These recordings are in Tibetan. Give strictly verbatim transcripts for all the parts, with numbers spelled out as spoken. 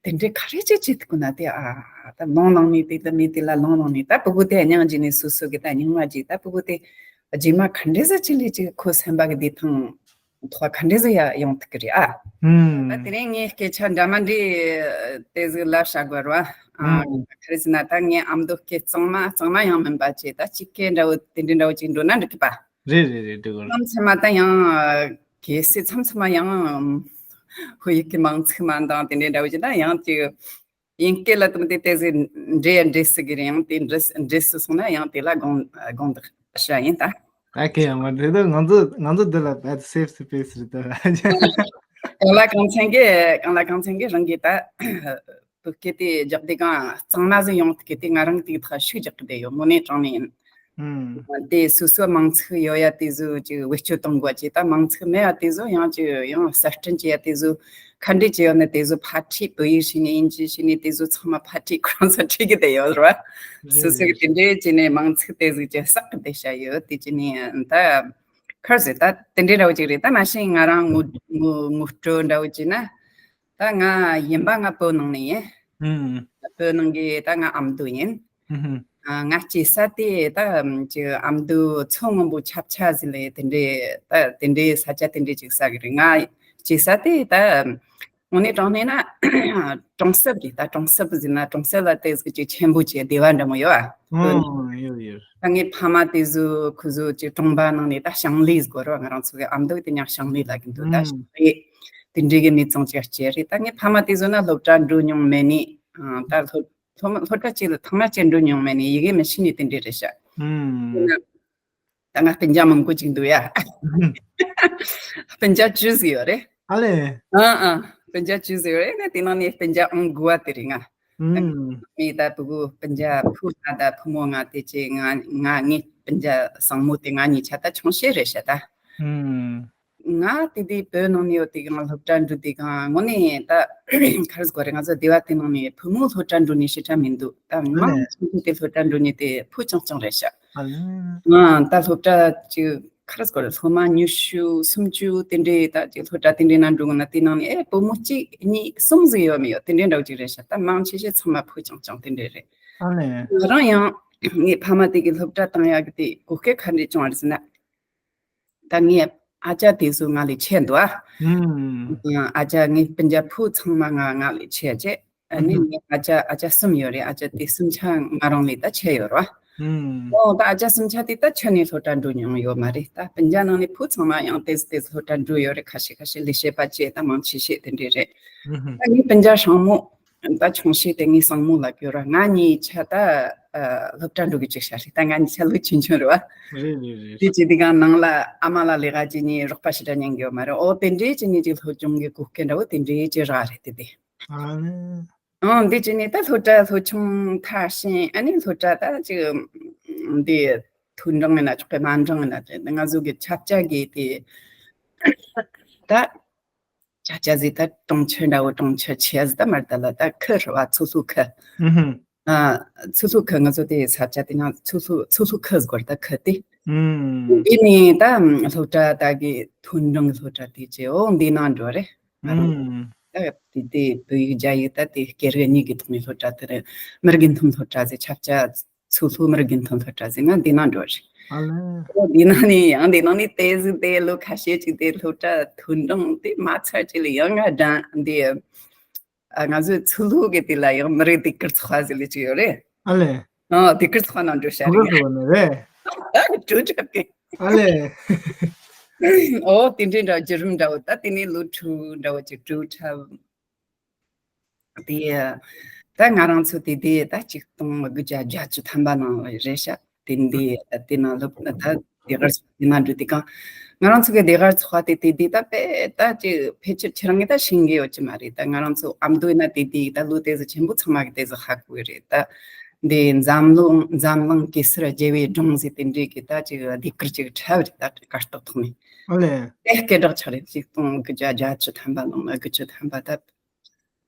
དེ་འདྲའི་ག་རེ་ཅིག་བྱེད་ཐུབ་ཀྱི་ན་དེ། ཨ་ད་ལོང་ལོང་ནས་དེ་ལ་མི་དེ་ལ་ལོང་ལོང་ནས། ད་ཕྲུ་གུ་དེ་སྙིང་རྗེ་ནས་སོ་སོ་གི་ད་སྙིང་མ་རྗེ། ད་ཕྲུ་གུ་དེ་རྗེས་མ་ག་འདྲ་ཟིག་ཅིག་ལས་ཅིག་ཁོ་སེམས་པ་གི་བདེ་ཐང་ཐོག་ག་འདྲ་ཟིག་ཡ་ཡོང་ཐུབ་ཀྱི་རེད་ཨ། ད་དེ་རིང་ངས་སྐད་ཆ་འདྲ་མ་འདྲ་དེ་ཟིག་ལབ་བྱ་དགོས་ར། ཨ་ག་རེ་ཟེར་ན། ད་ངའི་ཨ་མདོ་སྐད་གཙང་མ་གཙང་མ་ཡང་མིན་པ་བྱས། ད་སྤྱི་སྐད་འདྲ་བོ་དེ་འདྲ་འདྲ་བོ་ཅིག་འགྲོ་ན་འགྲིག་གི་པ། རེད་རེད་རེད། འགྲིག་གི་རེད། མཚམས་མཚམས་མ་ད་ཡང་གལ་སྲིད་མཚམས་མཚམས་མ་ཡང་བོད་ཡིག་གི་མིང་ཚིག་མ་འདང་དེ་འདྲའི་འདྲ་བོ་ཅིག་ད་ཡང་ཅིག་དབྱིན་སྐད་ལ་དུམ་དེ་དེ་ཟིག་འདྲེས་ཡ་འདྲེས་སྲིད་ཀྱི་རེད། ཡང་དེ་འདྲེས་འདྲེས་སྲིད་སོང་ན་ཡང་དེ་ལ་དགོངས་དགོངས་དག་བྱ་ཡིན་ད། ཨ་ཁེ་ཡང་མ་འདྲེས་ད། ང་ཚོ་ང་ཚོ་འདི་ལ་བད་སེབ་སི་པེ་སི་རེད་ད། གང་ལ་གང་འཚམ་གི་གང་ལ་གང་འཚམ་གི་རང་གི་ད་བོད་སྐད་དེ་རྒྱག་དུས་གང་གཙང་མ་ཟིག་ཡོང་ཐུབ་གི་དེ་ང་རང་དེ་ཐག་ཤུགས་རྒྱག་གི་བསྡད་ཡོད། དངོས་གནས་དྲང་གནས་ཡིན། ཨུམ། དེ་སོ་སོའི་མིང་ཚིག་ཡོད་ཡ་དེ་ཚོ་ཅིག་བེད་སྤྱོད་གཏོང་དགོས་ཅིག་ད་མིང་ཚིག་མེད་ཡ་དེ་ཚོ་ཡང་ཅིག་ཡང་གསར་སྐྲུན་བྱེད་ཡ་དེ་ཚོ་ག་འདྲ་བྱེད་ཡོད་ན། དེ་ཚོ་ཕར་ཁྲིད། བོད་ཡིག་བྱས་ནས་དབྱིན་ཇི་བྱས་ནས་དེ་ཚོ་ཚང་མ་ཕར་ཁྲིད། ཁོ་རང་ཚོ་ཁྲིད་གི་བསྡད་ཡོད་རེད་བ། རེད་སོ་སོ་གི་རེད། དེ་འདྲའི་བྱས་ནས་མིང་ཚིག་དེ་ཚོ་ཅིག་བསགས་གི་བསྡད་བྱ་ཡོད། དེ་བྱས་ནས་ད་ག་རེ་ཟེར། ད་དེ་འདྲའི་འདྲ་བོ་ཅིག་རེད། ད་མ་གཞི་ང་རང་ངོ་ངོ་ངོ་སྤྲོད་འདྲ་བོ་བྱས་ན། ད་ང་ཡིན་པ་ང་བོད་ནང་ནས་ཡིན། ཨུམ། བོད་ནང་གི་ད་ང་ཨ་མདོ་ཡིན། ཨུམ། ཨ་ང་སྐྱེས་ས་དེ་ད་ཅིག་ཨ་མདོ་མཚོ་སྔོན་པོ་ཆབ་ཆ་ཟིག་ལ་དེ་འདྲའི་ད་དེ་འདྲའི་ས་ཆ་དེ་འདྲའི་ཅིག་ཟ་གི་རེད། ང་སྐྱེས་ས་དེ་ད་དངོས་གནས་དྲང་གནས་ན་གྲོང་གསེབ་རེད། ད་གྲོང་གསེབ་ཟེར་ན་གྲོང་གསེབ་ལ་དེ་ཟིག་ཅིག་ཆེན་པོ་ཅིག་སྡེ་བ་འདྲ་མོ་ཡོད་ཨ། ཨོ་ཡོད་ཡོད། ད་ངའི་ཕ་མ་དེ་ཚོ་ཁོ་ཚོ་ཅིག་གྲོང་པ་ནང་ནས་ད་ཞིང་ལས་ཟེར་གོ་ར། ང་རང་ཚོ་གི་ཨ་མདོ་དེ་ཉག་ཞིང་ལས་ལ་གི་འདུག་ད་ཨུམ། ཞིང་ལས་དེ་འདྲའི་གི་གནས་ཚང་ཅིག་སྐྱེས་རེད། ད་ངའི་ཕ་མ་དེ་ཚོ་ན་སློབ་གྲྭ་འགྲོ་མྱོང་མེད་ནི། ཨ་ད་སློབ་སློབ་མ་སློབ་གྲྭ་གཅིག་ལ་ཐོག་མ་གཅིག་འགྲོ་མྱོང་མེད་ནི་ཡི་གེ་མི་ཤེས་ནི་དེ་འདྲའི་རེད་ཤག་ཨུམ། ད་ང་སྤུན་ཀྱག་མང་པོ་ཅིག་འདུག་ཡ། སྤུན་ཀྱག་བཅུ་ཟིག་ཡོད་རེད། ཨ་ལེ། ཨ་ཨ། སྤུན་ཀྱག་བཅུ་ཟིག་ཡོད་རེད། ང་དེ་ནང་ནས་སྤུན་ཀྱག་ཨང་དགུ་བ་དེ་རེད་ང་། ཨུམ། མི་ད་ཕྲུ་གུ་སྤུན་ཀྱག་བུ་ང་ད་བུ་མོ་ང་དེ་ཅིག་ང་ང་ངའི་སྤུན་ཀྱག་སྲིང་མོ་དེ་ང་གཉིས་ཆ་ད་ཆུང་ཤོས་རེད་ཤག་ད། ཨུམ། ང་དེ་དུས་བོད་ནང་ནས་ཡོད་དུས་གང་སློབ་གྲྭ་འགྲོ་དུས་གང་དངོས་གནས་ད་ག་རེ་ཟེར་དགོས་རེད། ང་ཚོ་སྡེ་བ་དེ་ནང་ནས་བུ་མོ་སློབ་གྲྭ་འགྲོ་ནི་ཞེ་དྲག་མི་འདུག་ད་ཨ་མང་ལེ། ཆེ་ཤོས་དེ་སློབ་གྲྭ་འགྲོ་ནི་དེ་བུ་རྐྱང་རྐྱང་རེད་ཤག་ཨ་ལེ། ཨ་ད་སློབ་གྲྭ་ཅིག་ག་རེ་ཟེར་དགོས་རེད། སློབ་མ་ཉི་ཤུ་སུམ་ཅུ་དེ་འདྲའི་ད་ཅིག་སློབ་གྲྭ་དེ་འདྲའི་ནང་འགྲོ་དགོས་ན་དེ་ནང་ནས་ཨེ་བུ་མོ་གཅིག་གཉིས་གསུམ་ཟིག་ཡོད་མི་ཡོད་དེ་འདྲའི་འདྲ་བོ་ཅིག་རེད་ཤག་ད་མང་ཆེ་ཤོས་ཚང་མ་བུ་རྐྱང་རྐྱང་དེ་འདྲའི་རེད། ཨ་ལེ། ང་རང་ཡང་ངའི་ཕ་མ་དེ་གི་སློབ་གྲྭ་བཏང་ཡག་གི་དེ་གོ་སྐབས་ག་འདྲས་བྱུང་བ་རེད་ཟེར་ན། ད་ངའི་ཨ་ཅག་དེ་ཚོ་ང་ལས་ཆེ་འདུག་ཨ། ཨུམ། ཨ་ཅག་ངའི་སྤུན་ཀྱག་བུ་ཚང་མ་ང་ང་ལས་ཆེ་བྱས། ཨ་ནི་ཨུམ། ངའི་ཨ་ཅག་ཨ་ཅག་གསུམ་ཡོད་རེད། ཨ་ཅག་དེ་གསུམ་ཆ་ང་རང་ལས་ད་ཆེ་ཡོད་རེད་བ། ཨུམ། ཨོ་ད་ཨ་ཅག་གསུམ་ཆ་དེ་ད་ཆ་ནས་སློབ་གྲྭ་འགྲོ་མྱོང་ཡོད་མ་རེད། ད་སྤུན་ཀྱག་ནང་ནས་བུ་ཚང་མ་ཡང་ཏོག་ཙམ་ཏོག་ཙམ་སློབ་གྲྭ་འགྲོ་ཡོད་རེད། ཁ་ཤས་ཁ་ཤས་ལས་བྱེད་པ་བྱས། ད་མང་ཆེ་ཤོས་དེ་འདྲས་རེད། ཨུམ། ད་ངའི་སྤུན་ཀྱག་སྲིང་མོ་ད་ཆུང་ཤོས་དེ་ངའི་སྲིང་མོ་ལབ་ཀྱི་ཡོད་ར། ང་གཉིས་ཆ་ད་ཨ་སློབ་གྲྭ་འགྲོ་གི་ཅིག་ཤར་རེད། ད་ང་གཉིས་ཆ་ལོ་ཆུང་ཆུང་རེད་བ། རེད་རེད་རེད། དེ་བྱེད་དུས་གང་ནང་ལ་ཨ་མ་ལ་ལས་ཀ་བྱེད་ནི་རོགས་པ་ཞེ་དྲག་ཉན་གི་ཡོད་མ་རེད། ཨོ་དེ་འདྲའི་བྱེད་ནི་ཅིག་སློབ་སྦྱོང་གི་གོ་སྐབས་འདྲ་བོ་དེ་འདྲའི་ཅིག་རག་རེད་དེ་དེ། ཨ་ནི། ཨང་འདི་བྱས་ནས་ད་སློབ་གྲྭ་སློབ་ཆུང་མཐར་ཕྱིན། ཨ་ནི་སློབ་གྲྭ་ད་ཅིག་འདི་མཐོ་འབྲིང་ཡིན་ན་ཆོག་གི། དམའ་འབྲིང་ཡིན་ན་ཆོག་གི། ང་ཚོ་གི་ཆབ་ཆ་གི་དེ་ད་ཆབ་ཆ་ཟིག་ད་གྲོང་ཁྱེར་འདྲ་བོ་གྲོང་ཁྱེར་ཆེ་ཟིག་ད་མ་རེད། ད་ལ་ད་ཁུལ་རེད་བ། ཚོ་ལྷོ་ཁུལ། ཨུ་ཧུམ། ཨ་ཚོ་ལྷོ་ཁུལ། ང་ཚོ་དེ་ས་ཆ་དེ་ན་ཚོ་ལྷོ་ཚོ་ལྷོ་ཁུལ་ཟེར་གོ་རེད། ད་ཁུལ་དེ། ཨུམ། འདི་ནས་ད་སློབ་གྲྭ་ད་གི་མཐོ་འབྲིང་གི་སློབ་གྲྭ་དེ་བྱས། འོ་འདི་ནང་འགྲོ་རེད། ང་རང་ཨུམ། ད་དེ་དེ་བོད་ཡིག་རྒྱ་ཡིག་ད་དེ་སྐད་རིགས་གཉིས་ཀྱི་ཐོག་ནས་སློབ་གྲྭ་དེ་རེད། མི་རིགས་མཐུན་སློབ་གྲྭ་ཟེར། ཆབ་ཆ་ཚོ་ལྷོ་མི་རིགས་མཐུན་སློབ་གྲྭ་ཟེར། ང་འདི་ནང་འགྲོ་རེད། ཨ་ལེ། འོ་འདི་ནང་ནས་ཡང་འདི་ནང་ནས་ཏོག་ཙམ་དེ་ལོ་ཁ་ཤས་ཅིག་དེ་སློབ་གྲྭ་མཐོ་འབྲིང་དེ་མ་ཚར་ཅིག་ལ་ཡང་ང་འགྲོ་འདི། ཨ་ང་ཚོའི་ཚོ་ལྷོ་གི་དེ་ལ་ཡང་མི་རིགས་ཟློས་གར་ཚོགས་པ་ཟེར་ལེ་ཅིག་ཡོད་རེད། ཨ་ལེ། ཨ་ཟློས་གར་ཚོགས་པ་ནང་འགྲོ་ཤ་ཟློས་གར་རེད། ཚོགས་པ་ནང་རེད། ཨ་འགྲོ་འགྲོ་གི། ཨ་ལེ། ཨོ་དེ་འདྲའི་འདྲ་བརྒྱུད་རིམ་འདྲ་བོ་ད་དེ་ནས་ལོ་དྲུག་འདྲ་བོ་ཅིག་འགྲོ་འཁྲབ། དེ་ད་ང་རང་ཚོ་དེ་དེ་ད་ཆིག་སྟོང་དགུ་བརྒྱ་བརྒྱད་ཅུ་ཐམ་པ་ནང་རེད་ཤག་དེ་འདི་དེ་ན་སློབ་ད་ཟློས་གར་ཚོགས་པ་དེ་ན་འགྲོ་དུས་གང་ང་རང་ཚོ་གི་ཟློས་གར་ཚོགས་པ་དེ་དེ་དེ་ད་དཔེ་ད་ཅིག་ཕལ་ཆེར་ཁྱེད་རང་གིས་ད་ཤེས་ཀྱི་ཡོད་ཀྱི་མ་རེད། ད་ང་རང་ཚོ་ཨ་མདོ་ཡིན་ན་དེ་དེ་ད་ལོ་དེ་ཚོ་ཆེན་པོ་ཚང་མ་གི་དེ་ཚོ་ཧ་གོ་གི་རེད། ད་འདི་འཛམ་གླིང་འཛམ་གླིང་གེ་སར་རྒྱལ་བའི་སྒྲུང་ཟེར་དེ་འདྲའི་གི་ད་ཅིག་ཟློས་གར་ཅིག་འཁྲབ་རེད། ད་གར་སྟེགས་ཐོག་ནས། ཨ་ལེ། དེ་སྐད་གྲགས་ཆགས་རེད། ཆིག་སྟོང་དགུ་བརྒྱ་བརྒྱད་ཅུ་ཐམ་པ་ནང་ན་དགུ་བཅུ་ཐམ་པ་ད།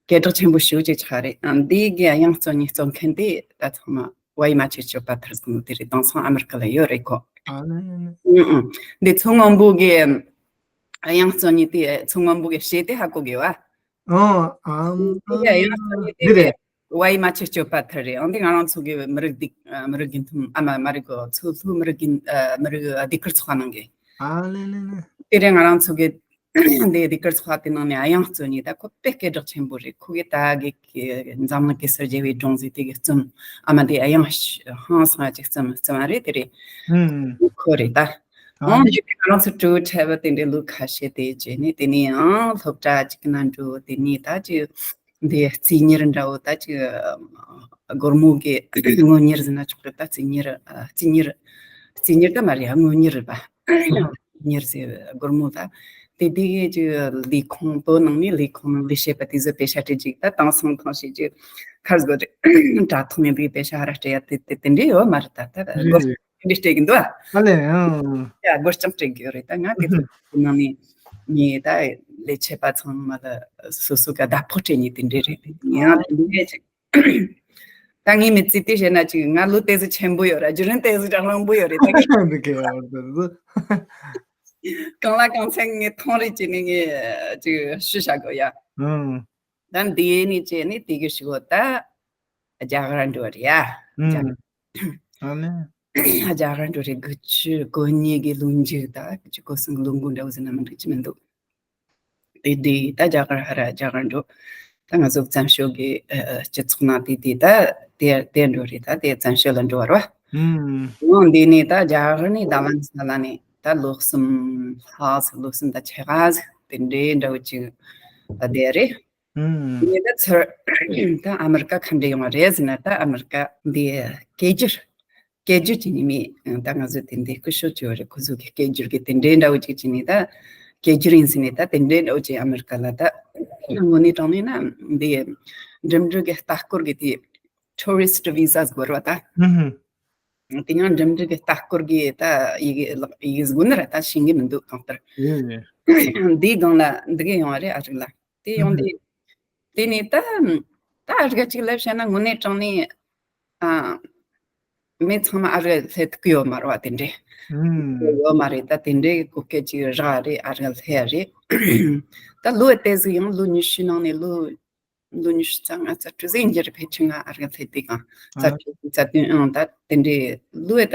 སྐད་གྲགས་ཆེན་པོ་ཞེ་པོ་ཅིག་ཆགས་རེད། ཨ་འདི་གི་དབྱངས་གཙོ་གཉིས་གཙོ་མཁན་དེ་ད་ཚང་མ་ཝའི་མ་ཆེ་ཆོ་པ་ཐར་སོང་ནོ་དེ་རེད། དེང་སང་ཨ་མེ་རི་ཀ་ལ་ཡོད་རེད་ཁོ། ཨ་ལེ་ལེ་ལེ། ཨུ་ཨུ། འདི་མཚོ་སྔོན་པོ་གི་དབྱངས་གཙོ་གཉིས་དེ། མཚོ་སྔོན་པོ་གི་གཞས་དེ་ཧ་གོ་གི་བ། ཨོ། ཨམ། དེ་ཡང་ཚོགས་ཀྱི་དེ་འདི་རེད། དེ་ཝའི་མ་ཆེ་སྤྱོད་པ་ཐར་རེད། ཨང་དེ་ང་རང་ཚོ་གི་མི་རིགས་འདི་མི་རིགས་དགེ་འཐུམ། ཨ་མ་མ་རིག་གོ། ཚོ་ལྷོ་མི་རིགས་དགེ་མི་རིགས་ཟློས་གར་ཚོགས་པ་ནང་གི། ཨ་ལེ་ལེ་ལེ། དེ་རེད། ང་རང་ཚོ་གི་འདི་ཟློས་གར་ཚོགས་པ་དེ་ནང་ནས་ཨ་ཡང་གཙོ་ནི་ད་ཁོ་དཔེ་སྐད་གྲགས་ཆེན་པོ་རེད། ཁོ་གི་ད་གི་གི་འཛམ་གླིང་གེ་སར་རྒྱལ་བའི་སྒྲུང་ཟེར་དེ་གི་རྩོམ། ཨ་མ་དེ་ཨ་ཡང་ཧང་སང་ཅིག་རྩོམ་རྩོམ་པ་རེད། དེ་རེད། ཨུམ། ཁོ་རེད་ད། ཨ་ཨང་ནི་ཅིག་ང་རང་ཚོ་ཕྲུ་གུ་ཕྲུ་གུ་དེ་འདྲའི་ལོ་ཁ་ཤས་དེ་བྱས་ནས་དེ་ནས་ཨང་སློབ་གྲྭ་ཅིག་ན་འགྲོ། དེ་ནས་ད་ཅིག་འདི་རྩིས་གཉེར་འདྲ་བོ། ད་ཅིག་སྒོར་མོ་གི་དངུལ་གཉེར་ཟེར་ན་ཆོག་གི། ད་རྩིས་གཉེར་རྩིས་གཉེར་རྩིས་གཉེར་ད་མ་རེད། ཨ་དངུལ་གཉེར་རེད་པ། གཉེར་ཟེར་སྒོར་མོ་ད། དེ་དེ་གི་ཅིག་ལས་ཁུངས་བོད་ནང་ནས་ལས་ཁུངས་ནང་ལས་བྱེད་པ་དེ་ཚོ་པེ་ཤ་སྤྲད་ཅིག་ད་དེང་སང་ཐང་ཤེས་ཅིག་ཁར་སྒོ་དྲ་ཐོག་ནས་འདི་པེ་ཤ་ཧ་ར་སྤྲད་ཡ་དེ་དེ་དེ་འདྲའི་ཡོད་མ་རེད། ད་ད་རེད། སྒོར་རེད། འདི་སྤྲད་གི་འདུག་ཨ། ཨ་ལེ། ཨང་། ཡ་སྒོར་རྐྱང་སྤྲད་གི་ཡོད་རེད། ད་ང་དེ་ཚོ་ནང་ནས་ངས་ད་ལས་བྱེད་པ་ཚང་མ་ལ་སོ་སོ་ག་ཟླ་ཕོགས་སྤྲད་ནས་དེ་འདྲས་རེད། ཡང་དེ་འདྲས་ཅིག་ད་ངའི་མི་ཚེ་དེ་བཤད་ན་ཅིག་ང་ལོ་དེ་ཚོ་ཆེན་པོ་ཡོད་ར། བརྒྱུད་རིམ་དེ་ཚོ་ཀྱང་རིང་པོ་ཡོད་རེད། ད་འདི་གས་ཡོད་རེད། གང་ལ་གང་འཚམ་ངས་མཐོང་རེ་བྱས་ནས་ངས་ཅིག་ཞུ་བྱ་དགོས་ཡ། ཨང་། ད་འདི་ནས་བྱས་ནས་དེ་གི་ཞུ་གོ་ད་རྒྱ་གར་འགྲོ་རེད་ཡ། རྒྱ་ཨང་། ཨ་ནི། རྒྱ་གར་འགྲོ་རེད། དགུ་བཅུ་གོ་གཉིས་གི་ལོ་མཇུག་ད་དགུ་བཅུ་གོ་གསུམ་གི་ལོ་འགོ་འདྲ་བོ་ཟེར་ན་མི་འགྲིག་གི་མི་འདུག་དེ་དུས་ད་རྒྱ་གར་ཧ་ར་རྒྱ་གར་འགྲོ། ད་ང་ཚོ་བཙན་བྱོལ་གི་ཨ་ཨ་སྤྱི་ཚོགས་ནང་དེ་དུས་ད་དེ་དེ་འགྲོ་རེད། ད་དེ་བཙན་བྱོལ་ལ་འགྲོ་བ་རེད་པ། ཨང་། འོང་འདི་ནས་ད་རྒྱ་གར་ནས་རྡ་རམ་ས་ལ་ནས་ད་ལོ་གསུམ་ལྷག་ཟིག་ལོ་གསུམ་ད་ཕྱེད་ཀ་ཟིག་དེ་འདྲའི་འདྲ་བོ་ཅིག་ད་བསྡད་རེད། ཨང་། ངས་ད་ཚུར་ད་ཨ་མེ་རི་ཀ་ག་འདྲ་ཡོང་བ་རེད་ཟེར་ན། ད་ཨ་མེ་རི་ཀ་འདི་སྐད་སྒྱུར་སྐད་སྒྱུར་གྱི་ནི་མི་ད་ང་ཚོ་དེ་འདི་སྐུ་ཞབས་ཅིག་ཡོད་རེད། ཁོ་ཚོ་གི་སྐད་སྒྱུར་གི་དེ་འདྲའི་འདྲ་བོ་ཅིག་བྱས་ནས་ད་སྐད་སྒྱུར་ཡིན་ཟེར་ནས་ད་དེ་འདྲའི་འདྲ་བོ་ཅིག་ཨ་མེ་རི་ཀ་ལ་ད་དངོས་གནས་དྲང་གནས་ན་འདི་འགྲིམ་འགྲུལ་གི་ལྟ་སྐོར་གི་དེ་tourist visa ཟེར་བ་རེད་པ། ད་ཨང་། དེ་ཡང་འགྲིམ་འགྲུལ་གི་ལྟ་སྐོར་གི་ད་ཡི་གེ་ལག་ཡི་གེ་ཟེར་དགོས་ནི་རེད། ད་ཤེས་ཀྱི་མི་འདུག་གང་ལྟར། རེད་རེད། འདིའི་སྒང་ལ་འདི་གི་ཡོང་བ་རེད། ཨ་རིག་ལ་དེ་ཡོང་དུས་དེ་ནས་ད་ད་ཨ་རིག་ག་ཅིག་ལབ་བཤད་ན་དངོས་གནས་དྲང་གནས་ཨ་མི་ཚང་མ་ཨ་རིག་སླེབས་ཐུབ་ཀྱི་ཡོད་མ་རེད་པ། དེ་འདྲས་ཡོད་མ་རེད། ད་དེ་འདྲས་གོ་སྐབས་ཅིག་རག་རེད། ཨ་རིག་སླེབས་རེད། ད་ལོ་དེ་ཟིག་ཡང་ལོ་ཉི་ཤུ་ནང་ནས་ལོ་ལོ་ཉི་ཤུ་རྩ་ལྔ་རྩ་དྲུག་ཟིན་རྒྱུ་རེད། ཕལ་ཆེར་ང་ཨ་རིག་སླེབས་དུས་གང་རྩ་དྲུག་རྩ་བདུན། ཨང་། ད་དེ་འདྲའི་ལོ་ད་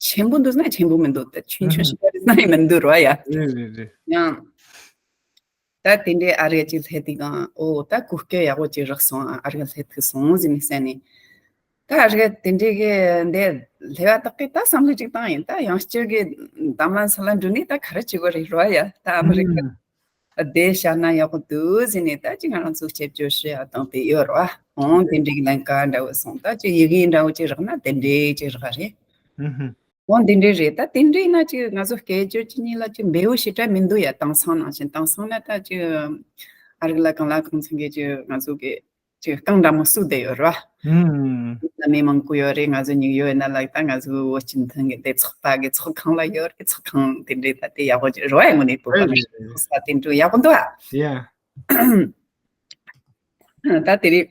ཆེན་པོ་འདུག་ན་ཆེན་པོ་མི་འདུག་ད་ཆུང་ཆུང་ཞིག་རེད་ན་ཡང་མི་འདུག་རོ་ཡ། རེད་རེད་རེད། ཡང་ད་དེ་འདྲའི་ཨ་རིག་ཅིག་སླེབས་དུས་གང་། ཨོ་ད་གོ་སྐབས་ཡག་པོ་ཅིག་རག་སོང་། ཨ་རིག་སླེབས་ཐུབ་སོང་ཟེར་ནས་བསམ་ནས། ད་ཨ་རིག་དེ་འདྲའི་གི་འདི་སླེབས་པ་དག་གི་ད་བསམ་བློ་ཅིག་བཏང་ཡིན། ད་ཡང་སྤྱིར་གི་རྡ་རམ་ས་ལ་འགྲོ་ནས་ད་ག་རེ་བྱེད་དགོས་རེད་རོ་ཡ། ད་ཨ་མི་རི་ཀ་བསྡད་བཞག་ན་ཡག་པོ་འདུག་ཟེར་ནས་ད་ཅིག་ང་རང་ཚོ་སྐྱབས་བཅོལ་ཞུ་ཡ་བཏང་དེ་ཡོད་རེད་པ། འོང་དེ་འདྲའི་ལན་ཀ་འདྲ་བོ་སོང་། ད་ཅིག་ཡི་གེ་འདྲ་བོ་ཅིག་རག་ན་དེ་འདྲའི་ཅིག་རག་རེད། འོང་དེ་འདྲའི་རེད། ད་དེ་འདྲའི་ན་ཅིག་ང་ཚོ་སྐད་སྒྱུར་གྱི་གཉིས་ལ་ཅིག་འབེལ་པོ་ཞེ་དྲག་མི་འདུག་ཡ། དེང་སང་ནང་བཞིན། དེང་སང་ན་ད་ཅིག་ཨ་རིག་ལ་གང་ལ་གང་འཚམ་གི་ཅིག་ང་ཚོ་གི་ཅིག་རྐང་འདྲ་མོ་བསུབས་བསྡད་ཡོད་རེད་པ། ཨུམ། བླ་མའི་མང་པོ་ཡོད་རེད། ང་ཚོ་ཉིག་ཡོད་ན་ལ་ད་ང་ཚོ་བོད་སྤྱི་མཐུན་གི་དེ་ཚོགས་པ་གི་ཚོགས་ཁང་ལ་ཡོད་རེད། ཚོགས་ཁང་དེ་འདྲའི་ད་དེ་ཡག་པོ་ཅིག་རེད་པ། ཡ་དངོས་གནས་བོད་པ་ཨེ་ཚོགས་པ་དེ་འདྲ་ཡག་པོ་འདུག་ཨ། ཡ། ད་དེ་རིང་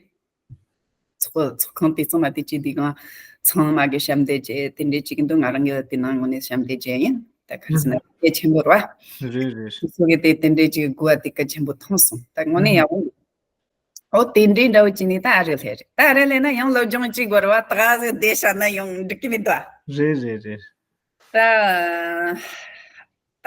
ཚོགས་ཚོགས་ཁང་དེ་ཚང་མ་དེ་ཅིག་འདི་གང་ཚང་མ་གི་ཞབས་འདེགས་བྱས་དེ་འདྲའི་ཅིག་འདུག་ང་རང་གི་དེ་ནང་ངོས་ནས་ཞབས་འདེགས་བྱས་ཡིན། ད་ག་རེ་ཟེར་ན་གལ་ཆེན་པོ་རེད་པ། རེད་རེད། སོ་སོ་གི་དེ་དེ་འདྲའི་ཅིག་དགོས་པ་དེ་གལ་ཆེན་པོ་མཐོང་སོང་། ད་དངོས་གནས་ཡག་པོ་འདུག་ཨོ་དེ་འདྲའི་འདྲ་བོ་ཅིག་ནས་ད་ཨ་རི་སླེབས་རེད། ད་ཨ་རི་སླེབས་ན་ཡང་སློབ་སྦྱོང་གཅིག་དགོས་རེད་པ། ད་ག་ཟིག་བསྡད་བཞག་ན་ཡང་འགྲིག་གི་མི་འདུག་ཨ། རེད་རེད་རེད།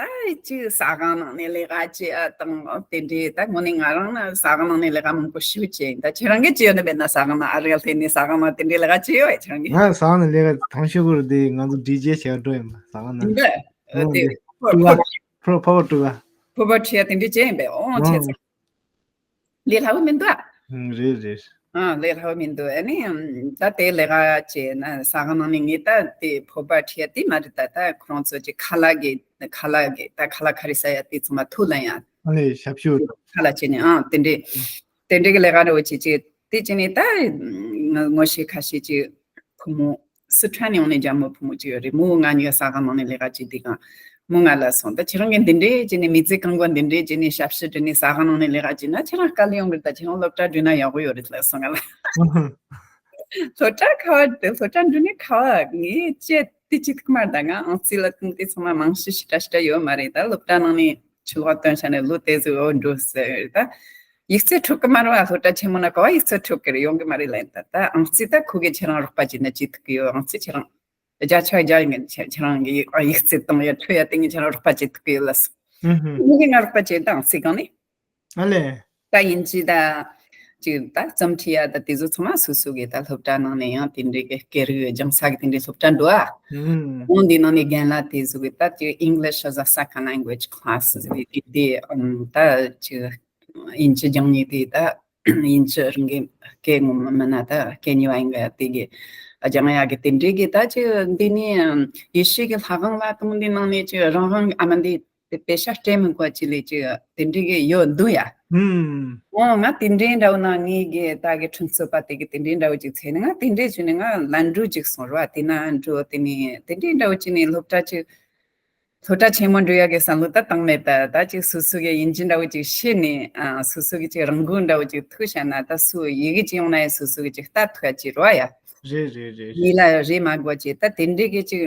ད་ད་ཅིག་ཟ་ཁང་ནང་ནས་ལས་ཀ་བྱེད་ཨ་དང་དེ་འདྲའི། ད་དངོས་གནས་ང་རང་ན་ཟ་ཁང་ནང་ནས་ལས་ཀ་མང་པོ་ཞིག་བྱས་ཡིན། ད་ཁྱེད་རང་གིས་བྱས་ཡོད་ན་མེད་ན། ཟ་ཁང་ནང་ཨ་རི་སླེབས་ནས་ཟ་ཁང་ནང་དེ་འདྲའི་ལས་ཀ་བྱས་ཡོད་པས་ཁྱེད་རང་གིས། ང་ཟ་ཁང་ནང་ལས་ཀ་དང་ཤོས་གོ་རེད། དེ་ང་ཚོ་ཌི་ཇེ་བྱེད་འགྲོ་ཡིན་པ་ཟ་ཁང་ནང་། འདི་ཨོ་དེ་ཕོར་ཕོར་ཕོར་ཕོར་ཕོར་ཕོར་ཕོར་བཀྲུ་བ། ཕོར་པ་བཀྲུ་ཡ་དེ་འདྲའི་བྱས་ཡིན་པས། ཨོ་ཨོ། བྱས་ཚར། ལས་སླ་བོ་མི་འདུག་ཨ། ཨང་། རེད་རེད། ཨ་ལས་སླ་བོ་མི་འདུག་ཨ་ནི་ད་དེ་ལས་ཀ་བྱས་ན་ཟ་ཁང་ནང་ནས་ངས་ད་དེ་ཕོར་པ་བཀྲུ་ཡ་དེ་མ་རེད། ད་ད་ཁོ་རང་ཚོ་ཅིག་ཁ་ལག་གི་ཁ་ལག་གི་ད་ཁ་ལག་ག་རེ་ཟ་ཡ་དེ་ཚང་མ་ཐུག་ལེན་ཡ། ཨ་ལས་ཞབས་ཞུ། ཁ་ལག་བྱས་ནས་ཨང་དེ་འདྲས་དེ་འདྲས་ཀྱི་ལས་ཀ་འདྲ་བོ་བྱས་ཅིག་དེ་བྱས་ནས་ད་ང་ངོ་ཤེས་ཁ་ཤས་ཅིག་ཕོ་མོ། སི་ཁྲོན་ནས་ཡོང་ནས་རྒྱ་མོ་ཕོ་མོ་གཅིག་ཡོད་རེད། མོ་ང་གཉིས་ཀ་ཟ་ཁང་ནང་ནས་ལས་ཀ་བྱེད་དུས་གང་མོ་ང་ལ་སོང་། ད་ཁྱེད་རང་གིས་འདི་འདྲས་བྱས་ནས་མི་ཚེ་གང་བོ་འདི་འདྲས་བྱས་ནས་ཞབས་ཕྱི་བསྒྲུབས་ནས་ཟ་ཁང་ནང་ནས་ལས་ཀ་བྱས་ན་ཁྱེད་རང་དཀའ་ལས་ཡོང་གི་རེད། ད་ཁྱེད་རང་སློབ་གྲྭ་བསྒྲིགས་ན་ཡག་པོ་ཡོད་རེད་ལབ་སོང་ང་ལ། སློབ་གྲྭ་ཁ་བ་དེ་སློབ་གྲྭ་འགྲོ་ནས་ཁ་བ་ངས་བཅད་དེ་ཅི་ཐུག་མ་རེད། ད་ང་ཨང་རྩིས་ལ་ཐུག་དེ་ཚང་མ་རྨང་གཞི་ཞེ་དྲག་ཞེ་དྲག་ཡོད་མ་རེད། ད་སློབ་གྲྭ་ནང་ནས་ཆུ་ལོག་བཏོན་བྱས་ནས་ལོ་དེ་ཚོ་འོ་འགྲོ་ཟེར་ད། ཡིག་རྩིས་འཕྲོད་ཀྱི་མ་རེད་བ། སློབ་གྲྭ་ཆེན་མོ་ན་ག་བ་ཡིག་རྩིས་འཕྲོད་ཀྱི་རེད། ཡོང་གི་མ་རེད་ལབ་ཡིན། ད་ད་ཨང་རྩིས་ད་ཁོ་གིས་ཁྱེད་རང་རོགས་པ་བྱས་ན་བྱེད་ཐུབ་ཀྱི་ཡོད། ཨང་རྩིས་ཁྱེད་རང་བརྒྱ་ཆ་བརྒྱ་ཡིན། ཁྱེད་རང་གིས་ཡིག་རྩིས་བཏང་ཡ་འཕྲོད་ཡ་དེ་ངས་ཁྱེད་རང་རོགས་པ་བྱེད་ཐུབ་ཀྱི་ཡོད་ལབ་སོང་། ཨུ་ཧུམ། ངས་ང་རོགས་པ་བྱས། ད་ཨང་རྩིས་སྒང་ནས། ཨ་ལས། ད་དབྱིན་ཇི་ད་ཅིག་ད་རྩོམ་འབྲི་ཡ་ད་དེ་ཚོ་ཚང་མ་སོ་སོ་གིས། ད་སློབ་གྲྭ་ནང་ནས་ཡང་དེ་འདྲའི་གི་སྐད་རིགས་སྦྱང་ས་གི་དེ་འདྲའི་སློབ་གྲྭ་འགྲོ་ཨ། ཨུམ། འོ་འདི་ནང་ནས་རྒན་ལགས་དེ་ཚོ་གིས་ད་ཅིག་English as a second language class ཟེར་བའི་དེ་དེ་ཨམ་ད་ཅིག་དབྱིན་ཇི་སྦྱང་མཁན་དེ་ད་དབྱིན་ཇི་རང་གི་སྐད་ངོ་མ་མིན་ན་ད་སྐད་གཉིས་པ་ཡིན་ག་དེ་གི་སྦྱང་ཡ་གི་དེ་འདྲའི་གི། ད་ཅིག་འདི་ནས་ཨམ་ཡེ་ཤུ་གི་ལྷ་ཁང་ལ་དང་འདི་ནང་ནས་ཅིག་རང་རང་ཨ་མ་འདི་དེ་པེ་ཤ་སྤྲད་མི་དགོས་ཅིག་ལས་ཅིག་དེ་འདྲའི་གི་ཡོད་འདུག་ཡ། ཨུམ། འོ་ང་དེ་འདྲའི་འདྲ་བོ་ན་ངའི་གི་ད་གི་ཁྲིམས་རྩོད་པ་དེ་གི་དེ་འདྲའི་འདྲ་བོ་ཅིག་ཚེ་ནི་ང་དེ་འདྲའི་བྱས་ནས་ང་ལན་འགྲོ་ཅིག་སོང་ར། དེ་ན་འགྲོ་དེ་ནི་དེ་འདྲའི་འདྲ་བོ་ཅིག་ནས་སློབ་གྲྭ་ཅིག་སློབ་གྲྭ་ཆེན་མོ་འགྲོ་ཡ་གི་བསམ་བློ་ད་བཏང་མེད། ད་ད་ཅིག་སོ་སོ་གི་དབྱིན་ཇི་འདྲ་བོ་ཅིག་ཤེས་ནས་ཨ་སོ་སོ་གི་ཅིག་རང་འགུལ་འདྲ་བོ་ཅིག་ཐུག་བྱས་ན་ད་སུ་ཡི་གེ་ཅིག་ཡོང་ན་ཡང་སོ་སོ་གི་ཅིག་ལྟ་ཐུབ་ཡ་ཅིག་རེད་བ་ཡ། རེད་རེད་རེད་མི་རེད། ལ་རེ་མ་དགོས་ཅིག་ད་དེ་འདྲའི་གི་ཅིག་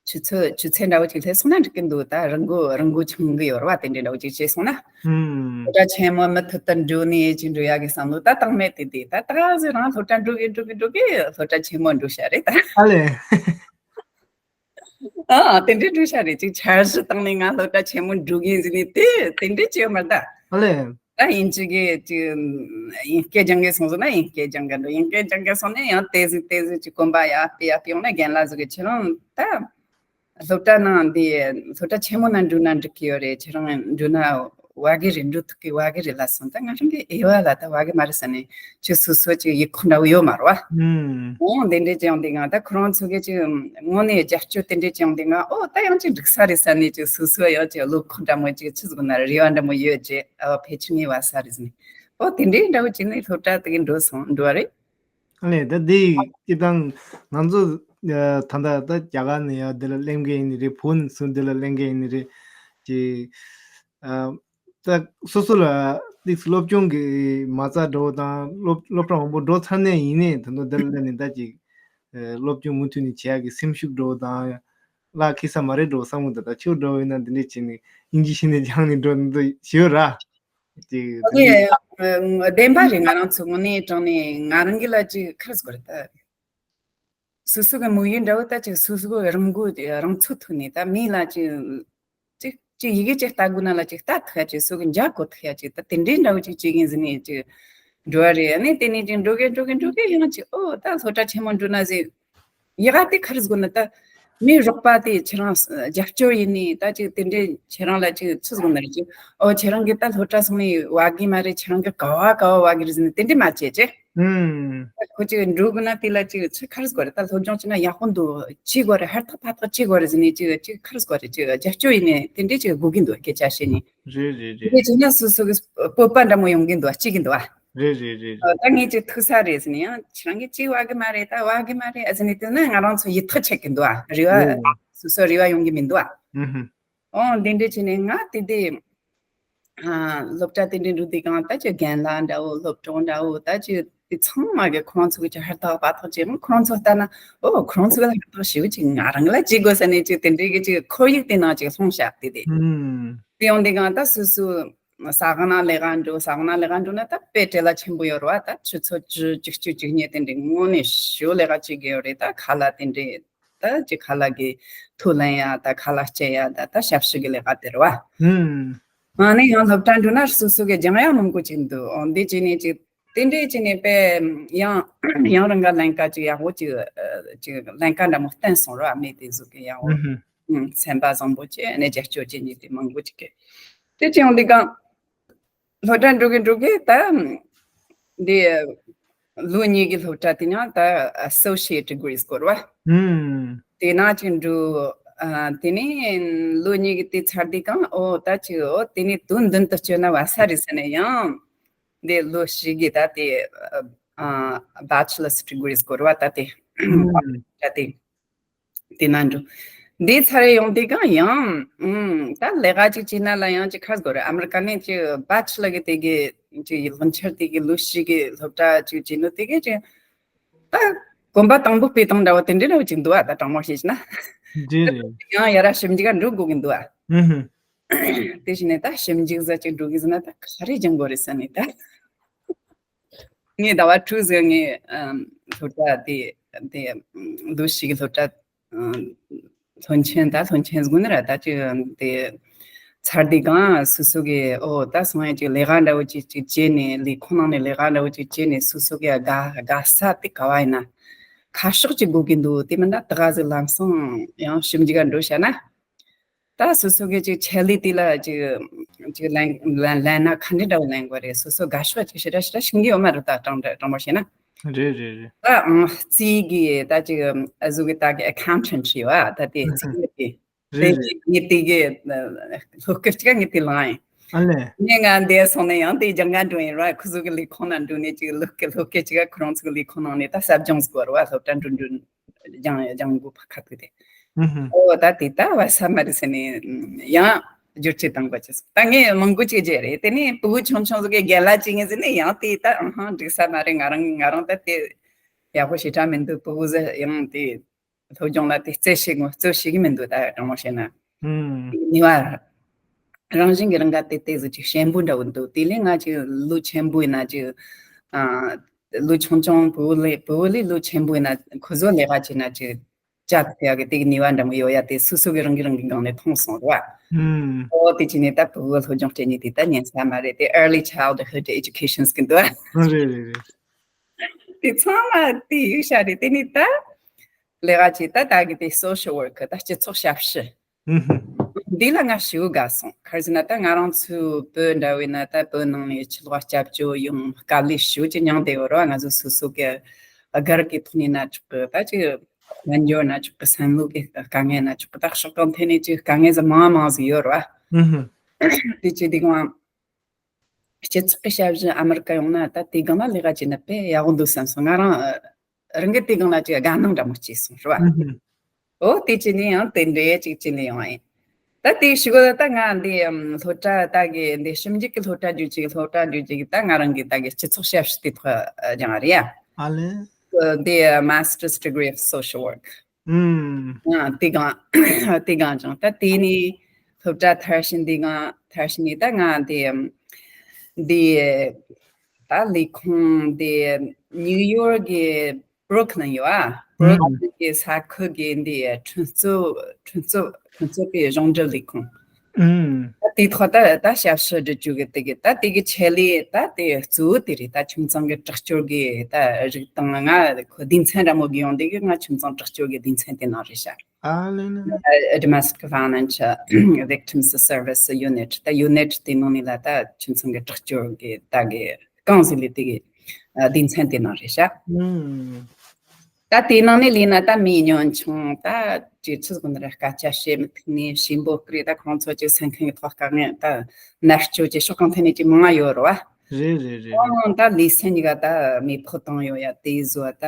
ཆུ་ཚོད་ཆུ་ཚོད་འདྲ་བོ་ཅིག་སླེབས་སོང་ན་འགྲིག་གི་འདུག་ད་རང་མགོ་རང་མགོ་ཆུང་གི་ཡོད་རེད་བ། དེ་འདྲའི་འདྲ་བོ་ཅིག་བྱས་སོང་ན། ཧུམ། སློབ་གྲྭ་ཆེན་མོ་མུ་མཐུད་དུ་འགྲོ་ནས་ཅིག་འགྲོ་ཡ་གི་བསམ་བློ་ད་བཏང་མེད། དེ་དེ་ད་ད་ག་ཟེ་རང་སློབ་གྲྭ་འགྲོ་གི་འགྲོ་གི་འགྲོ་གི་སློབ་གྲྭ་ཆེན་མོ་འགྲོ་ཤ་རེད་ད། ཨ་ལས། ཨ་དེ་འདྲའི་འགྲོ་ཤ་རེད། ཅིག་འཆར་གཞི་བཏང་ནས་ང་སློབ་གྲྭ་ཆེན་མོ་འགྲོ་གི་ཡིན་ཟེར་ནས་དེ་དེ་འདྲའི་ཅིག་ཡོད་མ་རེད་ད། ཨ་ལས། ད་དབྱིན་ཇི་གི་ཅིག་དབྱིན་སྐད་སྦྱང་གི་སོང་ཟེར་ན་དབྱིན་སྐད་སྦྱང་གི་འགྲོ། དབྱིན་སྐད་སྦྱང་གི་སོང་ནས་ཡང་ཏོག་ཙམ་ཏོག་ཙམ་ཅིག་གོམ་པ་ཡར་སྤོས་ཡར་སྤོས་ཡོང་ན་རྒན་ལགས་ཟེར་གི་ཁྱེད་རང་ད་སློབ་གྲྭ་ནང་འདི་སློབ་གྲྭ་ཆེན་མོ་ནང་འགྲོ་ན་འགྲིག་གི་ཡོད་རེད། ཁྱེད་རང་འགྲོ་ན་བ་གི་རེད། འགྲོ་ཐུབ་ཀི་བ་གི་རེད་ལབ་སོང་། ད་ང་རང་གི་དབྱེ་བ་ལ་ད་བ་གི་མ་རེད་ཟེར་ནས་ཅིག་སོ་སོ་ཅིག་ཡིག་ཁུངས་འདྲ་བོ་ཡོད་མ་རེད་བ། ཨུམ། འོ་དེ་འདྲས་ཅིག་ཡོང་དུས་ང་ད་ཁོ་རང་ཚོ་གི་ཅིག་དངོས་གནས་རྒྱབ་སྐྱོར་དེ་འདྲས་ཅིག་ཡོང་དུས་ང་ཨོ་ད་ཡང་ཅིག་འགྲིག་ས་རེད་ཟེར་ནས་ཅིག་སོ་སོ་ཡང་ཅིག་བློ་ཁོག་འདྲ་མོ་ཅིག་ཆི་ཟེར་དགོས་ན་རེ་བ་འདྲ་མོ་ཡོད་ཅེས། ཨོ་ཕལ་ཆེར་ངའི་བ་ས་རེད་ཟེར་ནས། ཨོ་དེ་འདྲས་འདྲ་བོ་ཅིག་ནས་སློབ་གྲྭ་དེ་གི་འགྲོ་སོང་འགྲོ་བ་རེད། ཨ་ནི་ད་འདི་སྤྱིར་བཏང་ང་ཚོ་ད་ལྟ་ད་རྒྱ་གར་ནས་ཡང་འདི་ལ་སླེབས་མཁན་ཡིན་ནི་རེད། བོད་ནས་ཚུར་འདི་ལ་སླེབས་མཁན་ཡིན་ནི་རེད། ཅེས་ཨ། ད་སོ་སོ་ལ་ཏིག་སློབ་སྦྱོང་གི་མ་རྩ་འགྲོ་དང་སློབ་སློབ་གྲྭ་མང་པོ་འགྲོ་ཚར་ནས་ཡིན་ནའི་ད་དུང་འདི་ལ་སླེབས་ནས་ད་ཅིག་ཨ་སློབ་སྦྱོང་མུ་མཐུད་ནས་བྱེད་ཡག་གི་སེམས་ཤུགས་འགྲོ་དང་གླགས་འཁེལ་ས་མ་རེད་འགྲོ་བསམ་གི་འདུག་ད་ཁྱོད་འགྲོ་ཡིན་ན་འདི་འདྲས་བྱས་ནས་དབྱིན་ཇི་ཤེས་ནས་སྦྱངས་ནས་འགྲོ་འདི་ཞུ་ར། ཅིག་ཨ་ནི་བདེན་པ་རེད། ང་རང་ཚོ་དངོས་གནས་དྲང་གནས་ང་རང་གི་ལ་ཅིག་ཁར་སྐོར་ད། སོ་སོ་གི་དམིགས་ཡུལ་འདྲ་བོ་ད་ཅིག་སོ་སོ་གི་རང་མགོ་རང་ཚོད་ཐུག་ནས་ད་མི་ལ་ཅིག་ཅིག་ཅིག་ཡི་གེ་ཅིག་ལྟ་དགོས་ན་ལ་ཅིག་ལྟ་ཐུབ་ཡ་ཅིག་སོ་གི་འཇགས་གོ་ཐུབ་ཡ་ཅིག་ད་དེ་འདྲའི་འདྲ་བོ་ཅིག་བྱེད་ཀྱིན་ཟིན་ནས་ཅིག་འགྲོ་བ་རེད། ཨ་ནི་དེ་ནས་ཅིག་འགྲོ་གི་འགྲོ་གི་འགྲོ་གི་ཡང་ཅིག་ཨོ་ད་སློབ་གྲྭ་ཆེན་མོ་འགྲོ་ན་ཟིག་ཡི་གེ་དེ་ཁར་སྒོ་ན་ད་མི་རོགས་པ་དེ་ཁྱེད་རང་རྒྱབ་སྐྱོར་ཡིན་ནི་ད་ཅིག་དེ་འདྲའི་ཁྱེད་རང་ལ་ཅིག་ཆི་སྒོ་ན་རེད་ཅིག་ཨོ་ཁྱེད་རང་གི་ད་སློབ་གྲྭ་སོང་ནས་བ་གི་མ་རེད། ཁྱེད་རང་གི་ག་བ་ག་བ་བ་གི་རེད་ཟིན་ནི་དེ་འདྲའི་མ་བྱེད་ཅེ། ཨུམ། ཁོ་ཅིག་འགྲོ་དགོས་ན་དེ་ལ་ཅིག་ཚུར་ཁར་སྐོར་རེ་ད་སློབ་སྦྱོང་བྱས་ན་ཡག་པོ་འདུག་ཅི་དགོས་རེད། ཧུར་ཐག་ཧུར་ཐག་ཅི་དགོས་རེད་ཟེར་ནས་ཅིག་ཅིག་ཁར་སྐོར་རེ་ཅིག་རྒྱབ་སྐྱོར་ཡིན་ནས་དེ་འདྲས་ཅིག་དགོས་ཀྱི་འདུག་སྐད་ཆ་བཤད་ནས། རེད་རེད་རེད། དེ་བྱས་ན་སོ་སོ་གི་སྤོབས་པ་འདྲ་མོ་ཡོང་གི་འདུག་སྐྱེ་གི་འདུག་རེད་རེད་རེད། ད་ངས་ཅིག་ཐུག་ས་རེད་ཟེར་ནས་ཡང་ཁྱེད་རང་གིས་ཅིག་བ་གི་མ་རེད། ད་བ་གི་མ་རེད་ཨ་ཟེར་ནས་དེ་ན་ང་རང་ཚོ་ཡིད་ཐག་ཆད་ཀྱི་འདུག་རེ་བ་རེད། སོ་སོ་རེ་བ་ཡོང་གི་མི་འདུག་ཨུ་ཧུ། ཨོ་འདི་འདྲས་བྱས་ནས་ང་དེ་དེ། ཨ་སློབ་གྲྭ་དེ་འདྲའི་འགྲོ་དུས་གང་ལྟར་ཅིག་རྒན་ལགས་འདྲ་བོ་སློབ་གྲོགས་འདྲ་བོ་ད་ཅིག་དེ་ཚང་མ་གི་ཁོང་ཚོ་གི་ཅིག་ཧུར་ཐག་བ་ཐག་བྱས་མོ་ཁོང་ཚོ་ལྟ་ན་ཨོ་ཁོང་ཚོ་གི་ལ་ཧུར་ཐག་ཞེ་པོ་ཅིག་ང་རང་གི་ལ་ཅིག་དགོས་ས་ནས་ཅིག་དེ་འདྲའི་གི་ཅིག་ཁོར་ཡུག་དེ་ནང་ཅིག་ལྷུང་བཞག་དེ་དེ། ཧུམ། དེ་ཡོང་དུས་གང་ལྟར་སོ་སོ་ས་ག་ན་ལས་ཀ་འགྲོ་ས་ག་ན་ལས་ཀ་འགྲོ་ན་ད་དཔེ་བྲེལ་བ་ཆེན་པོ་ཡོད་རེད་བ། ད་ཆུ་ཚོད་བཅུ་བཅུ་གཅིག་བཅུ་གཉིས་དེ་འདྲའི་དངོས་གནས་ཞོ་ལས་ཀ་བྱེད་དགོས་ཡོད་རེད། ད་ཁ་ལག་དེ་འདྲའི། ད་ཅིག་ཁ་ལག་གི་ཐུགས་ལེན་ཡ་ད་ཁ་ལག་སྐྱེལ་ཡ་ད་ད་ཞབས་ཞུ་གི་ལས་ཀ་དེ་རེད་བ། ཧུམ། ཨ་ནི་ཡང་སློབ་གྲྭ་འགྲོ་ན་སོ་སོ་གི་སྦྱང་ཡ་མང་པོ་ཅིག་འདུག་ཨོ་འདི་ཅི་ནས་ཅིག་དེ་འདྲས་ཅི་ནས་པས་ཡང་ཡང་རང་ག་ལན་ཀ་ཅིག་ཡག་པོ་ཅིག་ཅིག་ལན་ཀ་འདྲ་མོ་བསྟན་སོང་ར། མི་དེ་ཟུག་གི་ཡག་པོ་ཧུམ་ཧུམ། སེམས་པ་བཟང་པོ་ཅིག་ཨ་ནི་རྒྱབ་སྐྱོར་བྱེད་མཁན་དེ་མང་པོ་ཅིག་གི་དེ་ཅི་ཡོང་དུས་གང་། སློབ་གྲྭ་འགྲོ་གི་འགྲོ་གི་ད། འདི། ལོ་གཉིས་ཀྱི་སློབ་གྲྭ་དེ་ཡང་ད་Associate Degrees་སྐོར་བ། ཧུམ། དེ་ན་ཅིག་འགྲོ། ཨ་དེ་ནས་ལོ་གཉིས་ཀྱི་དེ་ཚར་དུས་གང་ཨོ་ད་ཅིག་ཨོ་དེ་ནས་དོན་མདུན་དུ་སྐྱོད་ན་བ་ས་རེད་ཟེར་ནས་ཡང་། འདི་ལོ་བཞི་གི་ད་དེ་ཨ་Bachelor's Degrees་སྐོར་བ་ད་དེ། ཧུམ། ད་དེ། དེ་ན་འགྲོ། འདི་ཚར་ཡོང་དུས་གང་ཡང་། ཨུམ། ད་ལས་ཀ་ཅིག་བྱེད་ན་ལ་ཡང་ཅིག་ཁ་སྒོ་རེད། ཨ་མི་རི་ཀ་ནས་ཅིག་Bachelor་གི་དེ་གི་ཅིག་ལག་འཁྱེར་དེ་གི་ལོ་བཞི་གི་སློབ་གྲྭ་ཅིག་བྱེད་ནོ་དེ་གི་ཅིག་ད་གོམ་པ་དང་པོ་སྤོས་དང་འདྲ་བོ་དེ་འདྲའི་འདྲ་བོ་ཅིག་འདུག་ཨ། ད་དྲང་མོ་བཤད་ན། འདི་རེད། ཡང་ཡ་ར་ཞིབ་འཇུག་ག་འགྲོ་དགོས་གི་འདུག་ཨ། ཨུ་ཧུ། དེ་བཞིན་ནས་ད་ཞིབ་འཇུག་ཟ་ཅིག་འགྲོ་གི་ཟེར་ན་ད་ག་རེ་སྦྱང་དགོས་རེད་ཟེར་ནས་ད། ངས་ཟླ་བ་དྲུག་ཟིག་ངས་ཨམ་སློབ་གྲྭ་དེ་དེ་ཨམ་འདུ་ཤེས་ཀྱི་སློབ་གྲྭ་ཨམ་སློབ་ཆེན་ད་སློབ་ཆེན་ཟེར་ནི་ར་ད་ཅིག་དེ་ཚར་དུས་གང་སོ་སོ་གི་ཨོ་ད་སོང་ཡ་ཅིག་ལས་ཀ་འདྲ་བོ་ཅིག་ཅིག་བྱས་ནས་ལས་ཁུངས་ནང་ནས་ལས་ཀ་འདྲ་བོ་ཅིག་བྱས་ནས་སོ་སོ་གི་དགའ་དགའ་ས་དེ་ག་བ་ཡིན་ན་ཁ་ཕྱོགས་ཅིག་དགོས་ཀྱི་འདུག་དེ་མིན་ད་ད་ག་ཟིག་ལམ་སང་ཡང་ཞིབ་འཇུག་ག་འགྲོ་བྱ་ན། ད་སོ་སོ་གི་ཅིག་ཆེད་ལས་དེ་ལ་ཅིག་ཅིག་ལན་ལན་ལན་ན་ག་འདྲ་འདྲ་བོ་ལེན་དགོས་རེད། སོ་སོ་དགའ་ཕྱོགས་ཅིག་ཞེ་དྲག་ཞེ་དྲག་ཤེས་ཀྱི་ཡོད་མ་རེད། ད་དྲང་དྲང་པོ་བཤད་ན། རེད་རེད་རེད། ད་ཨང་རྩིས་ཀྱི་ད་ཅིག་ཨ་ཟུག་གི་ད་གི་ཨེ་ཁའུན་ཊན་ཊི་ཡོད་ཨ། ད་དེ་རྩིས་ཀྱི་དེ་རེད་རེད། ངས་དེ་གི་སློབ་སྐབས་གཅིག་ངས་དེ་བླངས་ཡིན། ཨ་ལས། ངས་ང་འདས་སོང་ན་ཡང་དེ་སྦྱང་ག་འགྲོ་ཡིན་ར། ཁོ་ཚོ་གི་ལས་ཁུངས་ན་འགྲོ་ནས་ཅིག་སློབ་སྐབས་སློབ་སྐབས་གཅིག་ག་ཁོ་རང་ཚོ་གི་ལས་ཁུངས་ནང་ནས་ད་ཟབ་སྦྱོང་ཟིག་དགོས་ར་བ། སློབ་གྲྭ་འགྲོ་འགྲོ་སྦྱང་སྦྱང་དགོས་པ་ཁ་ཐུག་དེ། ཨོ་ད་དེ་ད་བ་ས་མ་རེད་ཟེར་ནས་ཡང་བསྒྱུར་བཅོས་བཏང་དགོས་ཅེས་སོང་། ད་ངས་མང་པོ་ཅིག་བརྗེད་རེད། དེ་ནས་ཕྲུ་གུ་ཆུང་ཆུང་ཟིག་གི་རྒན་ལགས་ཅིག་ངས་ཟེར་ནས་ཡང་དེ་ད་ཨ་ཧང་འགྲིག་ས་མ་རེད། ང་རང་ང་རང་ད་དེ་ཡག་པོ་ཞེ་དྲག་མི་འདུག་ཕྲུ་གུ་ཟེར་ཡང་དེ་སློབ་སྦྱོང་ལ་དེ་རྩོད་བྱེད་དགོས་རྩོད་བྱེད་ཀྱི་མི་འདུག་ད་དྲང་མོ་བཤད་ན་ནི་བ་རང་བཞིན་གྱི་རང་ག་དེ་དེ་ཟིག་ཅིག་ཞན་པོ་འདྲ་བོ་འདུག་དེ་ལས་ང་ཅིག་ལོ་ཆེན་པོ་ཡིན་ན་ཅིག་ཨ། ལོ་ཆུང་ཆུང་བུ་ལས་བུ་ལས་ལོ་ཆེན་པོ་ཡིན་ན་ཁོ་ཚོ་ལས་ཀ་བྱེད་ན་ཅིག་བཅའ་ཐུབ་ཡག་གི་དེ་གི་ནུས་པ་འདྲ་མོ་ཡོད་ཡ་དེ་སོ་སོ་གི་རང་གི་རང་གི་སྒང་ནས་མཐོང་སོང་ར། ཨོ་དེ་ཅི་ནས་ད་བུ་སློབ་སྦྱོང་སྤྲད་ནི་དེ་ད་ཉན་ས་མ་རེད། དེ་early childhood education ཟེར་གི་འདུག་ཨ། རེད་རེད་རེད། དེ་ཚང་མ་དེ་ཡིག་ཤ་རེད། དེ་ནི་ད་ལས་ཀ་བྱེད་ད་ད་གི་དེ་social work ད་སྤྱི་ཚོགས་ཞབས་ཞུ། འདི་ལ་ང་ཞེ་དགའ་སོང་། ག་རེ་ཟེར་ན་ད་ང་རང་ཚོའི་བོད་འདྲ་བས་ན་ད་བོད་ནང་ནས་ཕྱི་ལོགས་སྐྱབས་བཅོལ་ཡོང་དཀའ་ལས་ཞེ་ཅིག་མྱངས་བསྡད་ཡོད་རེད་བ། ང་ཚོ་སོ་སོ་གི་སྒེར་གྱི་ཐོག་ནས་ན་ཆོག་གི་ད་ཅིག་དཔལ་འབྱོར་ན་ཆོག་གི་སེམས་ལུགས་ཀྱི་དཀའ་ངལ་ན་ཆོག་གི་ད་ཕྱོགས་གང་ཐད་ནས་ཅིག་དཀའ་ངལ་ཟིག་མང་མང་ཟིག་ཡོད་རེད་བ། དེ་ཅི་དེ་གང་སྤྱི་ཚོགས་ཀྱི་ཞབས་ཞུ་ཨ་མི་རི་ཀ་ཡོང་ན་ད་དེ་སྒང་ལ་ལས་ཀ་བྱས་ན་དཔེ་ཡག་པོ་འདུག་བསམ་སོང་། ང་རང་རང་གི་དེ་སྒང་ལ་ཅིག་དགའ་སྣང་འདྲ་མོ་སྐྱེས་སོང་རེད་བ། ཨོ་དེ་ཅི་ནས་ཡང་དེ་འདྲའི་ཅིག་ཅི་ནས་ཡོང་ཡིན། ད་དེ་ཞུ་གི་ད་ང་འདི་སློབ་གྲྭ་ད་གི་འདི་ཞིབ་འཇུག་གི་སློབ་གྲྭ་བརྒྱུད་ཅིག་སློབ་གྲྭ་བརྒྱུད་ཅིག་ད་ང་རང་གི་ད་གི་སྤྱི་ཚོགས་ཞབས་ཞུ་དེ་ཐོག་སྦྱངས་རེད་ཡ། ཨ་ལེ། འདི་Master's Degree of Social Work ཨང་། དེ་གང་དེ་གང་ཅང་ད་དེ་ནི་སློབ་གྲྭ་མཐར་ཕྱིན་དེ་གང་མཐར་ཕྱིན་ནི་ད་ང་དེ་དེ་ད་ལས་ཁུངས་དེ་ནིའུ་ཡོར་གི་Brooklyn ཡོད་ཨ། Brooklyn གི་ས་ཁུལ་གི་འདི་ཁྲིམས་རྩོད་ཁྲིམས་རྩོད་ཁྲིམས་རྩོད་པའི་གཞུང་འབྲེལ་ལས་ཁུངས། ད་དེ་ཐོག་ད་ད་ཞབས་ཞུ་སྒྲུབ་རྒྱུ་གི་དེ་གི་ད་དེ་གི་ཆེད་ལས་ད་དེ་གཙོ་བོ་དེ་རེད། ད་ཁྱིམ་ཚང་གི་དྲག་སྤྱོད་གི་ད་རིགས་དང་ང་ཁོ་སྡེ་ཚན་འདྲ་མོ་གི་ཡོང་དེ་གི་ང་ཁྱིམ་ཚང་དྲག་སྤྱོད་གི་སྡེ་ཚན་དེ་ནང་རེད་ཤག་ཨ་ལེ་ལེ་ལེ། Domestic Violence Victims Service Unit ད་ཡུ་ནིཊ་དེ་ནང་ནས་ལ་ད་ཁྱིམ་ཚང་གི་དྲག་སྤྱོད་གི་ད་གི་རྐང་ཟིག་ལས་དེ་གི་སྡེ་ཚན་དེ་ནང་རེད་ཤག་ད་དེ་ནང་ནས་ལས་ན་ད་མི་ཉོན་ཆུང་ད་ཅིག་ཆི་ཟིག་ནི་ར་སྐད་ཆ་བཤད་མི་ཐུབ་ནི་ཞིམ་པོ་ཀི་རེད། ད་ཁོང་ཚོ་ཅིག་སེམས་ཁམས་ཀྱི་ཐོག་དཀའ་ངལ་ད་མནར་གཅོད་ཅིག་ཕྱོགས་གང་ཐད་ནས་ཅིག་མང་ང་ཡོད་རེད་བ། རེད་རེད་རེད། ཁོང་ད་ལུས་སེམས་གཉིས་ཀ་ད་མེ་ཕོ་བཏང་ཡོད་ཡ་དེ་བཟོ་ད་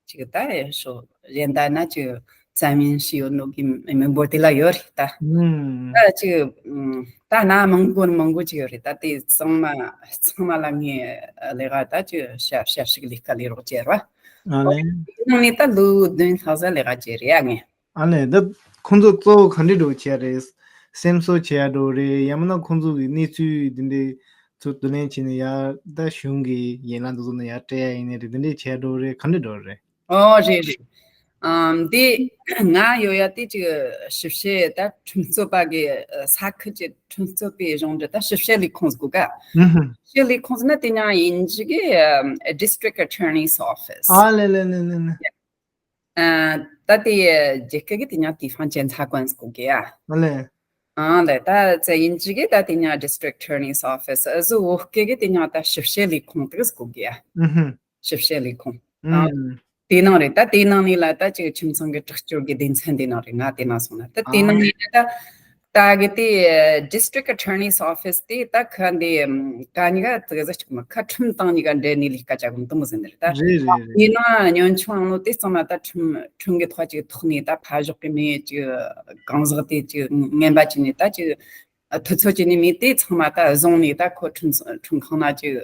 ཅིག་ད་ཡ་ཤོ་གཞན་ད་ན་ཅིག་བཙན་གཡེམ་བྱས་ཡོད་ནོ་གི་མི་འབོར་དེ་ལ་ཡོད་རེད་ད། ད་ཅིག་ད་ན་མང་པོ་མང་པོ་ཅིག་ཡོད་རེད། ད་དེ་ཚང་མ་ཚང་མ་ལ་ངས་ལས་ཀ་ད་ཅིག་ཞབས་ཞབས་ཞུ་གི་ལས་ཀ་ལས་རོགས་བྱས་ར། ཨ་ལེ། དེ་ནང་ནས་ད་ལོ་བདུན་ལྷག་ཙམ་ལས་ཀ་བྱས་རེད་ཡ་ངས། ཨ་ལེ། ད་ཁོང་ཚོ་གཙོ་བོ་ག་འདྲས་འགྲོ་བྱས་རེད། སེམས་གསོ་བྱས་འགྲོ་རེད། ཡང་མིན་ན་ཁོང་ཚོ་གི་གནས་ཚུལ་འདི་འདྲས་ཚུར་བསྡུ་ལེན་བྱས་ནས་ཡ་ད་གཞུང་གི་ཡན་ལག་འདི་ཚོ་ནས་ཡ་སྤྲད་ཡ་ཡིན་ནའི་རེད། འདི་འདྲས་བྱས་འགྲོ་རེད། ག་འདྲས་འགྲོ་རེད། ཨོ་རེད་རེད། ཨམ་དེ་ང་ཡོད་ཡ་དེ་ཅིག་ཞིབ་བཤེར་ད་ཁྲིམས་རྩོད་པ་གི་ས་ཁུལ་གྱི་ཁྲིམས་རྩོད་པའི་གཞུང་འབྲེལ་ད་ཞིབ་བཤེར་ལས་ཁུངས་ཟེར་གོ་ག་ཞིབ་བཤེར་ལས་ཁུངས་ཟེར་ན་དེ་ནང་དབྱིན་ཇི་གི་ཨམ་District Attorney's Office ཨ་ལེ་ལེ་ལེ་ལེ་ལེ། ཨ་ད་དེ་རྒྱ་སྐད་ཀྱི་དེ་ནང་地方检察官ཟེར་གོ་གི་ཡ། ཨ་ལེ། ཨ་ལེ། ད་ཙེ་དབྱིན་ཇི་གི་ད་དེ་ནང་District Attorney's Office ཨ་ཟུ་བོད་སྐད་ཀྱི་དེ་ནང་ད་ཞིབ་བཤེར་ལས་ཁུངས་དེ་ཟེར་གོ་གི་ཡ། ཨུ་ཧུ། ཞིབ་བཤེར་ལས་ཁུངས། ཨ། དེ་ནང་རེད། ད་དེ་ནང་ནས་ལ་ད་ཅིག་ཁྱིམ་ཚང་གི་དྲག་སྤྱོད་ཀྱི་སྡེ་ཚན་དེ་ནང་རེད། ང་དེ་ནང་སོང་ན་ད་དེ་ནང་ནས་ད་ད་གི་དེ་District Attorney's Office དེ་ད་ཁ་འདི་ག་ཉི་ག་ཙི་ག་ཟ་ཅིག་མ་ཁ་ཁྲིམས་དང་ཉི་ག་འབྲེལ་ནས་ལས་ཀ་བྱ་གི་འདུག་མོ་ཟིན་རེད་ད། རེད་རེད་རེད། དེ་ནང་ཉོན་ཆུང་ཨང་ལོ་དེ་ཚང་མ་ད་ཁྲིམས་ཁྲིམས་ཀྱི་ཐོག་ཅིག་ཐོག་ནས་ད་ཕ་ཞོག་གི་མི་ཅིག་གང་ཟག་དེ་ཅིག་ངན་པ་ཅིག་ནས་ད་ཅིག་དུས་ཚོད་ཅིག་ནས་མི་དེ་ཚང་མ་ད་བཟུང་ནས་ད་ཁོ་ཁྲིམས་ཁྲིམས་ཁང་ན་ཅིག་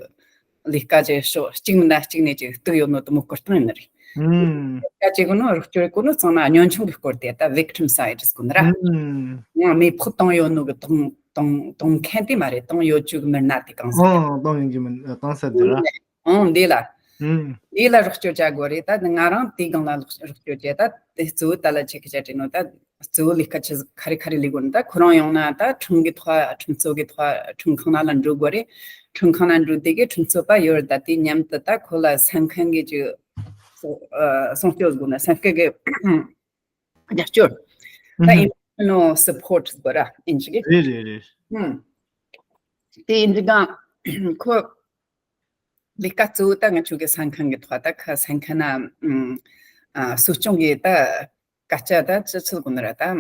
ལས་ཀ་ཅིག་ཤོག་གཅིག་མིན་ན་གཅིག་ནས་ཅིག་གཏུག་ཡོད་ནོ་དུ་མོ་བསྐུར་སྟངས་ཡིན་ནི་རེད། ཨུམ། ད་ཅིག་གོ་ནོ་རོགས་སྐྱོར་གོ་ནོ་ཚང་མ་ཉོ་ཆུང་གི་སྐོར་དེ་ད་victim side གོ་ནི་ར། ཨུམ། ཡང་མེ་ཕོག་བཏང་ཡོད་ནོ་གི་གཏོང་གཏོང་གཏོང་མཁན་དེ་མ་རེད། གཏོང་ཡོད་ཅུག་མི་སྣ་དེ་གང་ཟེར། ཨང་གཏོང་ཡོང་གི་མི་གཏོང་ས་དེ་ར། ཨང་འདི་ལ། ཨུམ། འདི་ལ་རོགས་སྐྱོར་བྱ་དགོས་རེད། ད་ང་རང་དེ་སྒང་ལ་རོགས་རོགས་སྐྱོར་བྱས། ད་དེ་གཙོ་བོ་ད་ལ་ཆེ་གི་བྱ་དྲི་ནོ་ད། གཙོ་བོ་ལས་ཀ་ཆི་ག་རེ་ག་རེ་ལས་དགོས་ན། ད་ཁོ་རང་ཡོང་ན་ད་ཁྲིམས་ཀྱི་ཐོག་ཁྲིམས་རྩོད་ཀྱི་ཐོག་ཁྲིམས་ཁང་ནང་ལ་འགྲོ་དགོས་རེད། ཁྲིམས་ཁང་ནང་འགྲོ་དེ་གི་ཁྲིམས་རྩོད་པ་ཡོད་རེད། ད་དེ་མཉམ་དུ་ད་ཁོ་ལ་སེམས་ཁམས་ཀྱི་ཅིག་སྲུང་སྐྱོབ་དགོས་ན་སེམས་ཁམས་ཀྱི་རྒྱབ་སྐྱོར། ད་ཨུམ། emotional support དགོས་ར་ཨིན་ཅིག་གི། རེད་རེད་རེད། ཨུམ། དེ་ཨིན་ཅིག་གང་ཁོ་ལས་ཀ་གཙོ་བོ་ད་ང་ཆོ་གི་སེམས་ཁམས་ཀྱི་ཐོག་ད་ཁ་སེམས་ཁམས་ན་ཨུམ་ཨ་གསོ་སྐྱོང་གི་ད་སྐད་ཆ་ད་ཅི་ཚིག་གོ་ནི་ར་ད།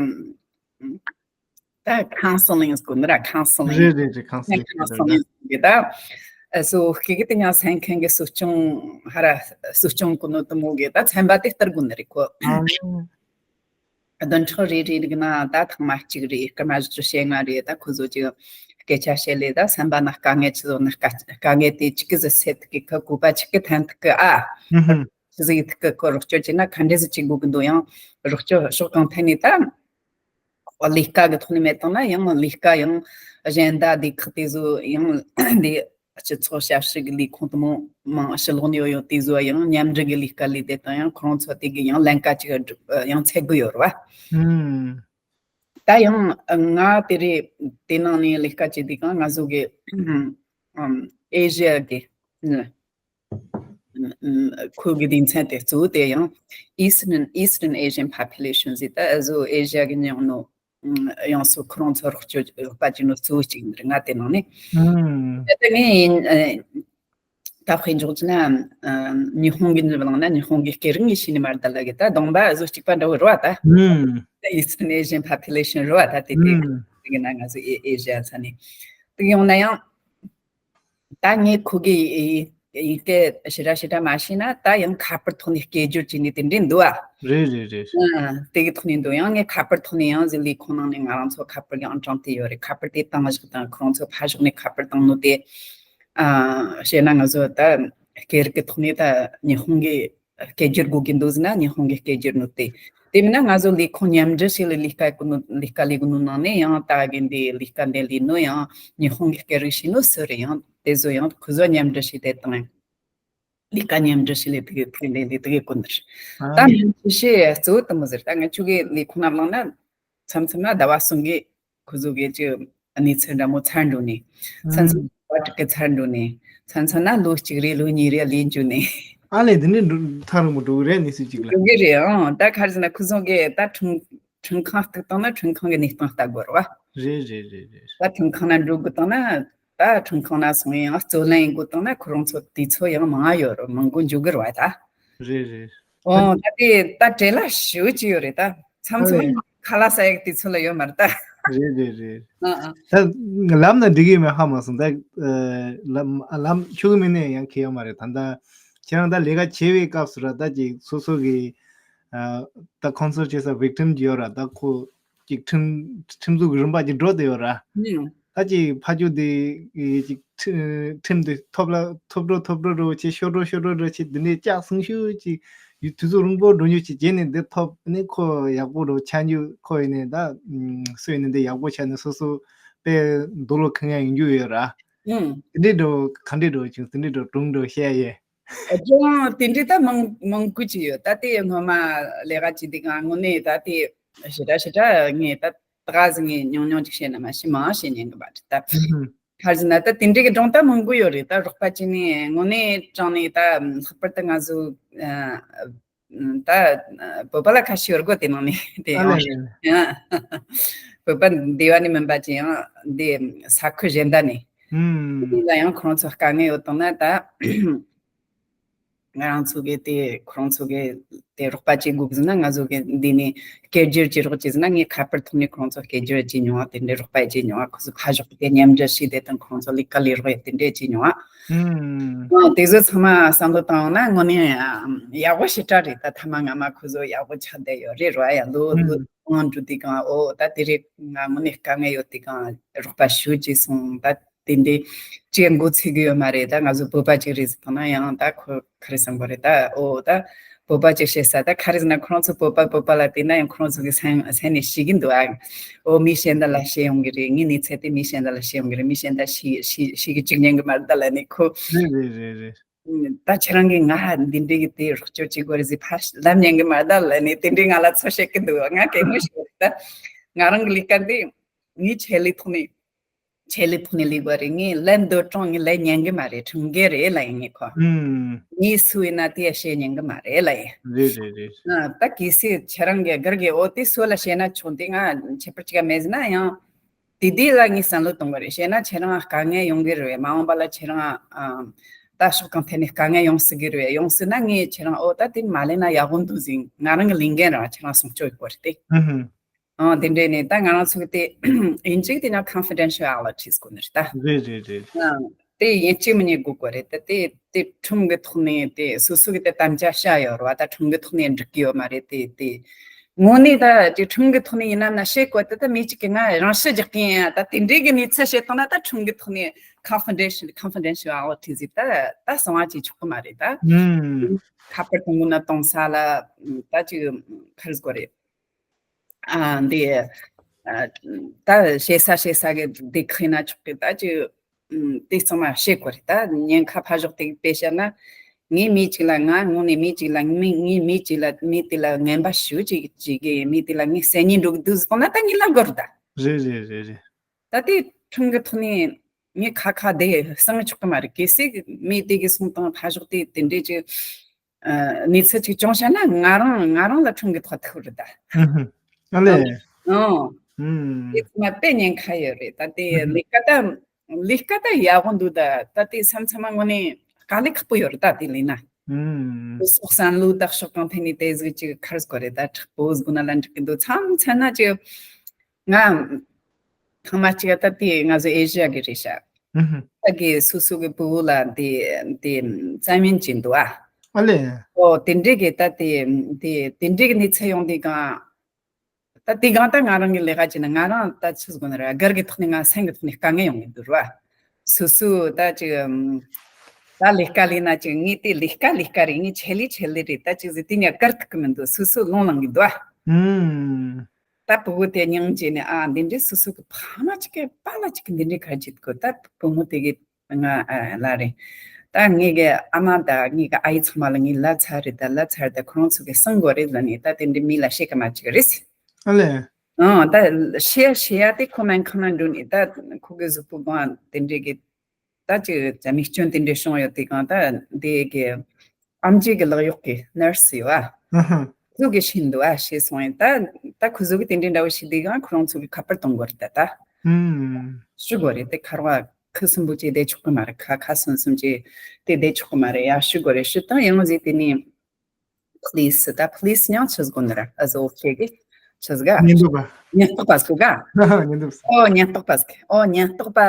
ད་counseling གོ་ནི་ར་counseling རེད་རེད་རེད། counseling counseling གི་ད་སོ་ཁེ་གི་དེ་ཉང་སེམས་ཁམས་གི་གསོ་སྐྱོང་ཧ་ར་གསོ་སྐྱོང་གོ་ནོ་དུ་མོ་གི་ད་ཚན་པ་དེ་ལྟར་གོ་ནི་རེད་ཁོ། བདུན་ཕྲག་རེ་རེ་རིག་ན་ད་ཐེངས་མ་གཅིག་རེ་སྐར་མ་བཞི་བཅུ་ཞེ་ལྔ་རེ་ད་ཁོ་ཚོ་ཅིག་སྐད་ཆ་བཤད་ལེ་ད་སེམས་པ་ན་དཀའ་ངལ་ཆེ་ཚོ་ན་དཀའ་དཀའ་ངལ་དེ་ཅིག་གི་ཟི་སེད་གི་ཁ་གོ་པ་ཅིག་གི་ཐན་ཐུག་གི་ཨ། ཆི་ཟིག་ཐུག་གི་ཁོ་རོགས་སྐྱོར་བྱས་ན་ག་འདྲ་ཟིག་ཅིག་དགོས་གི་འདུག་ཡང་རོགས་སྐྱོར་ཕྱོགས་གང་ཐད་ནས་ད་ལས་ཀ་གི་ཐོག་ནས་མེད་དང་ན་ཡང་ལས་ཀ་ཡང་གཞན་ད་སྡེ་ཁག་དེ་ཚོ་ཡང་འདི་སྤྱི་ཚོགས་ཞབས་ཞུ་གི་ལས་ཁུངས་དུ་མོ་མང་ཕྱི་ལོགས་ནས་ཡོད་ཡོད་དེ་ཚོ་ཡང་མཉམ་འབྲེལ་གི་ལས་ཀ་ལས་དེ་དང་ཡང་ཁོ་རང་ཚོ་དེ་གི་ཡང་ལན་ཀ་ཅིག་ཡང་འཚོལ་གི་ཡོད་རེད་བ། ད་ཡང་ང་དེ་རེད་དེ་ནང་ནས་ལས་ཀ་བྱེད་དུས་གང་ང་ཚོ་གི་ཨེ་ཤི་ཡ་གི་ཁོ་གི་སྡེ་ཚན་དེ་གཙོ་བོ་དེ་ཡང་Eastern Eastern Asian population ཟེར་ད་ཨ་ཟོ་ཨེ་ཤི་ཡ་གི་ཉོ་ནོ། ཡང་སོ་ཁོ་རང་ཚོ་རོགས་སྐྱོར་རོགས་པ་བྱེད་ནོ་གཙོ་བོ་གཅིག་ཡིན་རེད་ང་དེ་ནང་ནས། ཨུམ། ད་ལྟ་ངས་ཡིན་ད་དཔེ་འཇོག་ཅི་ན་ཉི་ཧོང་གི་འདི་བླངས་ན་ཉི་ཧོང་གི་སྐད་རིགས་ངས་ཤེས་ནི་མ་རེད་ད་ལ་གི་ད་གདོང་པ་བཟོ་གཅིག་པ་འདྲ་བོ་རེད་བ་ད། ཨུམ། Eastern Asian population རེད་བ་ད་དེ་དེ་ཨུམ། དེ་གི་ན་ང་ཚོ་ཨེ་ཨེ་ཤི་ཡ་ཚ་ནས་དེ་ཡོང་ན་ཡང་། ད་ངས་ཁོ་གི་ཡིག་སྐད་ཞེ་དྲག་ཞེ་དྲག་མ་ཤེས་ན་ད་ཡང་ཁ་པར་ཐོག་ནས་སྐད་སྒྱུར་བྱས་ནས་དེ་འདྲས་འདུག་ཨ། རེད་རེད་རེད། ཨ་དེ་གི་ཐོག་ནས་འདུག་ཡང་ངས་ཁ་པར་ཐོག་ནས་ཡང་ཟི་ལི་ཁོང་ནང་ནས་ང་རང་ཚོ་ཁ་པར་ཡང་དྲངས་ཏེ་ཡོད་རེད། ཁ་པར་དེ་བཏང་བཞག་དང་ཁོ་རང་ཚོ་ཕར་ཕྱོགས་ནས་ཁ་པར་བཏང་ནོ་དེ་ཨ་བཤད་ན་ང་ཚོ་ད་སྐད་རིགས་ཀྱི་ཐོག་ནས་ད་ཉི་ཧོང་གི་སྐད་སྒྱུར་དགོས་ཀྱི་འདུག་ཟེར་ན་ཉི་ཧོང་གི་སྐད་སྒྱུར་ནོ་དེ། དེ་མིན་ན་ང་ཚོ་ལས་ཁུངས་མཉམ་འབྲེལ་བྱས་ལ་ལས་ཀ་གོ་ནོ་ལས་ཀ་ལས་གོ་ནོ་ནང་ནས་ཡང་ད་གི་འདི་ལས་ཀ་འདི་ལས་ནོ་ཡང་ཉི་ཧོང་གི་སྐད་རིགས་ཤེས་ནོ་སུ་རེད། ཡང་དེ་ཚོ་ཡང་ཁོ་ཚོ་མཉམ་འབྲེལ་བྱས་དེ་དང་ལས་ཀ་མཉམ་འབྲེལ་བྱས་ལས་དེ་གི་དེ་ལས་ལས་དེ་གི་གོ་ནི་རེད། ད་མི་ཤེས་གཙོ་བོ་དུ་མོ་ཟེར་ད་ང་ཆུ་གི་ལས་ཁུངས་ནང་ལངས་ན་མཚམས་མཚམས་ན་ཟླ་བ་གསུམ་གི་ཁོ་ཚོ་གི་ཅི་གནས་ཚུལ་འདྲ་མོ་ཚར་འགྲོ་ནས། མཚན་མཚན་ཨུམ། བ་དྲུག་གི་ཚར་འགྲོ་ནས། མཚན་མཚན་ན་ལོ་གཅིག་རེ་ལོ་གཉིས་རེ་ལས་འཇུ་ནས། ཨ་ལས་འདི་འདྲའི་འགྲོ་ཐང་རིང་པོ་འགྲོ་གི་རེད་གནས་ཚུལ་གཅིག་ལ། འགྲོ་གི་རེད་ཨང་། ད་ག་རེ་ཟེར་ན་ཁོ་ཚོ་གི་ད་ཁྲིམས་ཁྲིམས་ཁང་གཏུག་བཏང་ན་ཁྲིམས་ཁང་གི་གནས་སྟངས་ལྟ་དགོས་རེད་བ། རེད་རེད་རེད་རེད། ད་ཁྲིམས་ཁང་ན་འགྲོ་དགོས་བཏང་ན་ད་ཁྲིམས་ཁང་ན་སོང་ཡང་རྩོད་ལེན་ཡིན་དགོས་བཏང་ན་ཁོ་རང་ཚོ་དུས་ཚོད་ཡང་མང་ཡོད་རེད། མང་པོ་འཇུ་གི་རེད་བ་ད། རེད་རེད། ཨོ་ད་དེ་ད་བྲེལ་བ་ཞེ་པོ་ཅིག་ཡོད་རེད་ད། མཚམས་མཚམས་ཨ་ལས། ཁ་ལག་ཟ་ཡག་དུས་ཚོད་ལ་ཡོད་མ་རེད་ད། རེད་རེད་རེད། ཨ་ཨ། ད་ལམ་ན་འགྲིག་གི་མེད་ཧ་མ་སོང་ད། ལམ་ལམ་ཆུ་གི་མི་ནས་ཡང་ཁེལ་ཡོད་མ་རེད་ད། ད་ཁྱེད་རང་ད་ལས་ཀ་བྱེད་པའི་སྐབས་སུ་ར་ད་ཅིག་སོ་སོ་གི་ད་ཁོང་ཚོར་བྱེད་ས་victim གྱི་ཡོད་ར། ད་ཁོ་ཅིག་ཁྲིམས་ཁྲིམས་འཛུགས་ཀྱི་རིམ་པ་ཅིག་འགྲོ་བསྡད་ཡོད་ར། ད་ཅིག་ཕ་ཆུ་དེ་ཅིག་ཁྲིམས་དེ་ཐོབ་ལ་ཐོབ་འགྲོ་ཐོབ་འགྲོ་འགྲོ་བྱེད་ཤོར་འགྲོ་ཤོར་འགྲོ་འགྲོ་བྱེད་དེ་ནས་ལྕགས་སྲིང་ཤུ་ཅིག་ཡུ་དུས་ཚོད་རིང་པོ་འགྲོ་རྒྱུ་ཅིག་བྱས་ནས་འདི་ཐོབ་ནས་ཁོ་ཡག་པོ་རུ་ཆ་རྒྱུ་ཁོ་ཡིན་ནས་ད་སུ་ཡིན་ནས་འདི་ཡག་པོ་ཆ་ནས་སོ་སོ་དཔེ་འདུག་ལོ་ཁེངས་ཡ་ཡིན་རྒྱུ་ཡོད་ར། ཨུམ། དེ་འདྲའི་འགྲོ་ག་འདྲའི་འགྲོ་བྱུང་དེ་འདྲའི་འགྲོ་གྲུང་འགྲོ་བཤད་ཡས། ཨ་ཅོ་དེ་འདྲའི་ད་མང་མང་པོ་ཅིག་ཡོད་ད། དེ་སྔོན་མ་ལས་ཀ་བྱེད་དུས་གང་དངོས་གནས་ད་དེ་ཞེ་དྲག་ཞེ་དྲག་ངས་ད་ད་ག་ཟིག་ངས་ཉུང་ཉུང་ཅིག་བཤད་ན་མ་ཤི་མང་བཤད་ཉན་གི་མ་རེད་ད། ཨུམ། ག་རེ་ཟེར་ན་ད་དེ་འདྲའི་གི་སྒྲུང་ད་མང་པོ་ཡོད་རེད་ད། རོགས་པ་བྱས་ནས་དངོས་གནས་དྲང་ནས་ད་ལྷག་པར་དུ་ང་ཚོ་ཨ་ད་བོད་པ་ལ་ཁ་ཤས་ཡོད་དགོས་དེ་ནང་ནས་དེ་ཨ་ཡང་ལས་ལས། བོད་པ་འདི་བ་ནས་མིན་པ་ཅི་ཡང་འདི་ས་ཁུལ་གཞན་དག་ནས་ཨུམ། འདི་ལ་ཡང་ཁོང་ཚོ་དཀའ་ངལ་ཡོད་དང་ན་ད། ང་རང་ཚོ་གི་དེ་ཁོ་རང་ཚོ་གི་དེ་རོགས་པ་བྱེད་དགོས་ཟེར་ན་ང་ཚོ་གི་འདི་ནས་སྐད་སྒྱུར་བྱེད་རོགས་བྱེད་ཟེར་ན་ངས་ཁ་པར་ཐོག་ནས་ཁོ་རང་ཚོ་སྐད་སྒྱུར་བྱེད་མྱོང་བ་དེ་འདྲའི་རོགས་པ་བྱེད་མྱོང་བ། ཁོ་ཚོ་ཕ་ཞོག་གི་དེ་མཉམ་འབྲེལ་བྱས་དེ་དང་ཁོ་རང་ཚོ་ལས་ཀ་ལས་རོགས་ཡ་དེ་འདྲའི་བྱེད་མྱོང་བ། ཨང་དེ་ཚོ་ཚང་མ་བསམ་བློ་བཏང་ཡོང་ན་དངོས་གནས་ཡག་པོ་ཞེ་དྲག་རེད་ད། ཐ་མ་སྔ་མ་ཁོ་ཚོ་ཡག་པོ་ཆགས་བསྡད་ཡོད་རེད་རོགས་ཡ། ལོ་ལོ་ཨང་འགྲོ་དུས་གང་ཨོ་ད་དེ་རེད་ང་དངོས་གནས་དཀའ་ངལ་ཡོད་དུས་གང་རོགས་པ་ཞུ་བྱས་སོང་ད། དེ་འདྲའི་ཅིག་མགོ་ཚོས་གི་ཡོད་མ་རེད་ད། ང་ཚོ་བོད་པ་ཅིག་རེད་ཟེར་ཐང་ན་ཡང་ད་ཁོ་ག་རེ་བསམ་གི་རེད་ད། ཨོ་ད་ བོད་པ་ཅིག་བཤད་ས་ད་ག་རེ་ཟེར་ན་ཁོ་རང་ཚོ་བོད་པ་བོད་པ་ལ་བལྟས་ན་ཡང་ཁོ་རང་ཚོ་གི་སེམས་སེམས་ནས་ཤེས་ཀྱི་འདུག་ཨ། འོ་མི་གཞན་དག་ལ་བཤད་ཡོང་གི་རེད། ངའི་གནས་ཚད་དེ་མི་གཞན་དག་ལ་བཤད་ཡོང་གི་རེད། མི་གཞན་དག་ཤེས་ཤེས་ཤེས་ཀྱི་ཅིག་ཉན་གི་མ་རེད་ད་ལབ་ནས་ཁོ། རེད་རེད་རེད་རེད། ད་ཁྱེད་རང་གིས་ང་འདི་འདྲའི་གི་དེ་རོགས་སྐྱོར་བྱེད་དགོས་རེད་ཟེར་ཕར་ལབ་ཉན་གི་མ་རེད་ད་ལབ་ནས་དེ་འདྲའི་ང་ལ་ཚོད་བཤད་ཀྱི་འདུག་ང་གད་མོ་ཤོར་ད། ང་རང་གི་ལས་ཀ་འདི་ངའི་ཆེད་ལས་ཐོག་ནས་ཆེད་ལས་ཐོག་ནས་ལས་དགོས་རེད། ངས་ལན་འདོད་གྲོང་ངས་ལན་ཉན་གི་མ་རེད། ཁྲིམས་འགལ་རེད་ལབ་ཡིན་ངས་ཁོ། ངས་སུ་ཡིན་ན་དེ་བཤད་ཉན་གི་མ་རེད་ལབ་ཡིན། རེད་རེད་རེད། ད་གལ་སྲིད་ཁྱེད་རང་གི་སྒེར་གི་འོ་དེ་སུ་ལ་བཤད་ན་ཆོག་འདི་ང་ཁྱད་པར་ཅིག་མེད་ཟེར་ན་ཡང་། དེ་དེ་ལ་ངས་བསམ་བློ་གཏོང་གི་རེད། བཤད་ན་ཁྱེད་རང་དཀའ་ངལ་ཡོང་གི་རེད། མ་འོངས་པ་ལ་ཁྱེད་རང་ཨ། ད་ཕྱོགས་གང་ཐད་ནས་དཀའ་ངལ་ཡོང་སྲིད་ཀྱི་རེད། ཡོང་སྲིད་ན་ངས་ཁྱེད་རང་འོ་ད་དེ་མ་ལས་ན་ཡག་པོ་འདུག་ཟིན་ང་རང་གི་ལས་འགན་རང་ཁྱེད་རང་སྲུང་སྐྱོབ་དགོས་རེད་དེ། ཨང་དེ་འདྲས་ནས་ད་ང་རང་ཚོ་གི་དེ་ཡིན་གཅིག་དེ་ན་confidentialities དགོས་ནི་རེད་ད། རེད་རེད་རེད། དེ་ཡིན་གཅིག་མིན་གཉིས་དགོས་དགོས་རེད་ད། དེ་དེ་ཁྲིམས་ཀྱི་ཐོག་ནས་དེ་སོ་སོ་གི་དེ་དམ་བཅའ་བཞག་ཡོད་རེད་བ། ད་ཁྲིམས་ཀྱི་ཐོག་ནས་འགྲིག་གི་ཡོད་མ་རེད་དེ་དེ། དངོས་གནས་ད་དེ་ཁྲིམས་ཀྱི་ཐོག་ནས་ཡིན་ན་ན་བཤད་དགོས་དེ་ད་མི་གཅིག་གིས་ང་རང་བཤད་རྒྱག་གི་ཡིན་ད་དེ་འདྲས་གི་གནས་ཚུལ་བཤད་བཏང་ན་ད་ཁྲིམས་ཀྱི་ཐོག་ནས་confidential confidentialities ཟེར་ད་ད་གསང་བ་བྱེད་ཆོག་གི་མ་རེད་ད། ཁ་པར་གཏོང་དགོས་ན་གཏོང་ས་ལ་ད་ཅིག་ག་རེ་ཟེར་དགོས་རེད། ཨ་འདི་ཨ་ད་བཤད་ས་བཤད་ས་གི་འདི་ཁ་ན་ཆོག་གི་ད་ཅི་ཨུམ་དེ་ཚང་མ་བཤད་དགོས་རེད། ད་ཉེན་ཁ་ཕར་ཞོག་དེ་དཔེ་བཤད་ན་ངའི་མི་གཅིག་ལ་ང་དངོས་གནས་མི་གཅིག་ལ་མི་ངའི་མི་གཅིག་ལ་མི་དེ་ལ་ངན་པ་ཞུ་ཅིག་ཅིག་གི་མི་དེ་ལ་ངའི་སེམས་ཉིད་འགྲོ་གི་འདུག་ཟེར་ན་ད་ངའི་ལ་དགོས་རེད་ད། རེད་རེད་རེད་རེད། ད་དེ་ཁྲིམས་ཀྱི་ཐོག་ནས་ངའི་ཁ་ཁ་དེ་གསང་ཆོག་གི་མ་རེད། གལ་སྲིད་མི་དེ་གི་གསུང་སྟངས་ཕར་ཞོག་དེ་དེ་འདྲས་ཀྱི་ཨ་གནས་ཚུལ་ཅིག་བྱུང་བྱས་ན་ང་རང་ང་རང་ལ་ཁྲིམས་ཀྱི་ཐོག་ཐུག་རེད་ད། ཨ་ལེ། ཨང་། དེ་ཚང་མ་དཔེ་ཉེན་ཁ་ཡོད་རེད་ད། དེ་ལས་ཀ་ད་ལས་ཀ་ད་ཡག་པོ་འདུག་ད། ད་དེ་མཚམས་མཚམས་མ་དངོས་གནས་དཀའ་ལས་ཁག་པོ་ཡོད་རེད་ད་དེ་ལས་ན། སོ་སོ་བསམ་བློ་བཏང་ཕྱོགས་གང་ཐད་ནས་དེ་ཟིག་ཅིག་ག་རེ་ཟེར་དགོས་རེད་ད། དྲག་པོ་ཟིག་ན་ལ་འགྲིག་གི་འདུག་མཚམས་མཚམས་ན་ཅིག་ང་ཐེངས་མ་གཅིག་ད་དེ་ང་ཚོ་ཨེ་ཤི་ཡ་གི་རེད་ཤག་ད་གི་སོ་སོ་གི་བུ་ལ་དེ་དེ་བཙན་གཡེམ་བྱས་འདུག་ཨ། ཨ་ལེ། ཨོ་དེ་འདྲས་གི་ད་དེ་དེ་དེ་འདྲས་གི་གནས་ཚུལ་ཡོང་དུས་གང་། ད་དེ་གང་ད་ང་རང་གི་ལས་ཀ་བྱས་ན་ང་རང་ད་ཆི་ཟེར་དགོས་ན་ར་སྒེར་གི་ཐོག་ནས་ང་སེམས་གི་ཐོག་ནས་དཀའ་ངལ་ཡོང་གི་འདུག་ར། སོ་སོ་ད་ཅིག་ད་ལས་ཀ་ལས་ན་ཅིག་ངས་དེ་ལས་ཀ་ལས་ཀ་རེད། ངས་ཆེད་ལས་ཆེད་ལས་རེད། ད་ཅིག་ཟེར་དེ་ངས་བཀར་ཐུབ་གི་མི་འདུག་སོ་སོ་ལོང་ལངས་གི་འདུག་ཨ། ད་བུ་བོ་དེ་སྙིང་རྗེ་ནས་ཨ་འདི་འདྲའི་སོ་སོ་གི་ཕ་མ་ཅིག་གི་པཱ་ལགས་ཅིག་གི་འདི་འདྲའི་ག་རེ་བྱེད་དགོས། ད་བུ་མོ་དེ་གི་ང་ཨ་ལ་རེད། ད་ངེད་ཀྱི་ཨ་མ་དང་ངེད་ཀྱི་ཨ་ཡེ་ཚང་མ་ལ་ངས་ལབ་ཚར་རེད། ད་ལབ་ཚར། ད་ཁོ་རང་ཚོ་གི་གསང་དགོས་རེད་ལབ་ནས་ད་དེ་འདྲའི་མི་ལ་བཤད་གི་མ་བཅུག་རེད། ཨ་ལེ། ཨང་ད་བཤད་བཤད་ཡ་དེ་ཁོ་སྨན་ཁང་ན་འགྲོ་ནས་ད་ཁོ་གི་གཟུགས་པོ་སྒང་དེ་འདྲའི་གི་ད་ཅིག་རྨས་སྐྱོན་དེ་འདྲའི་བྱུང་ཡོད་དེ་གང་ད་དེ་གི་ཨེམ་ཆི་གི་ལག་གཡོག་གི་ནར་སི་ཡོད་ཨ། ཨ་ཧ། ཁོ་གི་ཤིན་ཏུ་ཨ་ཤེས་སོང་ཡིན། ད་ད་ཁོ་ཚོ་གི་དེ་འདྲའི་འདྲ་བོ་ཞིག་དེ་གང་ཁོ་རང་ཚོ་གི་ཁ་པར་གཏོང་དགོས་རེད་ད། ད་ཧུམ། ཞུ་དགོས་རེད་དེ་ཁ་རོག་ཁུ་སུམ་པོ་ཅིག་བསྡད་ཆོག་གི་མ་རེད། ཁ་ཁ་སུམ་སུམ་ཅིག་དེ་བསྡད་ཆོག་གི་མ་རེད་ཡ། ཞུ་དགོས་རེད། ཞུ་དང་ཡང་ཟིག་དེ་ནི་པོ་ལི་སི་ད་པོ་ལི་སི་ཡང་ཆི་ཟེར་དགོས་ནི་ར། ཨ་ཟོ་ཁེ་གི་ཆི་ཟེར་ག་ཉེན་རྟོག་པ། ཉེན་རྟོག་པ་ཟེར་ག་ཉེན་རྟོག་པ། ཨོ་ཉེན་རྟོག་པ་ཟེར་གི། ཨོ་ཉེན་རྟོག་པ་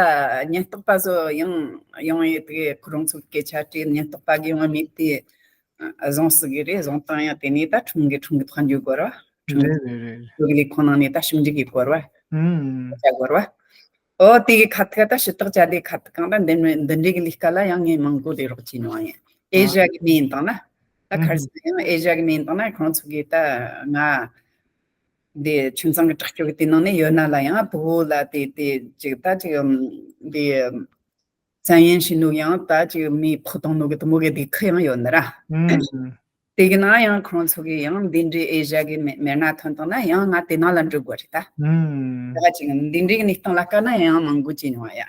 ཉེན་རྟོག་པ་ཟོ་ཡང་ཡང་ཡེ་དེ་ཁོ་རང་ཚོ་སྐད་ཆ་དྲིས། ཉེན་རྟོག་པ་གི་ཡང་མི་དེ་བཟང་ཟེར་གི་རེད། བཟང་དང་ཡང་དེ་ནས་ད་ཁྲིམས་གི་ཁྲིམས་གི་ཐོག་འཇུག་དགོས་ར། ཁྲིམས་རེད་རེད་རེད། ཁྲིམས་གི་ལས་ཁུངས་ནང་ནས་ད་ཞིབ་འཇུག་གི་དགོས་ར། ཧུམ། ཆ་དགོས་ར། ཨོ་དེ་གི་ཁ་ཐུག་ད་ཞུ་དག་བྱ་དེ་ཁ་ཐུག་གང་ད་འདི་འདི་འདྲའི་གི་ལས་ཀ་ལ་ཡང་ངས་མང་པོ་ལས་རོགས་བྱས་མྱོང་ཡིན། ཨེ་ཤ་ཡ་གི་མི་ཡིན་དང་ན། ད་ཁར་སང་ཡང་ཨེ་ཤ་ཡ་གི་མི་ཡིན་དང་ན་ཁོང་ཚོ་གི་ད་ང་འདི་ཁྱིམ་ཚང་གི་དྲག་སྤྱོད་གི་དེ་ནང་ནས་ཡོད་ན་ལ་ཡང་བུ་བོ་ལ་དེ་དེ་ཅིག་ད་ཅིག་འདི་བཙན་གཡེམ་བྱས་ནོ་ཡང་ད་ཅིག་མི་ཕོ་བཏང་ནོ་གི་དུ་མོ་གི་དེ་ཁུ་ཡང་ཡོད་ནི་ར། དེ་གི་ནང་ཡང་ཁོང་ཚོ་གི་ཡང་འདི་འདྲའི་ཨེ་ཤ་ཡ་གི་མི་མི་སྣ་ཐོན་བཏང་ན་ཡང་ང་དེ་ནང་ལ་འགྲོ་དགོས་རེད་ད། ད་ཅིག་འདི་འདྲའི་གི་གནས་སྟངས་ལ་དཀའ་ན་ཡང་མང་པོ་ཅིག་མྱོང་ཡ།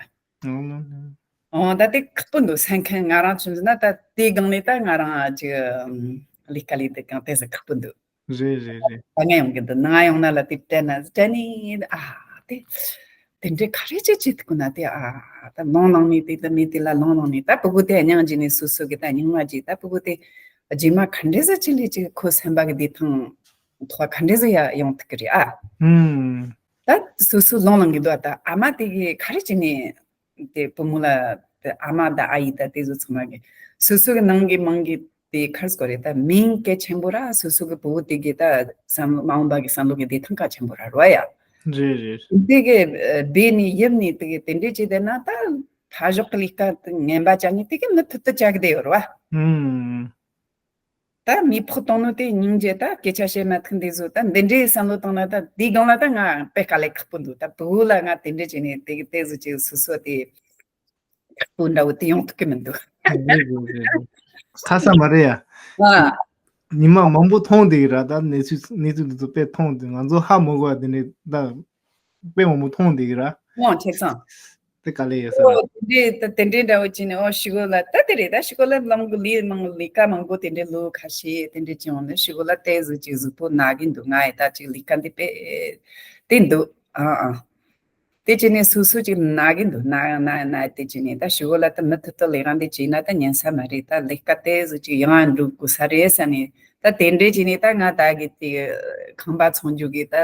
ཨོ་ད་དེ་ཁག་པོ་འདུག་སེམས་ཁན་ང་རང་ཆུང་ཟིན་ན་ད་དེ་སྒང་ནས་ད་ང་རང་ཅིག་ལས་ཀ་ལས་དེ་གང་དེ་ཟིག་ཁག་པོ་འདུག་རེད་རེད་རེད། ད་ང་ཡོང་གི་འདུག་ནང་ཡོང་ན་ལ་དེ་དྲན་ན་དྲན་ནས་ཨ་དེ་དེ་འདྲའི་ག་རེ་ཅིག་བྱེད་ཐུབ་ཀྱི་ན་དེ་ཨ་ད་ལོང་ལོང་ནས་དེ་ད་མི་དེ་ལ་ལོང་ལོང་ནས་ད་ཕྲུ་གུ་དེ་སྙིང་རྗེ་ནས་སོ་སོ་གི་ད་སྙིང་མ་རྗེ་ད་ཕྲུ་གུ་དེ་རྗེས་མ་ག་འདྲ་ཟིག་ཅིག་ལས་ཅིག་ཁོ་སེམས་པ་གི་བདེ་ཐང་ཐོག་ག་འདྲ་ཟིག་ཡ་ཡོང་ཐུབ་ཀྱི་རེད་ཨ། ཧུམ། ད་སོ་སོ་ལོང་ལོང་གི་འདུག་ད་ཨ་མ་དེ་གི་ག་རེ་བྱས་ནས་དེ་བུ་མོ་ལ་དེ་ཨ་མ་དང་ཨ་ཡེ་ད་དེ་ཚོ་ཚང་མ་གི་སོ་སོ་གི་ནང་གི་མང་གི་དེ་ག་རེ་ཟེར་དགོས་རེད། ད་མིང་གལ་ཆེན་པོ་ར་སོ་སོ་གི་བུ་བོ་དེ་གི་ད་བསམ་མ་འོངས་པ་གི་བསམ་བློ་གི་བདེ་ཐང་གལ་ཆེན་པོ་ར་རོ་ཡ། རེད་རེད། དེ་གི་ཨ་སྦས་ནས་ཡིབ་ནས་དེ་གི་དེ་འདྲས་བྱས་བསྡད་ན་ད་ཕ་ཞོག་གི་ལས་ཀ་དེ་ངན་པ་བྱ་ངེས་དེ་གི་མུ་མཐུད་དུ་བྱ་གི་བསྡད་ཡོད་རེད་བ། ཧུམ། ད་མིའི་ཕོག་གཏོང་ནོ་དེ་སྙིང་རྗེ། ད་སྐད་ཆ་བཤད་མ་ཐུབ་འདི་བཟོ། ད་འདི་འདྲའི་བསམ་བློ་བཏང་ན་ད་འདིའི་སྒང་ལ་ད་ང་དཔེ་དཀའ་ལས་ཁག་པོ་འདུག་ད་བུ་ལ་ང་དེ་འདྲ་བྱས་ནས་དེ་དེ་བཟོ་བྱས་སོ་སོ་དེ་ཁག་པོ་འདྲ་བོ་དེ་ཡོང་ཐུབ་ཀྱི་མི་འདུག་རེད་རེད་རེད་རེད། ཁ་ས་མ་རེད་ཡ། ཨ། ཉི་མ་མང་པོ་མཐོང་བསྡད་ཀྱི་ར། ད་གནས་ཚུལ་གནས་ཚུལ་འདི་ཚོ་དཔེ་མཐོང་བསྡད། ང་ཚོ་ཧ་མ་གོ་བ་དེ་འདྲ་ད་དཔེ་མང་པོ་མཐོང་བསྡད་ཀྱི་ར། མོ་ཁྱེད་ཚང་། དེ་དཀའ་ལས་ཡོད་ས་རེད། ཨོ་དེ་འདྲའི་ད་དེ་འདྲའི་འདྲ་བོ་བྱས་ནས། ཨོ་ཤི་གོ་ལ་ད་དེ་རེད། ད་ཤི་གོ་ལ་ལམ་གི་ལས་མང་ལས་ཀ་མང་པོ་དེ་འདྲའི་ལོ་ཁ་ཤས་དེ་འདྲའི་བྱས་ཡོང་ནས་ཤི་གོ་ལ་དེ་བཟོ་ཅིག་གཟུགས་པོ་ན་གི་འདུག་ང་ཡི་ད་ཅིག་ལས་ཀ་འདི་དཔེ་དེ་འདུག་ཨ་ཨ། དེ་བྱས་ནས་སོ་སོ་ཅིག་ན་གི་འདུག་ན་ན་ན་དེ་བྱས་ནས་ད་ཤི་གོ་ལ་ད་མུ་མཐུད་དུ་ལས་ཀ་འདི་བྱས་ན་ད་ཉན་ས་མ་རེད། ད་ལས་ཀ་དེ་བཟོ་ཅིག་ཡང་འགྲོ་དགོས་ས་རེད་ས་ནས། ད་དེ་འདྲའི་བྱས་ནས་ད་ང་ད་གི་དེ་ཁང་པ་ཚོང་རྒྱུ་གི་ད་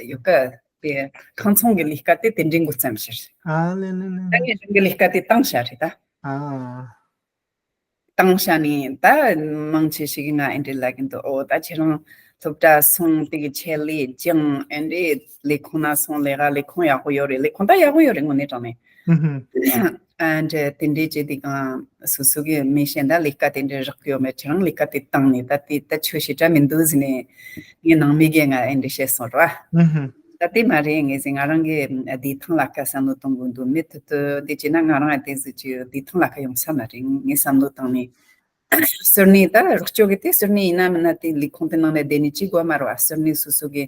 ཡོད་ཀ་དེ་ཁང་ཚོང་གི་ལས་ཀ་དེ་དེ་འདྲའི་འགོ་བརྩམས་ཤག་ཨ་ལེ་ལེ་ལེ། ད་ངས་རང་གི་ལས་ཀ་དེ་བཏང་ཤག་རེད་ད། ཨ། བཏང་ཤག་ནས་ད་མང་ཆེ་ཞིག་གིས་ང་ཨེ་འདྲ་ལབ་གི་འདུག་ཨོ་ད་ཁྱེད་རང་སློབ་གྲྭ་སོང་དེ་གི་ཆེད་ལས་སྦྱངས་ཨེ་འདྲའི་ལས་ཁུངས་ན་སོང་། ལས་ཀ་ལས་ཁུངས་ཡག་པོ་ཡོད་རེད། ལས་ཁུངས་ད་ཡག་པོ་ཡོད་རེད་དངོས་གནས་དྲང་གནས། ཨུ་ཧུ། ཨ་འདྲ་དེ་འདྲའི་བྱས་དེ་གང་སོ་སོ་གི་མི་གཞན་ད་ལས་ཀ་དེ་འདྲ་རག་གི་ཡོད་མེད། ཁྱེད་རང་ལས་ཀ་དེ་བཏང་ནས་ད་དེ་ད་ཆོས་བྱེད་གྲ་མི་འདུག་ཟེར་ནས་ངའི་ནང་མི་གིས་ང་ཨེ་འདྲ་བཤད་སོང་ར། ཨུ་ཧུ། ད་དེ་མ་རེད། ངས་ཟེར་ང་རང་གི་བདེ་ཐང་ལ་ཁ་བསམ་བློ་གཏོང་དགོས་འདུག་མུ་མཐུད་དུ་དེ་བྱས་ན་ང་རང་ཨ་དེ་ཟེར་གྱི་བདེ་ཐང་ལ་ཁ་ཡོང་ས་མ་རེད། ངས་བསམ་བློ་བཏང་ནས་སོར་ནས་ད་རོགས་སྐྱོར་གི་དེ་སོར་ནས་ཡིན་ན་མིན་ན་དེ་ལས་ཁུངས་དེ་ནང་ནས་བསྡད་ནས་ཅི་དགོས་མ་རེད་བ། སོར་ནས་སོ་སོ་གི་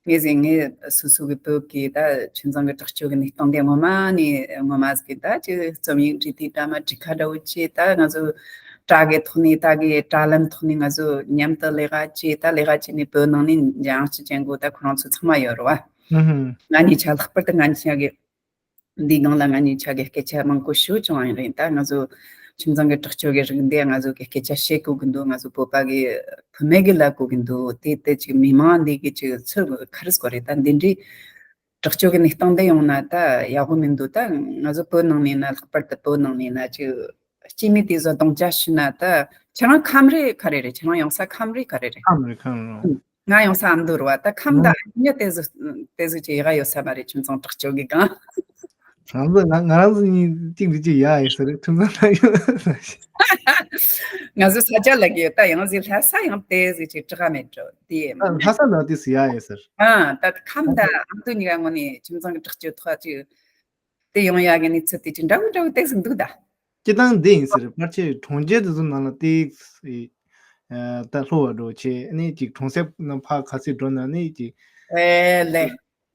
ངས་ཟེར་ངས་སོ་སོ་གི་བོད་ཀྱི་ད་ཁྱིམ་ཚང་གི་དྲག་སྤྱོད་ཀྱི་གནས་སྟངས་དེ་ངོ་མ་ནས་ངོ་མ་ཟིག་གི་ད་ཅིག་རྩོམ་ཡིག་བྲིས་ཏེ་ད་མ་བྲིས་ཁ་འདྲ་བོ་བྱས། ད་ང་ཚོ་དྲ་གི་ཐོག་ནས་ད་གི་དྲ་ལམ་ཐོག་ནས་ང་ཚོ་མཉམ་དུ་ལས་ཀ་བྱས། ད་ལས་ཀ་བྱས་ནས་བོད་ནང་ནས་འཇང་སྤྱི་ཅན་གོ་ད་ཁོ་རང་ཚོ་ཚང་མ་ཡོད་རེད་བ། ཨུ་ཧུ། ང་གཉིས་ཆ་ལྷག་པར་དུ་ང་གཉིས་ཆ་གི་འདིའི་སྒང་ལ་ང་གཉིས་ཆ་གི་སྐད་ཆ་མང་པོ་ཞུ་བྱུང་བ་ཡིན་རེད། ད་ང་ཚོ་ཁྱིམ་ཚང་གི་དྲག་སྤྱོད་ཀྱི་རིགས་འདི་ང་ཚོ་གི་སྐད་ཆ་བཤད་དགོས་ཀྱི་འདུག་ང་ཚོ་བོད་པ་གི་བུད་མེད་ཀྱི་ལབ་དགོས་ཀྱི་འདུག་དེ་དེ་ཅིག་མི་མང་འདི་གི་ཅིག་ཚུར་ཁ་རིས་དགོས་རེད། ད་འདི་འདྲའི་དྲག་སྤྱོད་ཀྱི་གནས་སྟངས་འདི་ཡོང་ན་ད་ཡག་པོ་མི་འདུག་ད་ང་ཚོ་བོད་ནང་ནས་ན་ལྷག་པར་དུ་བོད་ནང་ནས་ན་ཅིག་སྐྱེས་མི་དེ་ཚོ་རྡུང་རྒྱག་ཞུ་ན། ད་ཁྱེད་རང་ཁམས་རེད་ག་རེ་རེད། ཁྱེད་རང་ཡོང་ས་ཁམས་རེད་ག་རེ་རེད། ཁམས་རེད་ཁམས་རེད། ང་ཡོང་ས་ཨ་མདོ་རེད་བ། ད་ཁམས་ད་ཨ་ནི་དེ་ཚོ་དེ་ཚོ་ཅིག་ཡག་ཡོད་ས་མ་རེད། ཁྱིམ་ཚང་དྲག་སྤྱོད་ཀྱི་སྒང་། ང་ཚོ་ང་ང་རང་ཚོ་གཉིས་གཅིག་འདྲ་གཅིག་ཡག་ཡོད་ས་རེད། ཁྱིམ་ཚང་ད་ཡོད་ས་རེད། ང་ཚོ་ས་ཆ་ལ་གི་ཡོད། ད་ཡང་ཟིག་ལྷ་ས་ཡང་དེ་ཟིག་ཅིག་དྲག་མེད་འགྲོ་དེ། ལྷ་ས་ན་དེ་སུ་ཡག་ཡོད་ས་རེད། ཨ་ད་ཁམས་ད་ཨ་མདོ་གཉིས་ཀ་ངོ་ནས་ཁྱིམ་ཚང་གི་དྲག་སྤྱོད་ཐོག་ཅིག་དེ་ཡོང་ཡག་གི་གནས་ཚུལ་དེ་ཅིག་འདྲ་བོ་འདྲ་བོ་དེ་ཟིག་འདུག་ད། སྤྱི་བཏང་འདི་ཡིན་ཟེར། ཕལ་ཆེར་གྲོང་ཁྱེར་དེ་ཚོ་ནང་ལ་ཏིག་ཨ་ད་ལྷོ་བ་འགྲོ་བྱས་ནས་ཅིག་གྲོང་གསེབ་ནང་ཕར་ག་ཚོད་འགྲོ་ན་ནི་ཅིག་ཨེ་ལེ།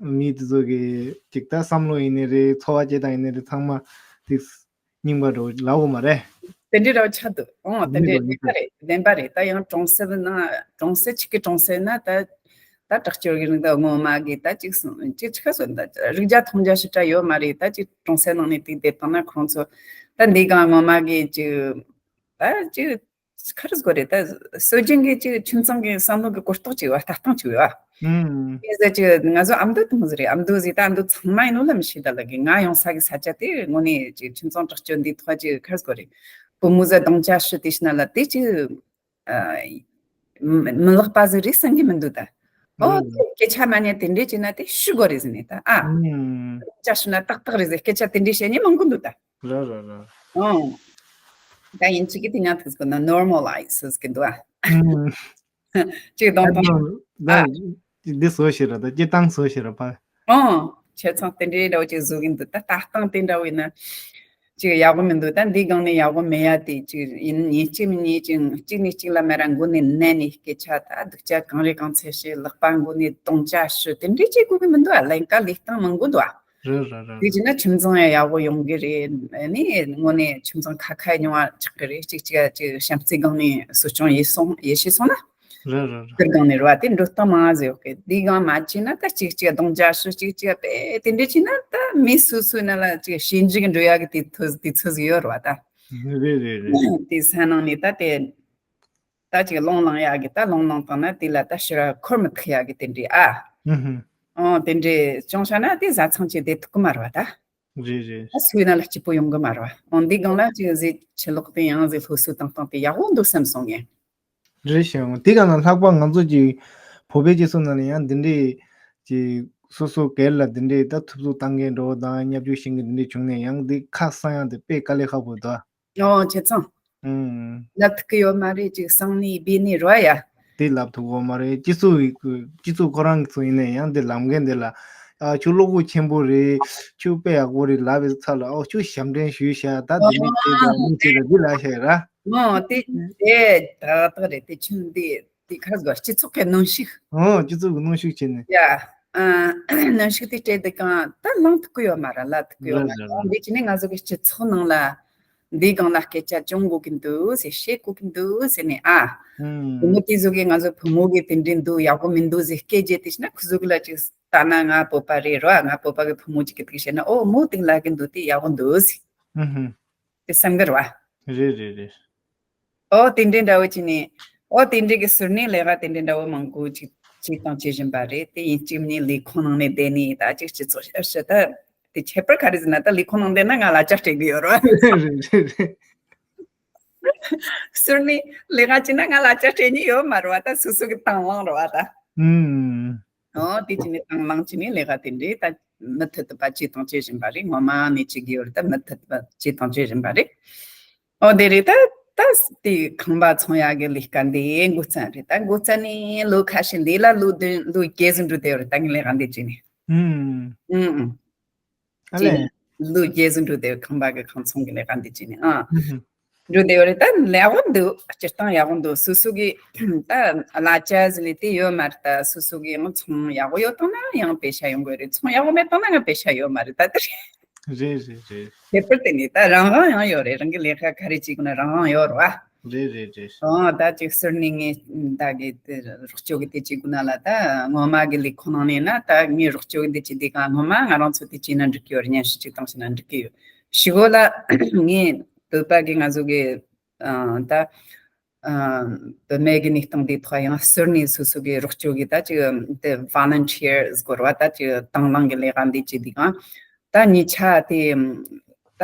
མི་དེ་ཚོ་གི་ཅིག་ད་བསམ་བློ་ཡིན་ནི་རེད། འཚོ་བ་སྐྱེལ་སྟངས་ཡིན་ནི་རེད། ཚང་མ་ཏིག་རྙིང་པ་འགྲོ་ལབ་དགོས་མ་རེད། དེ་འདྲའི་ར་ཆགས་འདུག་ཨོ་དེ་འདྲའི་བདེན་པ་རེད། བདེན་པ་རེད། ད་ཡང་གྲོང་གསེབ་ན་གྲོང་གསེབ་ཅིག་གི་གྲོང་གསེབ་ན་ད་ད་དྲག་སྤྱོད་ཀྱི་རིགས་འདི་ངོ་མ་གི་ད་ཅིག་སོང་ཅིག་ཅིག་ག་སོང་ད་རིག་རྒྱ་མཐོང་རྒྱ་ཞེ་དྲག་ཡོད་མ་རེད། ད་ཅིག་གྲོང་གསེབ་ནང་ནས་དེ་བསྡད་བཏང་ན་ཁོང་ཚོ་ད་འདི་གང་ངོ་མ་གི་ཅིག་ད་ཅིག་ག་རེ་ཟེར་དགོས་རེད། ད་སྲོལ་རྒྱུན་གྱི་ཅིག་ཁྱིམ་ཚང་གི་བསམ་བློ་གི་གོ་རྟོགས་ཅིག་ཡོད་པ། ལྟ་སྟངས་ཅིག་ཡོད་པ། ཨུམ། ཨེ་ཟེར་ཅིག་ང་ཚོ་ཨ་མདོ་དང་ཟེར་རེད། ཨ་མདོ་ཟེར་ད་ཨ་མདོ་ཚང་མ་ཡིན་ནོ་ལ་མི་ཤེས། ད་ལ་གི་ང་ཡོང་ས་གི་ས་ཆ་དེ་དངོས་གནས་ཅིག་ཁྱིམ་ཚང་དྲག་སྤྱོད་འདི་ཐོག་ཅིག་ག་རེ་ཟེར་དགོས་རེད། བུ་མོ་ཟ་རྡུང་རྒྱག་ཞུ་དེ་ཤི་ན་ལ་དེ་ཅིག་ཨ་མི་ལེགས་པ་ཟིག་རེད་བསམ་གི་མི་འདུག་ད། ཨོ་ཨུམ། སྐད་ཆ་མ་ཉན་དེ་འདྲས་བྱས་ན་དེ་ཞུ་དགོས་རེད་ཟེར་ནས་ད། ཨ་ཨུམ། སྐད་ཆ་ཞུ་ན་ཏག་ཏག་རེད་ཟེར། སྐད་ཆ་དེ་འདྲས་བཤད་མཁན་མང་པོ་འདུག་ད། རེད་རེད་རེད། ཨོ། ད་ཡིན་གཅིག་གི་དེ་ཉག་ཐུག་གོ་ན་ནོར་མལ་ལའིབ་ཟེར་གི་འདུག་ཨ། ཨུམ། ཅིག་གཏོང་གཏོང་། ད་ཨ། འདི་བཟོ་ཤེས་ར། ད་སྤྱིར་བཏང་བཟོ་ཤེས་ར་པ། ཨོ། ཁྱེད་ཚང་དེ་འདྲའི་འདྲ་བོ་ཅིག་བཟོ་གི་འདུག་ད་ལྟ་སྟངས་དེ་འདྲ་བོ་ཡིན་ན་ཅིག་ཡག་པོ་མི་འདུག་ད་འདི་སྒང་ནས་ཡག་པོ་མེད་ཡ་དེ་ཅིག་ཡིན། ཉིན་གཅིག་མིན་ཉིན་གཅིག་གཅིག་ནས་གཅིག་ལ་མེད་ར་མགོ་ནས་ནན་ནས་སྐད་ཆ་ད་སྡུག་ཅག་གང་རེ་གང་ཚེ་བཤད། ལག་པ་མགོ་ནས་རྡུང་ཅག་ཞུ་དེ་འདྲའི་ཅིག་དགོས་གི་མི་འདུག་ཨ། ལན་ཀ་ལས་སྟངས་མང་པོ་འདུག་ཨ། རེད་རེད་རེད། དེ་བྱས་ན་ཁྱིམ་ཚང་ཡང་ཡག་པོ་ཡོང་གི་རེད། ཨ་ནི་དངོས་གནས་ཁྱིམ་ཚང་ཁ་ཁ་ཉུང་བ་ཆགས་ཀྱི་རེད། གཅིག་གཅིག་གཅིག་བྱམས་བརྩེ་སྒང་ནས་གསོ་སྐྱོང་ཡེ་སོང་ཡེ་ཤེས་སོང་ན། རེད་རེད་རེད། དེར་སྒང་ནས་རེད་བ། དེ་འགྲོ་སྟངས་མང་ཟེར་ཡོད་གི། དེའི་སྒང་མ་བྱས་ན་ད་གཅིག་གཅིག་རྡུང་རྒྱག་ཞུ། གཅིག་གཅིག་དཔེ་དེ་འདྲས་བྱས་ན་ད་མི་སོ་སོའི་ནང་ལ་གཅིག་ཞེ་འཇིགས་འགྲོ་ཡག་གི་དུས་ཚོད་དུས་ཚོད་ཟིག་ཡོད་རེད་བ་ད། རེད་རེད་རེད། དེ་ས་ནང་ནས་ད་དེ། ད་ཅིག་སློང་ལངས་ཡག་གི་ད་སློང་ལངས་བཏང་ན་དེ་ལ་ད་ཕྱིར་འཁོར་མི་ཐུབ་ཡག་གི་དེ་འདྲའི་ཨ། ཨུ་ཧུ། ཨོ་དེ་འདྲའི་བྱུང་ཤག་ན་དེ་བཟའ་ཚང་གཅིག་བསྡད་ཐུབ་གི་མ་རེད་བ་ད། རེད་རེད། ཨ་སུའི་ནང་ལ་སྐྱིད་པོ་ཡོང་གི་མ་རེད་བ། ཨོ་འདི་སྒང་ལ་ཅིག་ཟིག་ཕྱི་ལོགས་དེ་ཡང་ཟིག་སློབ་གསོ་བཏང་སྟངས་དེ་ཡག་པོ་འདུག་བསམ་སོང་ངས། རེད་ཤག་དེ་ག་ན་ལྷག་པར་ང་ཚོ་གི་བོད་པའི་སྤྱི་ཚོགས་ནང་ལ་ཡང་འདི་འདྲའི་ཅིག་སོ་སོ་སྒེར་ལ་འདི་འདྲའི་ད་ཐུབ་ཚོད་བཏང་མཁན་འདྲ་བོ་དང་བརྙས་བཅོས་བྱེད་མཁན་འདི་འདྲའི་བྱུང་ནས་ཡང་འདི་ཁ་གསང་ཡག་དེ་དཔེ་དཀའ་ལས་ཁག་པོ་འདུག་ཨོ་བྱས་ཙང་། ལབ་ཐུབ་ཀྱི་ཡོད་མ་རེད། ཅིག་གསང་ནས་སྦས་ནས་རོ་ཡ། དེ་ལབ་ཐུབ་ཀྱི་ཡོད་མ་རེད། སྤྱི་ཚོགས་ཀྱི་སྤྱི་ཚོགས་ཁོ་རང་གི་ཚོ་ཡིན་ན་ཡང་དེ་ལབ་མཁན་དེ་ལ། ཨ་ཁྱོད་བློ་ཁོག་ཆེན་པོ་རེད། ཁྱོད་དཔེ་ཡག་པོ་རེད་ལབ་པའི་ཚབ་ལ། ཨོ་ཁྱོད་ཞབས་འདྲེན་ཞུས་ཤག་ད་དེ་ནས་དེ་དང་མི་དེ་ལ་འདི་ལབ་ཤག་ར། ཨོ་དེ་དེ་ཏག་ཏག་རེད། དེ་ཁྱོད་འདི་དེ་ཁ་སྒོ་སྤྱི་ཚོགས་ཀྱི་གནོན་ཤུགས། ཨོ་སྤྱི་ཚོགས་ཀྱི་གནོན་ཤུགས་བྱས་ནས། ཡ། ཨ་གནོན་ཤུགས་དེ་སྤྲད་དེ་གང་ད་ལངས་ཐུབ་ཀྱི་ཡོད་མ་རེད། ལབ་ཐུབ་ཀྱི་ཡོད་མ་རེད། འདི་བྱས་ནས་ང་ཚོ་གི་སྤྱི་ཚོགས་ནང་ལ་འདི་སྒང་ལ་སྐད་ཆ་བྱུང་དགོས་ཀྱི་འདུག་ཟེར། བཤད་དགོས་ཀྱི་འདུག་ཟེར་ནས། ཨ་བུ་མོ་དེ་ཚོ་གིས་ང་ཚོ་བུ་མོ་གི་དེ་འདྲ་འདུག་ཡག་པོ་མི་འདུག་ཟེར་སྐད་རྒྱབ་དེ་བྱས་ན། ཁོ་ཚོ་གི་ལ་ཅིག་ལྟ་ན་ང་བོད་པ་རེད་རོ། ང་བོད་པ་གི་བུ་མོ་ཅིག་གིས་དེ་བཤད་ན། ཨོ་མོ་དེ་ལབ་ཀྱི་འདུག་དེ་ཡག་པོ་འདུག་ཟེར་དེ་བསམ་གི་རེད་བ། རེད་རེད་རེད། ཨོ་དེ་འདྲའི་འདྲ་བོ་བྱས་ནས། ཨོ་དེ་འདྲའི་གི་ཟུར་ནས་ལས་ཀ་དེ་འདྲའི་འདྲ་བོ་མང་པོ་ཅིག་བྱས་དང་བྱེད་བཞིན་པ་རེད། དེ་ཡིན་གཅིག་མིན་གཉིས་ལས་ཁུངས་ནང་ནས་བསྡད་ནས་ད་ཅིག་སྤྱི་ཚོགས་ཤར་ཤར་ད། དེ་ཁྱད་པར་ག་རེ་ཟེར་ན། ད་ལས་ཁུངས་ནང་བསྡད་ན་ང་གླ་ཆ་སྤྲད་གི་ཡོད་རེད་བ། རེད་རེད་རེད། ཟུར་ནས་ལས་ཀ་བྱས་ན་ང་གླ་ཆ་སྤྲད་མཁན་ཡོད་མ་རེད་བ། ད་སོ་སོ་གི་དང་བླངས་རེད་བ་ད། ཨུམ། ཨོ་དེ་བྱས་ནས་དང་བླངས་བྱས་ནས་ལས་ཀ་དེ་འདྲའི་ད་མུ་མཐུད་དུ་བྱས་དང་བྱེད་བཞིན་པ་རེད། སྔོན་མ་ནས་བྱེད་ཀྱི་ཡོད་རེད། ད་མུ་མཐུད་དུ་བྱས་དང་བྱེད་བཞིན་པ་རེད། ཨོ་དེ་རེད། ད་ད་དེ་ཁང་པ་ཚོང་ཡག་གི་ལས་ཀ་འདི་འགོ་བརྩམས་རེད། ད་འགོ་བརྩམས་ནས་ལོ་ཁ་ཤས་འདི་ལ་ལོ་བདུན་ལོ་བརྒྱད་ཙམ་འགྲོ་བསྡད་ཡོད་རེད། ད་ངས་ལས་ཀ་འདི་བྱས་ནས། ཨུམ། ཨུམ་ཨུམ། ཨ་ཅེ་ལས། ལོ་བརྒྱད་ཙམ་འགྲོ་བསྡད་ཡོད། ཁང་པ་གི་ཁང་ཚོང་གི་ལས་ཀ་འདི་བྱས་ནས། ཨ་ཨུམ། འགྲོ་བསྡད་ཡོད་རེད། ད་ཡག་པོ་འདུག་སྤྱིར་བཏང་ཡག་པོ་འདུག་སོ་སོ་གི་ད་གླ་ཆ་ཟེར་ནས་དེ་ཡོད་མ་རེད། ད་སོ་སོ་གི་ཡང་ཚོང་ཡག་པོ་ཡོད་བཏང་ན་ཡང་པེ་ཤ་ཡོང་གི་རེད། ཚོང་ཡག་པོ་མེད་བཏང་ན་ཡང་པེ་ཤ་ཡོད་མ་རེད། ད་དེ་རེད། རེད་རེད་རེད། ཁྱད་པར་དེ་ནི་ད་རང་དབང་ཡང་ཡོད་རེད། རང་གི་ལས་ཀ་ག་རེ་བྱེད་དགོས་ན་རང་དབང་ཡོད་རེད་བ། རེད་རེད་རེད། ཨོ་ད་ཅིག་ཟུར་ནས་ངས་ད་གི་དེ་རོགས་སྐྱོར་གི་དེ་བྱེད་དགོས་ན་ལ། ད་སྔོན་མ་གི་ལས་ཁུངས་ནང་ནས་ན་ད་ངས་རོགས་སྐྱོར་གི་དེ་བྱེད་དེ་གང་སྔོན་མ་ང་རང་ཚོ་དེ་བྱས་ན་འགྲིག་གི་ཡོད་རེད། མཉམ་ཞུགས་ཅིག་བཏང་ཕྱིན་ན་འགྲིག་གི་ཡོད། ཞུ་གོ་ལ་ངས་བོད་པ་གི་ང་ཚོ་གི་ཨ་ད་ཨ་བུད་མེད་ཀྱི་གནས་སྟངས་དེ་ཐོག་ཡང་ཟུར་ནས་སོ་སོ་གི་རོགས་སྐྱོར་གི་ད་ཅིག་དེ་volunteer་ཟེར་གོ་ར་བ། ད་ཅིག་དང་བླངས་གི་ལས་ཀ་འདི་བྱེད་དེ་གང་ད་ཉེ་ཆར་དེ་ད་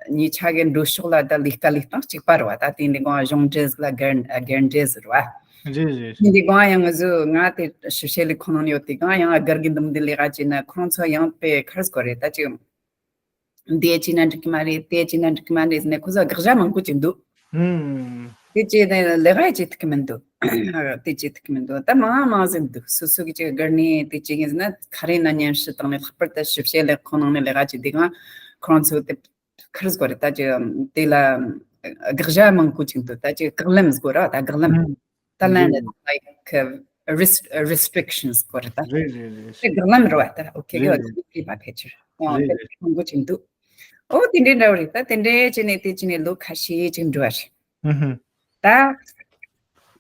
ཉེ་ཆར་གི་འགྲོ་ཕྱོགས་ལ་ད་ལས་ཀ་ལས་སྟངས་གཅིག་པ་རེད་བ། ད་དེ་འདི་གང་གཞུང་འབྲེལ་ལ་སྒེར་སྒེར་འབྲེལ་ཟེར་བ། རེད་རེད། དེ་འདི་གང་ཡང་ང་ཚོ་ང་དེ་ཞིབ་བཤེར་ལས་ཁུངས་ནང་ཡོད་དེ་གང་ཡང་སྒེར་གི་འདུམ་འདི་ལས་ཀ་བྱས་ན་ཁོང་ཚོ་ཡང་དཔེ་ཁར་སྐོར་རེད། ད་ཅིག་འདི་བྱས་ན་འགྲིག་གི་མ་རེད། དེ་བྱས་ན་འགྲིག་གི་མ་རེད་ཟེར་ནས་ཁོ་ཚོ་དགག་བྱ་མང་པོ་ཅིག་འདུག་ཨུམ། དེ་བྱས་ནས་ལས་ཀ་བྱེད་ཐུབ་ཀྱི་མི་འདུག་དེ་བྱེད་ཐུབ་ཀྱི་མི་འདུག་ད་མང་མང་ཟིག་འདུག་སོ་སོ་གི་ཅིག་སྒེར་ནས་དེ་བྱེད་ཀྱིན་ཟིན་ན་ག་རེ་ན་ཉམས་ཞིབ་བཏང་ནས། ལྷག་པར་དུ་ཞིབ་བཤེར་ལས་ཁུངས་ནང་ནས་ལས་ཀ་བྱེད་དུས་གང་ཁོང་ཚོ་དེ་ཁར་སྐོར་རེད། ད་ཅི་དེ་ལ་དགག་བྱ་མང་པོ་ཅིག་འདུག་ད་ཅི་བཀག་ལམ་ཟེར་གོ་ར་བ། ད་བཀག་ལམ། ད་ལན་རེད། Like rest- restrictions ཟེར་གོ་ར་ད། རེད་རེད་རེད། དེ་བཀག་ལམ་རེད་བ། ད་ཨོ་ཁེ་རེད་རེད། ཨོ་ཁེ་རེད། ཨོ་དེ་མང་པོ་ཅིག་འདུག་ཨོ་དེ་འདྲའི་འདྲ་བོ་རེད། ད་དེ་འདྲའི་བྱས་ནས་དེ་བྱས་ནས་ལོ་ཁ་ཤས་ཅིག་འགྲོ་བ་རེད། ཨུ་ཧུ། ད་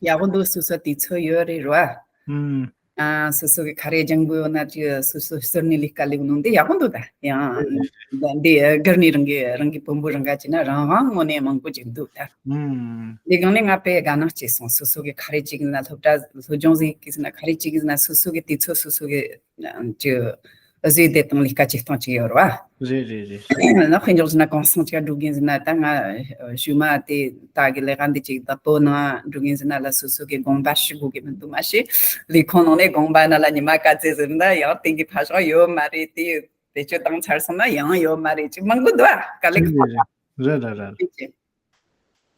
ཡག་པོ་འདུག་སོ་སོ་དུས་ཚོད་ཡོད་རེད་རོ། ཨུམ། ཨ་སོ་སོ་གི་ག་རེ་སྦྱང་དགོས་ཡོད་ན་ཅིག་སོ་སོ་ཟུར་ནས་ལས་ཀ་ལས་ནོ་འདི་ཡག་པོ་འདུག་ད་ཡང་འདི་སྒེར་ནས་རང་གི་རང་གི་བུ་མོ་རང་ག་བྱས་ན་རང་དབང་དངོས་གནས་མང་པོ་ཅིག་འདུག་ད། ཨུམ། འདི་སྒང་ནས་ང་དཔེ་དགའ་སྣང་སྐྱེས་སོང་། སོ་སོ་གི་ག་རེ་ཅིག་ན་སློབ་གྲྭ་སློབ་སྦྱོང་ཟིག་གི་ཟིན་ན་ག་རེ་ཅིག་གི་ཟིན་ན་སོ་སོ་གི་དུས་ཚོད་སོ་སོ་གི་ཅིག་བཟོས་བསྡད་དང་ལས་ཀ་བྱེད་སྟངས་ཅིག་ཡོད་རེད་བ། རེད་རེད་རེད། ན་དཔེ་འཇོག་ཟིན་ན་གུང་སེང་ཅིག་འགྲོ་གིན་ཟིན་ན་ད་ང་ཞུ་མ་དེ་ད་གི་ལས་ཀ་འདི་ཅིག་ད་བོད་ནང་འགྲོ་གིན་ཟིན་ན་ལ་སོ་སོ་གི་དགོངས་པ་ཞུ་དགོས་གི་མི་འདུག་མ་གཞི་ལས་ཁུངས་ནང་ནས་དགོངས་པ་ན་ལ་ཉི་མ་ག་ཚད་ཟིན་ན་ཡང་དེང་གི་ཕ་ཞང་ཡོད་མ་རེད། དེ་བེད་སྤྱོད་བཏང་ཚར་སོང་ན་ཡང་ཡོད་མ་རེད། ཅིག་མང་པོ་འདུག་ཨ་དཀའ་ལས་ཁག་པོ། རེད་རེད་རེད།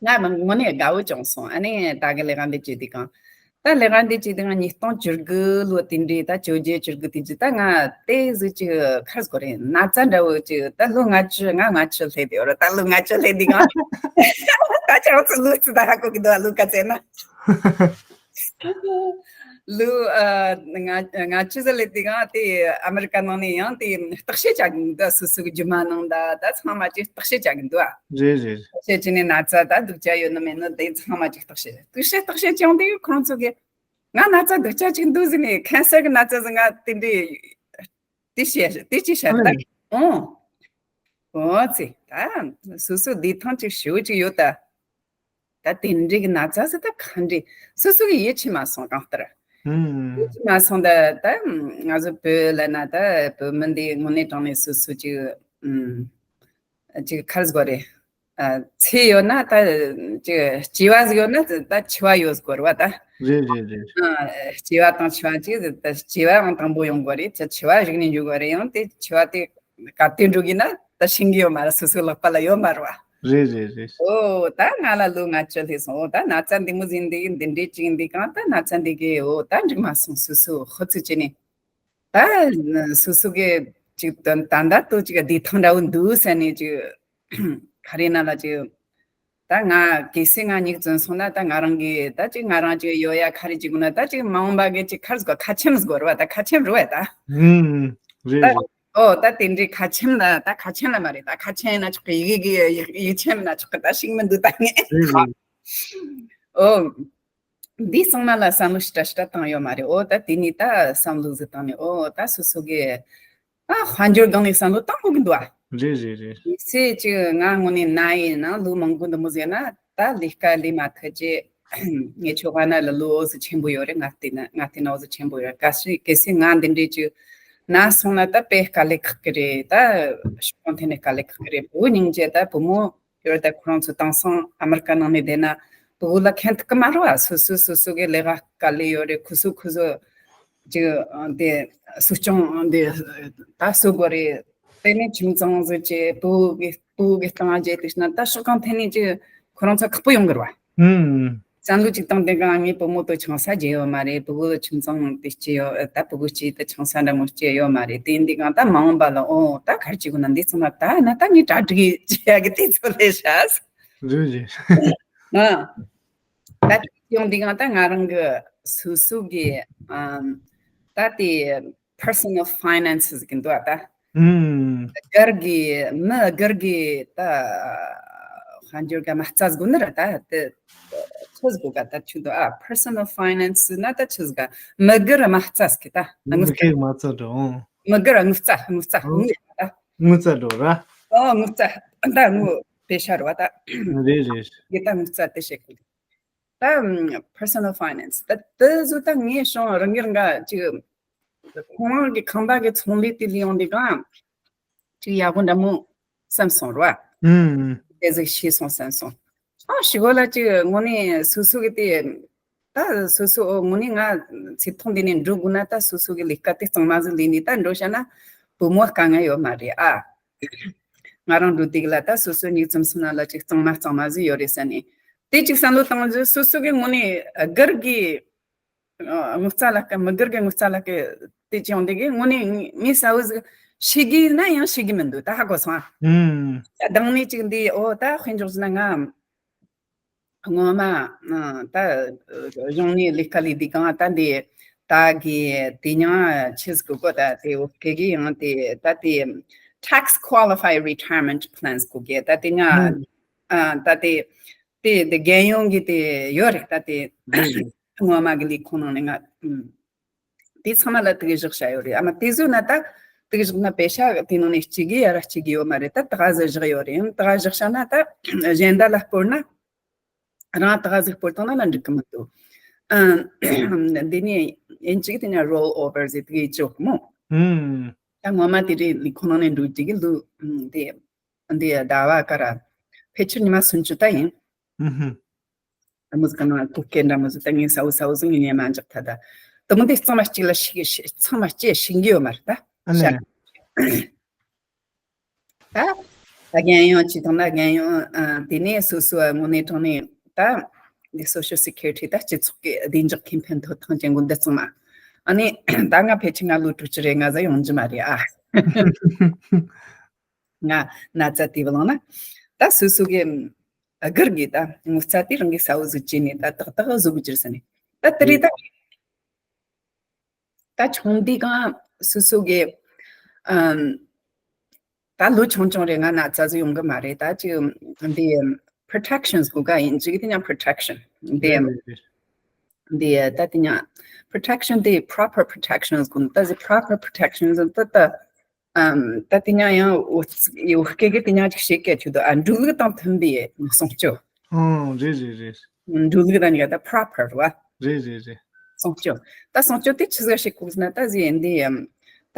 ང་མ་དངོས་གནས་དགའ་བོ་བྱུང་སོང་། ཨ་ནི་ད་གི་ལས་ཀ་འདི་བྱེད་དུས་གང་། ད་ལས་ཀ་འདི་བྱེད་དུས་ང་ཉིས་སྟོང་བཅུ་དགུ་ལོ་དེ་འདྲའི་ད་བཅོ་བརྒྱད་བཅུ་དགུ་དེ་ཅི་ད་ང་དེ་ཟིག་ཅིག་ཁར་སྐོར་རེད། ན་ཚ་འདྲ་བོ་ཅིག་ད་ལོ་ལྔ་བཅུ་ང་ལྔ་བཅུ་སླེབས་དེ་ཡོད་ར། ད་ལོ་ལྔ་བཅུ་སླེབས་དུས་གང་། ད་ཁྱེད་རང་ཚོ་ལོ་ཙི་ད་ཧ་གོ་གི་འདུག་ལོ་ག་ཚད་ན། ལོ་ཨ་ང་ང་ཆུ་ཚོད་ལས་དེ་གང་དེ་ཨ་མེ་རི་ཀ་ནང་ནས་ཡང་དེ་བརྟག་དཔྱད་བྱ་གི་འདུག་སོ་སོ་གི་རྒྱུ་མ་ནང་ད་ད་ཚང་མ་ཅིག་བརྟག་དཔྱད་བྱ་གི་འདུག་ཨ། རེད་རེད། བརྟག་དཔྱད་བྱས་ནས་ན་ཚ་ད་སྡུག་ཅག་ཡོད་ནི་མེད་ནི་དེ་ཚང་མ་ཅིག་བརྟག་དཔྱད་བརྟག་དཔྱད་བརྟག་དཔྱད་བྱུང་དུས་ཁོང་ཚོ་གི་ང་ན་ཚ་སྡུག་ཅག་ཅིག་འདུག་ཟེར་ནས་ཁན་སར་གི་ན་ཚ་ཟེར། ང་དེ་འདྲའི་དེ་བཤད་དེ་ཅི་བཤད་ད། ཨོ་ཨོ་ཙི་ད་སོ་སོ་བདེ་ཐང་ཅིག་ཞེ་པོ་ཅིག་ཡོད་ད། ད་དེ་འདྲའི་གི་ན་ཚ་ཟེར་ད་ག་འདྲའི་སོ་སོ་གི་ཡིད་ཆེས་མ་སོང་གང་ལྟར། ཡིད་ཆེས་མ་སོང་ད་ད་ང་ཚོ་བོད་ལ་ན་ད་བོད་མི་འདི་དངོས་གནས་དྲང་གནས་སོ་སོ་ཅིག་ཨུམ་ཅིག་ཁ་ཟེར་དགོས་རེད། ཨ་ཚེ་ཡོད་ན་ད་ཅིག་སྐྱེ་བ་ཟིག་ཡོད་ན་ད་འཆི་བ་ཡོད་ཟེར་དགོས་རེད་བ་ད། རེད་རེད་རེད། ཨ་སྐྱེ་བ་དང་འཆི་བ་ཅིག་ད་སྐྱེ་བའང་དང་པོ་ཡོང་དགོས་རེད། ད་འཆི་བ་རིག་ནས་འཇུག་དགོས་རེད། ཡང་དེ་འཆི་བ་དེ་ག་དུས་འགྲོ་གི་ན་ད་ཤེས་གི་ཡོད་མ་རེད། སོ་སོའི་ལག་པ་ལ་ཡོད་མ་རེད་བ། རེད་རེད་རེད། ཨོ་ད་ང་ལ་ལོ་ལྔ་བཅུ་སླེབས་སོང་། ཨོ་ད་ན་ཚ་འདི་མོ་ཟིན་འདི་འདི་འདྲའི་ཅིག་འདི་གང་ད་ན་ཚ་འདི་གི་ཨོ་ད་འགྲིག་མ་སོང་། སོ་སོ་ཧུ་ཚུ་བྱས་ནས་ད་སོ་སོ་གི་ཅིག་ད་ད་ད་ལྟ་ཅིག་བདེ་ཐང་འདྲ་བོ་འདུག་ཟེར་ནས་ཅིག་ག་རེ་ན་ལ་ཅིག་ད་ང་གལ་སྲིད་ང་མྱིག་བཙུམ་སོང་ན་ད་ང་རང་གི་ད་ཅིག་ང་རང་ཅིག་ཡོད་ཡ་ག་རེ་ཅིག་དགོས་ན་ད་ཅིག་མ་འོངས་པ་གི་ཅིག་ཁར་ཟིག་ཁ་ཆེམས་ཟིག་དགོས་རེད་བ། ད་ཁ་ཆེམས་རེད་བ་ད། ཨུམ། རེད་ད་རེད། ཨོ་ད་དེ་འདྲའི་ཁ་ཆེམས་ལ་ད་ཁ་ཆེམས་ལ་མ་རེད། ད་ཁ་ཆེམས་ཡིན་ན་ཆོག་གི། ཡི་གེ་གི་ཡིག་ཡིག་ཆེམས་ཡིན་ན་ཆོག་གི། ད་ཤིག་མི་འདུག་ད་ངས། རེད་རེད། ཨོ། འདི་ཚང་མ་ལ་བསམ་བློ་ཞེ་དྲག་ཞེ་དྲག་བཏང་ཡོད་མ་རེད། ཨོ་ད་དེ་ནས་ད་བསམ་བློ་ཟིག་བཏང་ནས་ཨོ་ད་སོ་སོ་གི་ཨ་དཔལ་འབྱོར་སྒང་ནས་བསམ་བློ་བཏང་དགོས་ཀྱི་འདུག་ཨ། རེད་རེད་རེད། མི་ཚེ་གཅིག་ང་དངོས་གནས་ན་ཡིན་ན་ལོ་མང་པོ་འདི་མོ་ཟིག་ན་ད་ལས་ཀ་ལས་མ་ཐུབ་ཅེས། ངས་ཆོ་ག་ན་ལ་ལོ་འོ་ཟི་ཆེན་པོ་ཡོད་རེད། ང་བལྟས་ན་ང་བལྟས་ན་འོ་ཟི་ཆེན་པོ་ཡོད་རེད། གལ་སྲིད་གལ་སྲིད་ང་འདི་འདྲའི་ཅིག་ན་སོང་ན་ད་དཔེ་དཀའ་ལས་ཁག་གི་རེད། ད་ཤོག་གང་ཐད་ནས་དཀའ་ལས་ཁག་གི་རེད། བུ་སྙིང་རྗེ། ད་བུ་མོ་ཡོད་རེད། ད་ཁོ་རང་ཚོ་དེང་སང་ཨ་མི་རི་ཀ་ནང་ནས་བསྡད་ན་བུ་ལ་ཁེན་ཐུག་གི་མ་རེད་བ། སོ་སོ་སོ་སོ་གི་ལས་ཀ་དཀའ་ལས་ཡོད་རེད། ཁུ་སུ་ཁུ་སུ་ཅིག་འདི་སྲིད་སྐྱོང་འདི་ད་སུ་དགོས་རེད། དེ་ནས་ཁྱིམ་ཚང་ཟེར་གྱི་བུ་གི་བུ་གི་སྟེང་བརྗེད་དུ་ཕྱིན་ན་ད་ཤོག་གང་ཐད་ནས་ཀྱི་ཁོ་རང་ཚོ་ཁག་པོ་ཡོང་གི་རེད་བ། ཨུམ། བསམ་བློ་ཅིག་བཏང་དེ་གང་ངའི་བུ་མོ་དོ་ཆང་ས་རྒྱས་ཡོད་མ་རེད། བུ་གུ་ཁྱིམ་ཚང་དེ་སྐྱེས་ཡོད། ད་བུ་གུ་སྐྱེས་དེ་ཆང་ས་འདྲ་མོ་སྐྱེས་ཡོད་མ་རེད། དེ་འདི་གང་ད་མ་འོངས་པ་ལ་ཨོ་ད་གར་གྱི་གུ་ན་འདི་ཚང་མ་ད་ན་ད་ངའི་གྲ་སྒྲིག་བྱེད་ཡ་གི་དུས་ཚོད་ལས་ཤག་རེད་རེད། ཨ། ད་ཡོང་འདི་གང་ད་ང་རང་གི་སོ་སོ་གི་ཨམ་ད་དེ་personal finances གི་འདུག་ཨ། ད་ཨུམ། སྒེར་གི་མི་སྒེར་གི་ད་དཔལ་འབྱོར་ག་མ་རྩ་དགོས་ནི་ར། ད་དེ་ཆི་ཟིག་ག་ད་ཆུ་འདུག་ཨ། personal finances ན་ད་ཆི་ཟིག་ག་མི་སྒེར་མ་རྩ་ཟིག་གི་ད་མི་དངུལ་རྩ། སྒེར་མ་རྩ་འགྲོ། མི་སྒེར་དངུལ་རྩ། དངུལ་རྩ། ཨོ། དངུལ་ད། དངུལ་རྩ་འགྲོ་ར། ཨོ་དངུལ་རྩ། ད་དངུལ་པེ་ཤ་ར་བ་ད། རེད་རེད། གི་ད་དངུལ་རྩ་དེ་བྱེད་དགོས། ད་personal finance ད་དེ་ཚོ་ད་ངས་བྱུང་རང་གི་རང་ག་ཅིག་ཁོང་རང་གི་ཁང་པ་གི་ཚོང་ལས་དེ་ལས་ཡོང་དུས་གང་ཅིག་ཡག་པོ་འདྲ་མོ་བསམ་སོང་ར། ཨུམ། དེ་ཟིག་ཤེས་སོང་བསམ་སོང་། ཨ་ཞི་གོ་ལ་ཅིག་དངོས་གནས་སོ་སོ་གི་དེ་ད་སོ་སོ་དངོས་གནས་ང་ཚེ་ཐོག་འདི་ནས་འགྲོ་དགོས་ན་ད་སོ་སོ་གི་ལས་ཀ་དེ་གཙང་མ་ཟིག་ལས་ནས་ད་འགྲོ་བྱ་ན་བུ་མོ་དཀའ་ངལ་ཡོད་མ་རེད་ཨ། ང་རང་འགྲོ་དུས་ལ་ད་སོ་སོ་མྱིག་བཙུམ་སོང་ན་ལ་ཅིག་གཙང་མ་གཙང་མ་ཟིག་ཡོད་རེད་ཟེར་ནས་དེ་ཅིག་བསམ་བློ་བཏང་ཟིག་སོ་སོ་གི་དངོས་གནས་སྒེར་གི་ངོ་ཚ་ལ་ཀ་མི་སྒེར་གི་ངོ་ཚ་ལ་ཀ་དེ་ཅིག་ཡོང་དེ་གི་དངོས་གནས་མི་ས་བོ་ཟིག་ཤེས་གི་ན་ཡང་ཤེས་གི་མི་འདུག་ད་ཧ་གོ་སོང་ཨ། ཨུམ། ད་དང་ནས་ཅིག་འདི་ཨོ་ད་དཔེ་འཇོག་ཟིན་ན་ང་ངོ་མ་ད་གཞུང་ནས་ལས་ཀ་ལས་དེ་གང་ད་འདི་ད་གི་དེ་ཉང་ཆེས་གི་གོ་ད་དེ་ཨོ་ཀེ་གི་ཡང་དེ་ད་དེ་tax qualified retirement plans གོ་གི་ད་དེ་ང་ཨ་ད་དེ་དེ་དེ་རྒན་ཡོལ་གི་དེ་ཡོད་རེད། ད་དེ་ངོ་མ་གི་ལས་ཁུངས་ནང་ནས་ང་ཨུམ། དེ་ཚང་མ་ལ་དེ་གི་བཞག་བྱ་ཡོད་རེད། ཨ་མ་དེ་བཟོས་ན་ད་དེ་གི་བཞག་ན་པེ་ཤ་དེ་ནང་ནས་གཅིག་གི་ཡ་ར་གཅིག་གི་ཡོད་མ་རེད། ད་ད་ག་ཟིག་བཞག་ཡོད་རེད། ད་ག་བཞག་བྱ་ན་ད་གཞན་དག་ལ་སྤོར་ན་རང་ད་ག་ཟིག་སྤོར་བཏང་ན་ལ་འགྲིག་གི་མི་འདུག་ཨ་འདི་ནས་ཡིན་གཅིག་དེ་ནས་roll over ཟེར་དེ་གི་ཅོག་མོ། ཨུམ། ད་ངོ་མ་དེ་རེད། ལས་ཁུངས་ནང་ནས་འགྲོ་གཅིག་གི་ལུ་དེ་འདི་ཟླ་བ་ཀ་ར་ཕལ་ཆེར་ཉི་མ་སུམ་ཅུ་ད་ཡིན། ཨུམ་ཧུམ། ཨ་མོ་ཟིག་ག་ན་ཐུག་སྐད་འདྲ་མོ་ཟིག་ད་ངས་ས་བོ་ས་བོ་ཟིག་ངས་ཉན་མ་འཇོག་ཐ་ད། དུ་མོ་འདི་གཙང་མ་གཅིག་ལ་ཤི་ཤི་གཙང་མ་གཅིག་ཤི་གི་ཡོད་མ་རེད་ད། ཨ་ནི། ཤ་ད། ད་རྒན་ཡོལ་ཅི་དང་ན་རྒན་ཡོལ་ཨ་དེ་ནས་སོ་སོ་དངོས་གནས་དྲང་གནས་ད་འདི་social security ད་སྤྱི་ཚོགས་ཀྱི་བདེ་འཇགས་ཁེ་ཕན་ཐོབ་ཐང་ཅན་གོ་འདི་གཙང་མ། ཨ་ནི་ད་ང་ཕལ་ཆེར་ང་ལོ་དྲུག་ཅུ་རེ་ལྔ་ཟ་ཡོང་རྒྱུ་མ་རེད་ཨ། ང་ན་ཚ་དེ་བ་ལང་ན་ད་སོ་སོ་གི་སྒེར་གི་ད་ངོ་ཚ་དེ་རང་གི་ས་བོ་ཟིག་བྱས་ནས་ད་ཏག་ཏག་བཟོ་གི་ཅིར་ས་ནས་ད་དེ་རེད་ད། ད་ཆུང་དུས་གང་སོ་སོ་གི་ཨམ་ད་ལོ་ཆུང་ཆུང་རེད། ང་ན་ཚ་ཟིག་ཡོང་གི་མ་རེད། ད་ཅིག་འདི་protections གོ་ག་ཡིན་ཅིག་དེ་ཡང་protection འདི་འདི་ད་དེ་ཡང་protection དེ་proper protections གོ་ད་ཟི་proper protections ད་ད་ཨམ་ད་དེ་ཉག་ཡང་འོ་ཚ་ཡི་འོ་སྐད་གི་དེ་ཉག་ཅིག་བཤད་སྐད་ཆུ་དུ་ཨ་འགྲོ་ལུགས་དང་མཐུན་པའི་སྲུང་སྐྱོབ། ཨང་རེད་རེད་རེད། འགྲོ་ལུགས་དང་ཉག་ད་proper རེད་བ། རེད་རེད་རེད། སྲུང་སྐྱོབ་ད་སྲུང་སྐྱོབ་དེ་ཆི་ཟིག་བཤད་དགོས་ཟེར་ན་ད་ཟི་འདི་ཨམ་ད་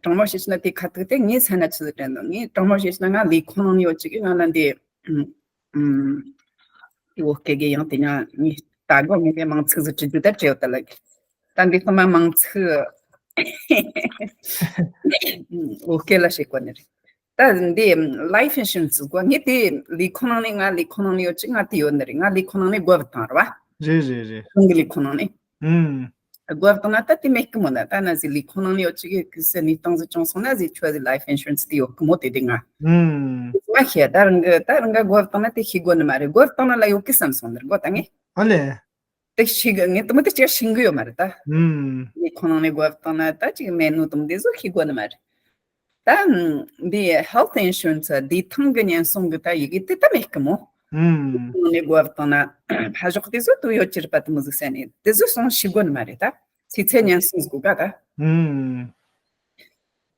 དྲང་མོ་བཤད་ན་དེ་ཁ་ཐུག་དེ་ངས་ས་ན་ཆི་ཟིག་དྲན་འདུག་ངས་དྲང་མོ་བཤད་ན་ང་ལས་ཁུངས་ནང་ཡོད་ཅིག་གི་ང་ལ་འདི་ཨམ་ཨམ་ཡི་འོ་སྐད་གི་ཡང་དེ་ཉག་ངས་ད་གོ་ངས་དེ་མང་ཚིག་ཟིག་བྲིས་རྒྱུ་ད་བྲེལ་ད་ལ་གི་ད་འདི་ཚང་མ་མང་ཚིག་འོ་སྐད་ལ་བཤད་དགོས་ནི་རེད། ད་ ད་འདི་life insurance་དགོས། ངས་དེ་ལས་ཁུངས་ནང་ནས། ང་ལས་ཁུངས་ནང་ནས་ཡོད་ཅིག་ང་དེ་ཡོད་ནི་རེད། ང་ལས་ཁུངས་ནང་ནས་དགོས་པ་བཏང་ར་བ། རེད་རེད་རེད། ཁོང་གི་ལས་ཁུངས་ནང་ནས། ཨུམ། དགོས་པ་བཏང་ན་ད་དེ་མེད་ཀི་མོ་ན། ད་ན་ཟི་ལས་ཁུངས་ནང་ནས་ཡོད་ཅིག་གི་གི་སེ་ནི་སྟངས་ཟི་བྱུང་སོང་ན་ཟི་ཁྱོད་ཟི་life insurance་དེ་ཡོད་ཀི་མོ། དེ་དེ་ང་ཨུམ། ང་ཤེས། ད་རང་གི་ད་རང་ག་དགོས་པ་བཏང་ན་དེ་ཤེས་དགོས་ནི་མ་རེད། དགོས་པ་བཏང་ན་ལ་ཡོད་ཀི་བསམ་སོང་ནི་རེད། དགོས་ད་ངས། ཨ་ལེ། དེ་ཤེས་གི། ངས་དུ་མ་དེ་ཅིག་ཤེས་གི་ཡོད་མ་རེད་ད། ཨུམ། ངས་ཁོ་ནང་ནས་དགོས་པ་བཏང་ན་ད་ཅིག་མེད་ནོ་དུ་མ་དེ་ཟོ་ཤེས་དགོས་ནི་མ་རེད། ད་འདི་health insurance་བདེ་ཐང་གི་ཉེན་སྲུང་གི་ད་ཡི་གེ་དེ་ད་མེད་གི་མོ། ཨུམ། ཁོ་ནང་ནས་དགོས་པ་བཏང་ན་ཕ་ཞོག་དེ་ཟོ་དུ་ཡོད་ཅི་རེད་པ། དུ་མ་ཟིག་ཟེར་ནས་དེ་ཟོ་སོང་ཤེས་དགོས་ནི་མ་རེད་ད། ཚེ་ཚད་ཉེན་སྲུང་ཟིག་དགོས་ག་ད། ཨུམ།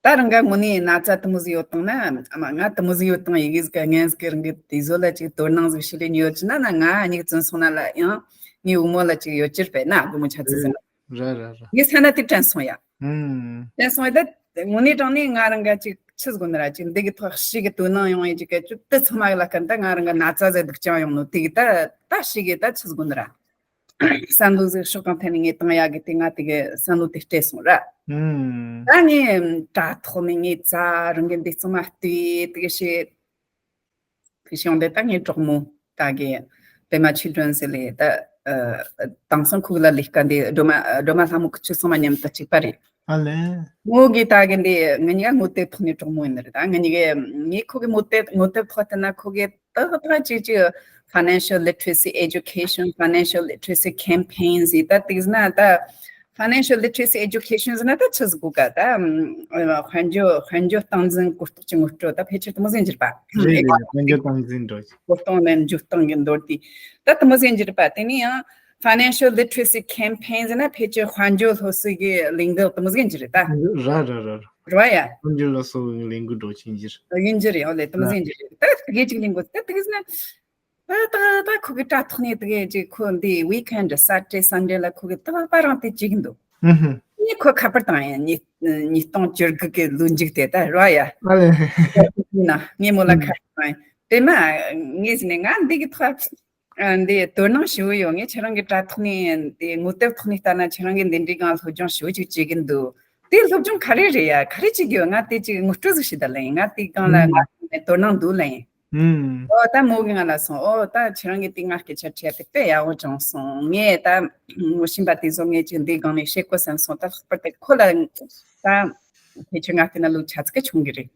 ད་རང་ག་དངོས་གནས་ན་ཚ་དུ་མོ་ཟིག་ཡོད་དང་ན། ཨ་མ་ང་དུ་མོ་ཟིག་ཡོད་དང་ཡི་གེ་ཟིག་ག་ངན་ཟིག་གི་རང་གི་དེ་ཟོ་ལ་ཅིག་དོ་སྣང་ཟིག་ཤི་ལེ་ཉོ་ཅི་ན་ན་ང་ཉིག་བཙུན་སོང་ན་ལ་ཡང་ངའི་འུ་མོ་ལ་ཅིག་ཡོད་ཅི་རེད་པས་ན། སྒོ་མོ་ཆ་ཚི་ཟིན་ར་ར་ར། ངས་ས་ན་དེ་དྲན་སོང་ཡ། ཨུམ། དྲན་སོང་ཡ། ད་དངོས་གནས་དྲང་གནས་ང་རང་ག་ཅིག་ཆི་ཟིག་དགོས་ནི་ར། ཅིག་འདི་གི་ཐོག་ཤི་གི་དོ་སྣང་ཡོང་ཡི་ཅིག་ག་ཅིག་དེ་ཚང་མ་གི་ལ་ཀ་ད་ང་རང་ག་ན་ཚ་ཟིག་སྡུག་ཅང་ཡོང་ནོ་དེ་གི་ད་ད་ཤི་གི་ད་ཆི་ཟིག་དགོས་ནི་ར། བསམ་བློ་ཟིག་ཕྱོགས་གང་ཐད་ནས་ངས་བཏང་ཡག་གི་དེ་ང་དེ་གི་བསམ་བློ་དེ་སྤྲད་སོང་ར། ཨུམ། ད་ངས་དྲ་ཐོག་ནས་ངས་ཙ་རང་གི་འདི་ཚང་མ་བལྟས་དེ་གི་བྱས། དེ་བྱུང་དེ་ད་ངའི་གྲོགས་མོ་ད་གི་པད་མ་ཆོས་སྒྲོན་ཟེར་ལེ། ད་ཨ་དེང་སང་ཁོ་གི་ལ་ལས་ཀ་འདི་སྒྲོལ་མ་སྒྲོལ་མ་ལྷ་མོ་ཁུ་ཆུ་ཚང་མ་མཉམ་དུ་གཅིག་པ་རེད། ཨ་ལེ། མོ་གི་ད་གི་འདི་ང་གཉིས་ཀ་ངོ་དེབ་ཐོག་ནས་གྲོགས་མོ་ཡིན་ནི་རེད། ད་ང་གཉིས་ཀས་ངས་ཁོ་གི་ངོ་དེབ་ངོ་དེབ་ཐོག་བལྟས་ན་ཁོ་གི་ཏག་ཏག་ཅིག་ཅིག་financial literacy education, financial literacy campaigns ཡི་ད་དེ་ཟེར་ན་ད་financial literacy education ཟེར་ན་ད་ཆི་ཟིག་གོ་ག་ད་དཔལ་འབྱོར་དཔལ་འབྱོར་སྟངས་འཛིན་གོ་རྟོགས་ཀྱི་ངོ་སྤྲོད་ད་ཕལ་ཆེར་དུ་མོ་ཟིན་གྱིར་པ། རེད་རེད། དཔལ་འབྱོར་སྟངས་འཛིན་འགྲོ་གི། གོ་རྟོགས་ལ་འཇུ་སྟངས་ཀྱི་མདོར་དེ་ད་དུ་མོ་ཟིན་གྱིར་པ། དེ་ནས་ཡང་financial literacy campaign ཟེར་ན་ཕལ་ཆེར་དཔལ་འབྱོར་སློབ་གསོ་གི་ལས་འགུལ་དུ་མོ་ཟིན་གྱིར་ད། ར་ར་ར་ར། ར་ཡ། དཔལ་འབྱོར་སློབ་གསོ་གི་ལས་འགུལ་འགྲོ་ཆེན་གྱིར། ཡིན་གྱིར་ཡོད་ལེ་དུ་མོ་ཟིན་གྱིར་ད་དེ་གི་ཅིག་ལས་འགུལ་ད་དེ་གི་ཟེར་ན། ད་ད་ད་ཁོ་གི་དྲ་ཐོག་ནས་དེ་གས་ཅིག་ཁོ་འདི་weekend Saturday Sunday ལ་ཁོ་གི་ད་པ་རང་དེ་བྱེད་ཀྱི་འདུག་ཨུ་ཧུ། ངས་ཁོ་ཁ་པར་བཏང་ཡིན། ཉིས་ཉིས་སྟོང་བཅུ་དགུ་གི་ལོ་མཇུག་དེ་ད་རོ་ཡ། ཨ་ལེ། ན་ངས་མོ་ལ་ཁ་པར་བཏང་ཡིན། དེ་མ་ངས་ཟིན་ནས་ང་འདི་གི་ཐོག་འདི་དོ་སྣང་ཞུ་གི་ཡོད། ངས་ཁྱེད་རང་གི་དྲ་ཐོག་ནས་འདི་ངོ་དེབ་ཐོག་ནས་ལྟ་ན་ཁྱེད་རང་གི་འདི་འདྲའི་སྒང་སློབ་སྦྱོང་ཞུ་ཅིག་བྱེད་ཀྱི་འདུག་དེ་སློབ་སྦྱོང་ག་རེ་རེད་ཡ། ག་རེ་བྱེད་ཀྱི་ཡོད། ང་དེ་ཅིག་ངོ་སྤྲོད་ཟིག་བྱེད་ད་ལེ། ང་དེ་སྒང་ལ་ང་དོ་སྣང་འདུག་ལེ། ཨུམ། ཨོ་ད་མོ་གི་ང་ལ་སོང་། ཨོ་ད་ཁྱེད་རང་གི་དེ་ང་སྐད་ཆ་དྲིས་དེ་དཔེ་ཡག་པོ་བྱུང་སོང་། ངས་ད་ངོ་ཤེས་པ་དེ་ཚོ་ངས་ཅིག་འདི་སྒང་ནས་བཤད་དགོས་བསམ་སོང་། ད་ལྷག་པར་དུ་ཁོ་ལ་ད་ཁྱེད་ཆོ་ང་བལྟས་ན་ལོ་ཆ་ཚིག་ག་ཆུང་གི་རེད།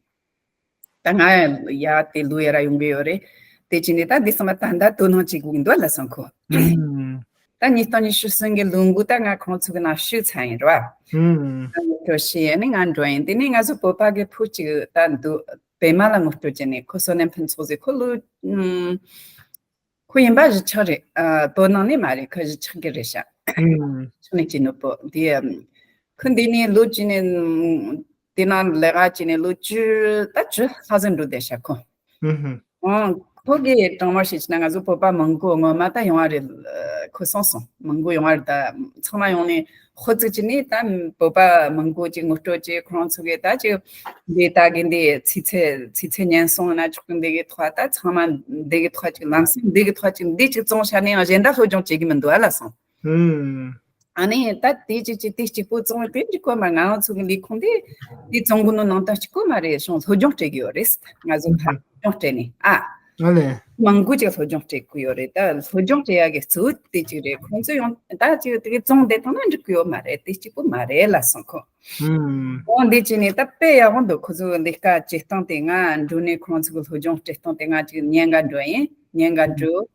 ད་ང་ཡ་དེ་ལོ་ཡ་ར་ཡོང་གི་ཡོད་རེད། དེ་ཅི་ནས་ད་འདི་ཚང་མ་ད་ད་དོ་སྣང་བྱེད་དགོས་ཀྱི་འདུག་ལ་སོང་ཁོ། ཨུམ། ད་ཉིས་སྟོང་ཉི་ཤུ་གསུམ་གི་ལོ་འགོ་ད་ང་ཁོང་ཚོ་གི་ནང་ཞུགས་ཚར་ཡིན་ར་བ། ཨུམ། ད་ངོ་སྤྲོད་བྱས་ནས་ང་འགྲོ་ཡིན། དེ་ནས་ང་ཚོ་བོད་པ་གི་བུ་གཅིག་ད་འདུག་པད་མ་ལ་ངོ་སྤྲོད་བྱས་ནས་ཁོ་བསོད་ནམས་ཕུན་ཚོགས་ཟེར། ཁོ་ལོ་ཨུམ། ཁོ་ཡིན་པ་བཞི་ཆགས་རེད། ཨ་བོད་ནང་ནས་མ་རེད། ཁོ་བཞི་ཆགས་གི་རེད་ཤག་ཨུམ། ཆུང་ནས་ཅི་ནོ་པོ་དེ་ཁོ་འདི་ནས་ལོ་གཅིག་ནས་དེ་ནང་ལས་ཀ་བྱས་ནས་ལོ་བཅུ་ད་བཅུ་ལྷག་ཙམ་འགྲོ་བསྡད་ཤག་ཁོ། ཨུམ། ཨང་། ཁོ་གི་དྲང་མོ་བཤད་ཕྱིན་ན་ང་ཚོ་བོད་པ་མང་པོ་སྔོན་མ་ད་ཡོང་བ་རེད། ཁོ་སོང་སོང་། མང་པོ་ཡོང་བ་རེད། ད་ཚང་མ་ཡོང་ནས་ཁོ་ཚོ་ཅི་ནས་ད་བོད་པ་མང་པོ་ཅིག་ངོ་སྤྲོད་ཅིག་ཁོ་རང་ཚོ་གི་ད་ཅིག་འདི་ད་གི་འདི་ཚིག་ཚད་ཚིག་ཚད་ཉན་སོང་ན་ཆོག་གི། འདི་གི་ཐོག་ད་ཚང་མ་འདི་གི་ཐོག་ཅིག་ལམ་སེང་འདི་གི་ཐོག་ཅིག་འདི་ཅིག་བཙོང་བྱ་ནས་ཡང་གཞན་དག་སློབ་སྦྱོང་བྱེད་གི་མི་འདུག་ཨ་ལ་སོང་། ཨུམ། ཨ་ནི་ད་དེ་གཅིག་གཅིག་དེ་གཅིག་པོ་བཙོང་དེ་འགྲིག་གོ་མ། ང་རང་ཚོ་གི་ལས་ཁུངས་དེ་དེ་བཙོང་གི་ནོ་ནང་དོན་གཅིག་པོ་མ་རེད། སོང་སློབ་སྦྱོང་སྤྲད་གི་ཡོད་རེད། ང་ཚོ་ཕར་སློབ་སྦྱོང་སྤྲད་ནས་ཨ། ཨ་ལེ། མང་པོ་ཅིག་སློབ་སྦྱོང་སྤྲད་གི་ཡོད་རེད། ད་སློབ་སྦྱོང་སྤྲད་ཡག་གི་གཙོ་བོ་དེ་གཅིག་རེད། ཁོང་ཚོ་ཡང་ད་ཅིག་དེ་གི་བཙོང་དེ་བཏང་ན་འགྲིག་གི་ཡོད་མ་རེད། དེ་གཅིག་པོ་མ་རེད་ལ་སོང་ཁོ། ཨུམ། འོ་འདི་ཅི་ནས་ད་དཔེ་ཡག་པོ་འདུག་ཁོ་ཚོ་ལས་ཀ་བྱེད་སྟངས་དེ་ང་འགྲོ་ནས་ཁོང་ཚོ་གི་སློབ་སྦྱོང་སྤྲད་སྟངས་དེ་ང་ཅིག་ཉན་ག་འགྲོ་ཡིན། ཉན་ག་འགྲོ།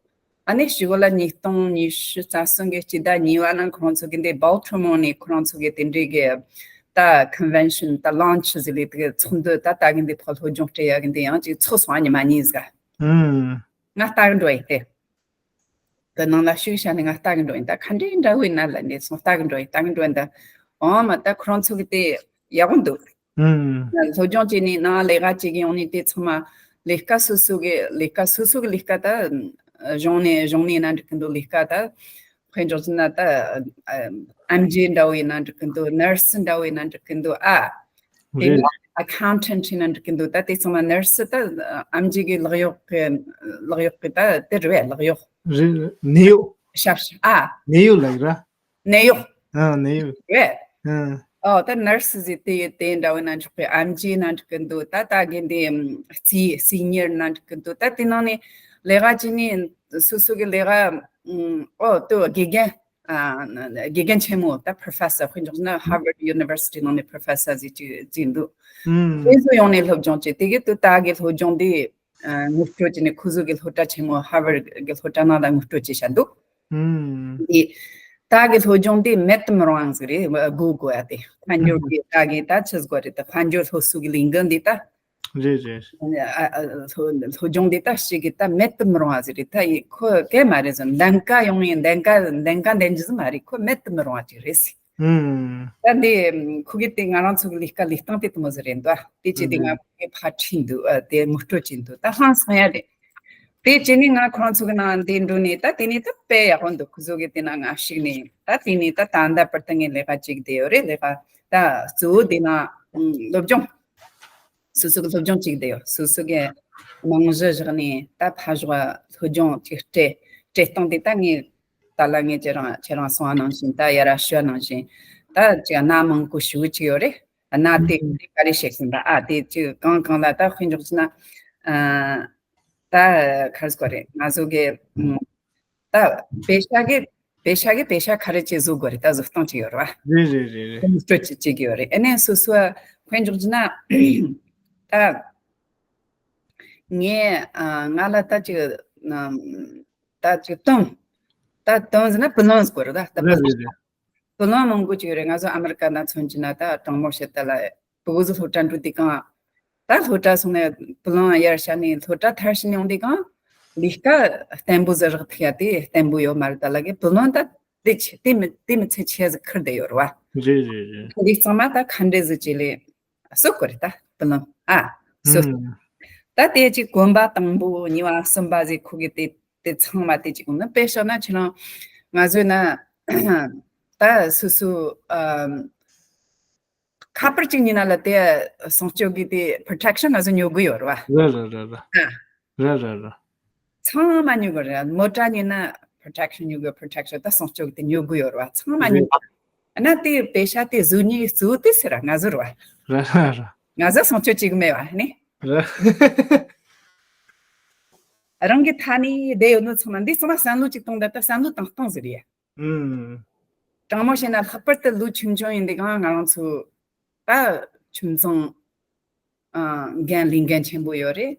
ཨ་ནི་ཞུ་བ་ལ་ཉིས་སྟོང་ཉི་ཤུ་རྩ་གསུམ་གི་སྤྱི་ཟླ་གཉིས་པ་ན་ཁོང་ཚོ་གི་འདི་Baltimore་ནས་ཁོང་ཚོ་གི་དེ་འདྲའི་གི་ད་convention་ད་launch་ཟེར་ལེ་དེ་གི་ཚོགས་འདུ་ད་ད་གི་འདི་ཕར་སློབ་སྦྱོང་སྤྲད་ཡག་གི་འདི་ཡང་ཅིག་ཚོགས་སོང་། ཨ་ཉི་མ་གཉིས་ཟིག་ཨུམ། ང་ལྟ་གི་འགྲོ་ཡི་དེ། ད་ནང་ལ་ཞུགས་བྱ་ནི་ང་ལྟ་གི་འགྲོ་ཡིན། ད་ག་འདྲའི་འདྲ་བོ་ཡིན་ན་ལ་ནས་སོང་ལྟ་གི་འགྲོ་ཡིན། ལྟ་གི་འགྲོ་ཡིན། ད་འོ་མ་ད་ཁོ་རང་ཚོ་གི་དེ་ཡག་པོ་འདུག་ཨུམ། སློབ་སྦྱོང་བྱས་ནས་ནང་ལས་ཀ་བྱེད་ཀྱི་ཡོང་ནས་དེ་ཚང་མ་ལས་ཀ་སོ་སོ་གི་ལས་ཀ་སོ་སོ་གི་ལས་ཀ་ད་གཞུང་ནས་གཞུང་ནས་ན་འགྲིག་གི་འདུག་ལས་ཀ་ད་དཔེ་འཇོག་ཟིན་ན་ད་ཨེམ་ཇི་འདྲ་བོ་ཡིན་ན་འགྲིག་གི་འདུག་ནར་སི་འདྲ་བོ་ཡིན་ན་འགྲིག་གི་འདུག་ཨ། དེ་ནས་ཨ་ཁའུན་ཊན་ཊི་ཡིན་ན་འགྲིག་གི་འདུག་ད་དེ་ཚང་མ་ནར་སི་ད་ཨེམ་ཇི་གི་ལག་གཡོག་གི་ལག་གཡོག་གི་ད་དེ་རེད་པས། ལག་གཡོག་རེད། ནད་གཡོག་ཞབས་ཞུ་ཨ། ནད་གཡོག་ལ་ཡིན་ར། ནད་གཡོག་ཨ་ནད་གཡོག་རེད། ཨ། ཨོ་ད་ནར་སི་ཟེར་དེ་ཡོད། དེ་འདྲ་བོ་ན་འཇོག་པའི་ཨེམ་ཇི་ན་འགྲིག་གི་འདུག་ད་ད་གི་འདི་སི་སི་ཉི་ཡར་ན་འགྲིག་གི་འདུག་ད་དེ་ནང་ནས་ལས་ཀ་བྱས་ནས་སོ་སོ་གི་ལས་ཀ་ཨོ་དུ་དགེ་རྒན་ཨ་དགེ་རྒན་ཆེན་མོ་ད་པྲོ་ཕེ་སར་དཔེ་འཇོག་ན་ཧར་ཝར་ཌི་ཡུ་ནི་ཝར་སི་ཊི་ནང་ནས་པྲོ་ཕེ་སར་ཟེར་གྱི་ཟིན་འདུག་དེ་ཚོ་ཡོང་ནས་སློབ་སྦྱོང་བྱས། དེ་གི་དུ་ད་གི་སློབ་སྦྱོང་འདི་ཨ་ངོ་སྤྲོད་བྱས་ནས་ཁོ་ཚོ་གི་སློབ་གྲྭ་ཆེན་མོ་ཧར་ཝར་ཌི་གི་སློབ་གྲྭ་ནང་ལ་ངོ་སྤྲོད་བྱས་བཞག་འདུག་ཨུམ། འདི་ད་གི་སློབ་སྦྱོང་འདི་མེད་དུ་མི་རུང་བ་ཟིག་རེད། དགོས་དགོས་ཡ་དེ་དཔལ་འབྱོར་གི་ད་གི་ད་ཆི་ཟིག་རེད། ད་དཔལ་འབྱོར་སློབ་གསོ་གི་ལས་འགན་འདི་ད་རེད་རེད། ཨ་ཨ་སློབ་སློབ་སྦྱོང་འདི་ད་ཞིག་གི་ད་མེད་དུ་མི་རུང་བ་ཟིག་རེད། ད་ཡི་ཁོ་གལ་མ་རེད་ཟེར། འདེམས་ཀ་ཡོང་ཡིན། འདེམས་ཀ་འདེམས་ཀ་འདེམས་རྒྱུ་ཟིག་མ་རེད། ཁོ་མེད་དུ་མི་རུང་བ་ཅིག་རེད་ཟེར། ཨུམ། ད་འདི་ཁོ་གི་དེ་ང་རང་ཚོ་གི་ལས་ཀ་ལས་སྟངས་དེ་དུ་མོ་ཟིག་རེད་འདུག་དེ་ཅི་དེ་ང་ཁོ་གི་ཕར་ཁྲིད་འདུག་ཨ་དེ་ངོ་སྤྲོད་བྱས་འདུག་ད་ཧང་སང་ཡ་རེད། དེ་བྱས་ནས་ང་ཁོ་རང་ཚོ་གི་ནང་དེ་འགྲོ་ནས་ད་དེ་ནས་ད་དཔེ་ཡག་པོ་འདུག་ཁོ་ཚོ་གི་དེ་ན་ང་ཞུགས་ནས་ད་དེ་ནས་ད་ད་ལྟ་བར་དུ་ངས་ལས་ཀ་བྱེད་བསྡད་ཡོད་རེད། ལས་ཀ་ད་གཙོ་བོ་དེ་ན་སློབ་སྦྱོང་། སོ་སོ་གི་སློབ་སྦྱོང་བྱེད་བསྡད་ཡོད། སོ་སོ་གི་རྨང་གཞི་བཞག་ནས་ད་ཕར་ཕྱོགས་སློབ་སྦྱོང་ཅིག་སྤྲད་སྤྲད་སྟངས་དེ་ད་ངས་ད་ལ་ངས་ཁྱེད་རང་ཁྱེད་རང་གསུངས་པ་ནང་བཞིན་ད་ཡར་ཞུ་བ་ནང་བཞིན་ད་ཅིག་སྣ་མང་པོ་ཞུ་གི་ཅིག་ཡོད་རེད། སྣ་དེ་ག་རེ་བཤད་ཟིན་པ་ཨ་དེ་ཅིག་གང་གང་ལ་ད་དཔེ་འཇོག་ཟིན་ན་ཨ་ད་ག་རེ་ཟེར་དགོས་རེད། ང་ཚོ་གི་ཨ་ད་པེ་ཤ་གི་པེ་ཤ་གི་པེ་ཤ་ག་རེ་ཅིག་བཟོ་དགོས་རེད། ད་བཟོ་སྟངས་ཅིག་ཡོད་རེད་བ། རེད་རེད་རེད་རེད། མི་སྤྲོད་ཅིག་ཅིག་ཡོད་རེད། ཨ་ནས་སོ་སོ་དཔེ་འཇོག་ཟིན་ན་ད་ངས་ཨ་ང་ལ་ད་ཅིག་ཨ་ད་ཅིག་བཏོན། ད་བཏོན་ཟེར་ན་བུ་ལོན་ཟེར་དགོས་རེད། ད་ད་བུ་རེད་ལོན་རེད་རེད། བུ་ལོན་མང་པོ་ཅིག་ཡོད་རེད། ང་ཚོ་ཨ་མི་རི་ཀ་ན་མཚོན་གྱི་ན་ད་དྲང་མོ་བཤད་ད་ལ་བུ་གུ་ཚོ་སློབ་གྲྭ་འགྲོ་དུས་གང་ད་སློབ་གྲྭ་སོང་ནས་བུ་ལོན་ཡར་བཞག་ནས་སློབ་གྲྭ་མཐར་ཕྱིན་ཡོང་དུས་གང་ལས་ཀ་བརྟན་པོ་ཟིག་རག་ཐུབ་ཡ་དེ་བརྟན་པོ་ཡོད་མ་རེད། ད་ལ་གི་བུ་ལོན་ད་དེ་ཆེ་དེ་མི་དེ་མི་ཚད་ཆེ་ཟིག་ཁུར་བསྡད་ཡོད་རེད་བ། རེད་རེད་རེད། འདི་གཙང་མ་ད་ཁ་འདྲེ་ཟིག་ཅིག་ལས། གསོད་དགོས་རེད་ད་དེ་ལ་ཨ་གསོད། ཨུམ། ད་དེ་གཅིག་གོམ་པ་དང་པོ་གཉིས་པ་གསུམ་པ་ཟེར་ཁོ་གི་དེ་དེ་ཚང་མ་དེ་གཅིག་ནི་དཔེ་བཤད་ན་ཁྱེད་རང་ང་ཚོའི་ན་ད་སོ་སོ་ཨམ་ཁ་པར་གཅིག་ཉིན་ན་ལ་དེ་སྲུང་སྐྱོབ་གི་དེ་པྲོ་ཊེག་ཤན་ང་ཚོ་ཉོ་དགོས་ཡོད་རེད་བ། རེད་རེད་རེད་རེད། ཨ། རེད་རེད་རེད། ཚང་མ་ཉོ་དགོས་རེད། མོ་ཊ་ཉོས་ན་པྲོ་ཊེག་ཤན་ཉོ་དགོས། པྲོ་ཊེག་ཤན་ད་སྲུང་སྐྱོབ་དེ་ཉོ་དགོས་ཡོད་རེད་བ། ཚང་མ་ཉོ་རེད། དགོས། ཨ་ན་དེ་པེ་ཤ་དེ་བཟོ་ཉེས་གཙོ་བོ་དེ་ཟེར་ར་ང་ཚོ་རེད་བ། རེད་རེད་རེད། ང་ཚོ་སྲུང་སྐྱོབ་བྱེད་གི་མེད་བ་ནི། རེད། རང་གི་མཐའ་ནས་བསྡད་ཡོད་ནོ་ཚང་མ་འདི་ཚང་མ་བསམ་བློ་གཅིག་གཏོང་ད་ད་བསམ་བློ་བཏང་སྟངས་ཟེར་ཡ། ཨུམ། དྲང་མོ་བཤད་ན་ལྷག་པར་དུ་ལོ་ཆུང་ཆུང་ཡིན་དུས་གང་ང་རང་ཚོ་ད་ཁྱིམ་ཚང་ཨ་འགན་ལས་འགན་ཆེན་པོ་ཡོད་རེད།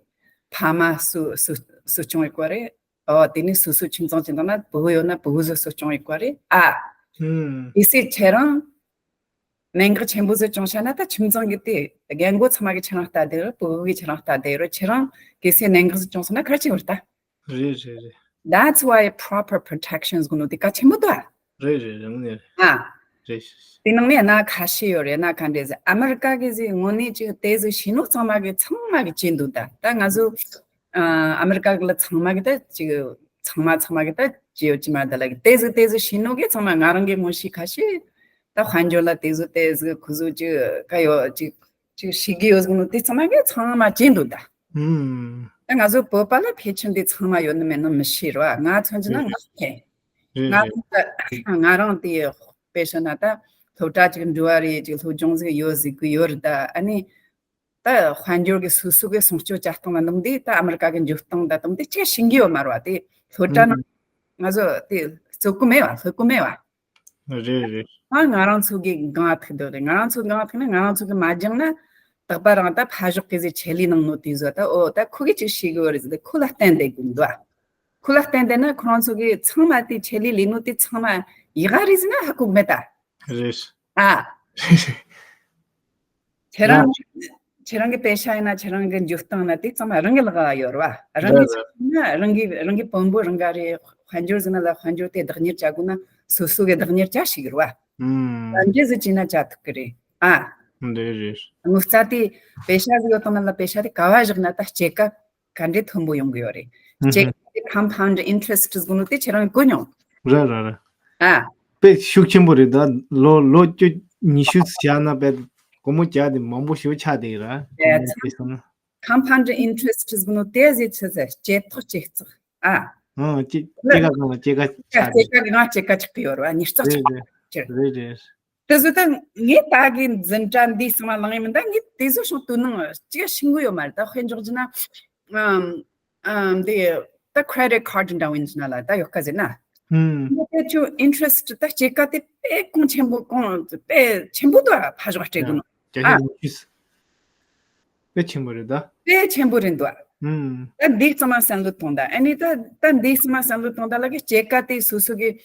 ཕ་མ་གསོ་གསོ་གསོ་སྐྱོང་ཡོད་གོ་རེད། ཨོ་དེ་ནས་སོ་སོའི་ཁྱིམ་ཚང་ཅིག་ནང་ན་བུ་གུ་ཡོད་ན་བུ་གུ་ཚོ་གསོ་སྐྱོང་ཡོད་གོ་རེད་ཨ། ཨུམ། གལ་སྲིད་ཁྱེད་རང་གནད་འགག་ཆེན་པོ་ཟིག་བྱུང་ཤ་ན་ད་ཁྱིམ་ཚང་གི་དེ་རྒན་རྒོན་ཚང་མ་གི་ཁྱེད་རང་ལྟ་དེ་རུ་བུ་གུ་གི་ཁྱེད་རང་ལྟ་དེ་རུ་ཁྱེད་རང་གལ་སྲིད་གནད་འགག་ཟིག་བྱུང་སོང་ན་ག་རེ་བྱེད་དགོས་རེད་ད། རེད་རེད་རེད། That's why proper protections དགོས་ནོ་དེ་གལ་ཆེན་པོ་འདུག་ཨ། རེད་རེད་རེད་ངོ་ནས་རེད། ཨ། རེད། དེ་ནང་ནས་གནད་ཁ་ཤས་ཡོད་རེད། གནད་ཁ་འདྲ་ཟིག་ཨ་མི་རི་ཀ་གི་ཟིག་དངོས་གནས་ཅིག་དེ་ཟིག་ཤེས་ནོ་ཚང་མ་གི་ཚང་མ་གི་བྱེད་འདུག་ད་ད་ང་ཚོ་ཨ་ཨ་མི་རི་ཀ་གི་ལ་ཚང་མ་གི་ད་ཅིག་ཚང་མ་ཚང་མ་གི་ད་ཅི་ཡོད་ཅི་མ་ད་ལ་གི་དེ་ཟིག་དེ་ཟིག་ཤེས་ནོ་གི་ཚང་མ་ང་རང་གི་ངོ་ཤེས་ཁ་ཤས་ད་དཔལ་འབྱོར་ལ་དེ་ཟིག་དེ་ཟིག་ཁོ་ཚོ་ཅིག་ག་ཡོད་ཅིག་ཅིག་ཤེས་ཀྱི་ཡོད་ཟེར་ནོ་དེ་ཚང་མ་གི་ཚང་མ་བྱེད་འདུག་ད། ཨུམ། ད་ང་ཚོ་བོད་པ་ལ་ཕལ་ཆེར་འདི་ཚང་མ་ཡོད་ནི་མེད་ནི་མི་ཤེས་ར་བ། ང་མཚོན་གྱི་ན་རེད་ང་ཕན། རེད་ང་རེད། ང་རང་དེ་དཔེ་བཤད་ན་ད་སློབ་གྲྭ་ཅིག་འགྲོ་བ་རེད། ཅིག་སློབ་སྦྱོང་ཟིག་ཡོད་ཟིག་གི་ཡོད་རེད། ད་ཨ་ནི་ད་དཔལ་འབྱོར་གི་སོ་སོ་གི་སྲུང་སྐྱོབ་བྱ་སྟངས་ལ་འདུམ་དེ་ད་ཨ་མི་རི་ཀ་གི་འཇུག་སྟངས་ད་དུམ་དེ་ཅི་ཤེས་ཀྱི་ཡོད་མ་རེད་བ། དེ་སློབ་གྲྭ་ནང་ང་ཚོ་དེ་རྩོད་གི་མེད་བ། ལྷོད་གི་མེད་བ། རེད་རེད། ཨ་ང་རང་ཚོ་གི་སྒང་ཐུག་འདུག་རེད། ང་རང་ཚོ་སྒང་ཐུག་ན་ང་རང་ཚོ་གི་མ་སྦྱངས་ན་རྟག་པ་རང་ད་ཕ་ཞོག་གི་ཟེ་ཆེད་ལས་ནང་ནོ་དེ་བཟོ་ད་ཨོ་ད་ཁོ་གི་ཅིག་ཤེས་གི་ཡོད་རེད་ཟེར་ཏེ་ཁོ་ལ་བརྟེན་བསྡད་དགོས་འདུག་ཁོ་ལ་བརྟེན་བསྡད་ན་ཁོ་རང་ཚོ་གི་ཚང་མ་དེ་ཆེད་ལས་ལས་ནོ་དེ་ཚང་མ་ཡི་ག་རེད་ཟེར་ན་ཧ་གོ་གི་མེད་ད། རེད། ཨ། རེད་རེད། ཁྱེད་རང་ཁྱེད་རང་གི་པེ་ཤ་ཡིན་ན་ཁྱེད་རང་གི་འཇུག་སྟངས་ན་དེ་ཚང་མ་རང་གི་ལག་ཡོད་རེད་བ། རང་གི་རེད་རེད། ཚང་མ་རང་གི་རང་གི་དཔོན་པོ་རང་ག་རེད། དཔལ་འབྱོར་ཟེར་ན་ལ་དཔལ་འབྱོར་དེ་བདག་གཉེར་བྱ་དགོས་ན་སོ་སོ་གི་བདག་གཉེར་བྱ་ཤེས་གི་རེད་བ། ཨུམ། དཔལ་འབྱོར་ཟེར་བྱས་ན་བྱ་ཐུབ་གི་རེད་ཨ། འདི་རེད། དངུལ་རྩ་དེ་པེ་ཤ་ཟིག་ཡོད་དང་ན་ལ་པེ་ཤ་དེ་ག་བ་བཞག་ན་ད་སྐྱེད་ཀ་ག་འདྲའི་མཐོན་པོ་ཡོང་གི་ཡོད་རེད། ཨུ་ཧུ། སྐྱེད་ཀ་དེ་compound interest ཟེར་གོ་ནོ་དེ་ཁྱེད་རང་གི་གོ་མྱོང་། རེད་རེད་རེད། ཨ། དཔེ་ཤུགས་ཆེན་པོ་རེད་ད། ལོ་ལོ་བཅུ་ཉི་ཤུ་བཞག་ན་དཔེ་སྒོར་མོ་བརྒྱ་དེ་མང་པོ་ཞེ་པོ་ཆགས་བསྡད་ཀྱི་རེད། ཨེ་ཚང་། Compound interest ཟེར་གོ་ནོ་དེ་ཟེར་ཆི་ཟེར་སྐྱེད་ཐོག་སྐྱེད་ཚགས་ཨ། ཨང་སྐྱེད་སྐྱེད་ཀ་གང་ལ་སྐྱེད་ཀ་ཆགས་སྐྱེད་ཀ་གང་སྐྱེད་ཀ་ཆགས་ཀྱི་ཡོད་རེད་བ། ཉི་ཚགས་ཆགས་ཀྱི་རེད། རེད་རེད། དེ་ཚོ་ད་ངས་ད་གི་འཛིན་གྲྭ་འདི་ཚང་མ་བླངས་ཡིན་མིན། ད་ངས་དེ་ཚོ་ཤོག་དུ་ནང་ཅི་ཤེས་གི་ཡོད་མ་རེད། ད་དཔེ་འཇོག་རྒྱུ་ན་ཨམ་ཨམ་འདི་ད་credit card འདྲ་བོ་ཡིན་གྱི་ན་ལ་ད་ཡོད་ཁ་ཟེར་ན། ཧུམ། འདི་དེ་ཚོ་interest ད་སྐྱེད་ཀ་དེ་དཔེ་གོང་ཆེན་པོ་གོང་དཔེ་ཆེན་པོ་ད་ཕ་ཞོག་སྤྲད་དགོས་ནོ། ཡ་ཨ། ཡ་དེ་དཔེ་ཆེན་པོ་རེད་ད། དཔེ་ཆེན་པོ་རེད་འདུག་ཨ། ཧུམ། ད་འདི་ཚང་མ་བསམ་བློ་གཏོང་ད། ཨ་ནི་ད་ད་འདི་ཚང་མ་བསམ་བློ་གཏོང་ད་ལ་གི་སྐྱེད་ཀ་དེ་སོ་སོ་གི་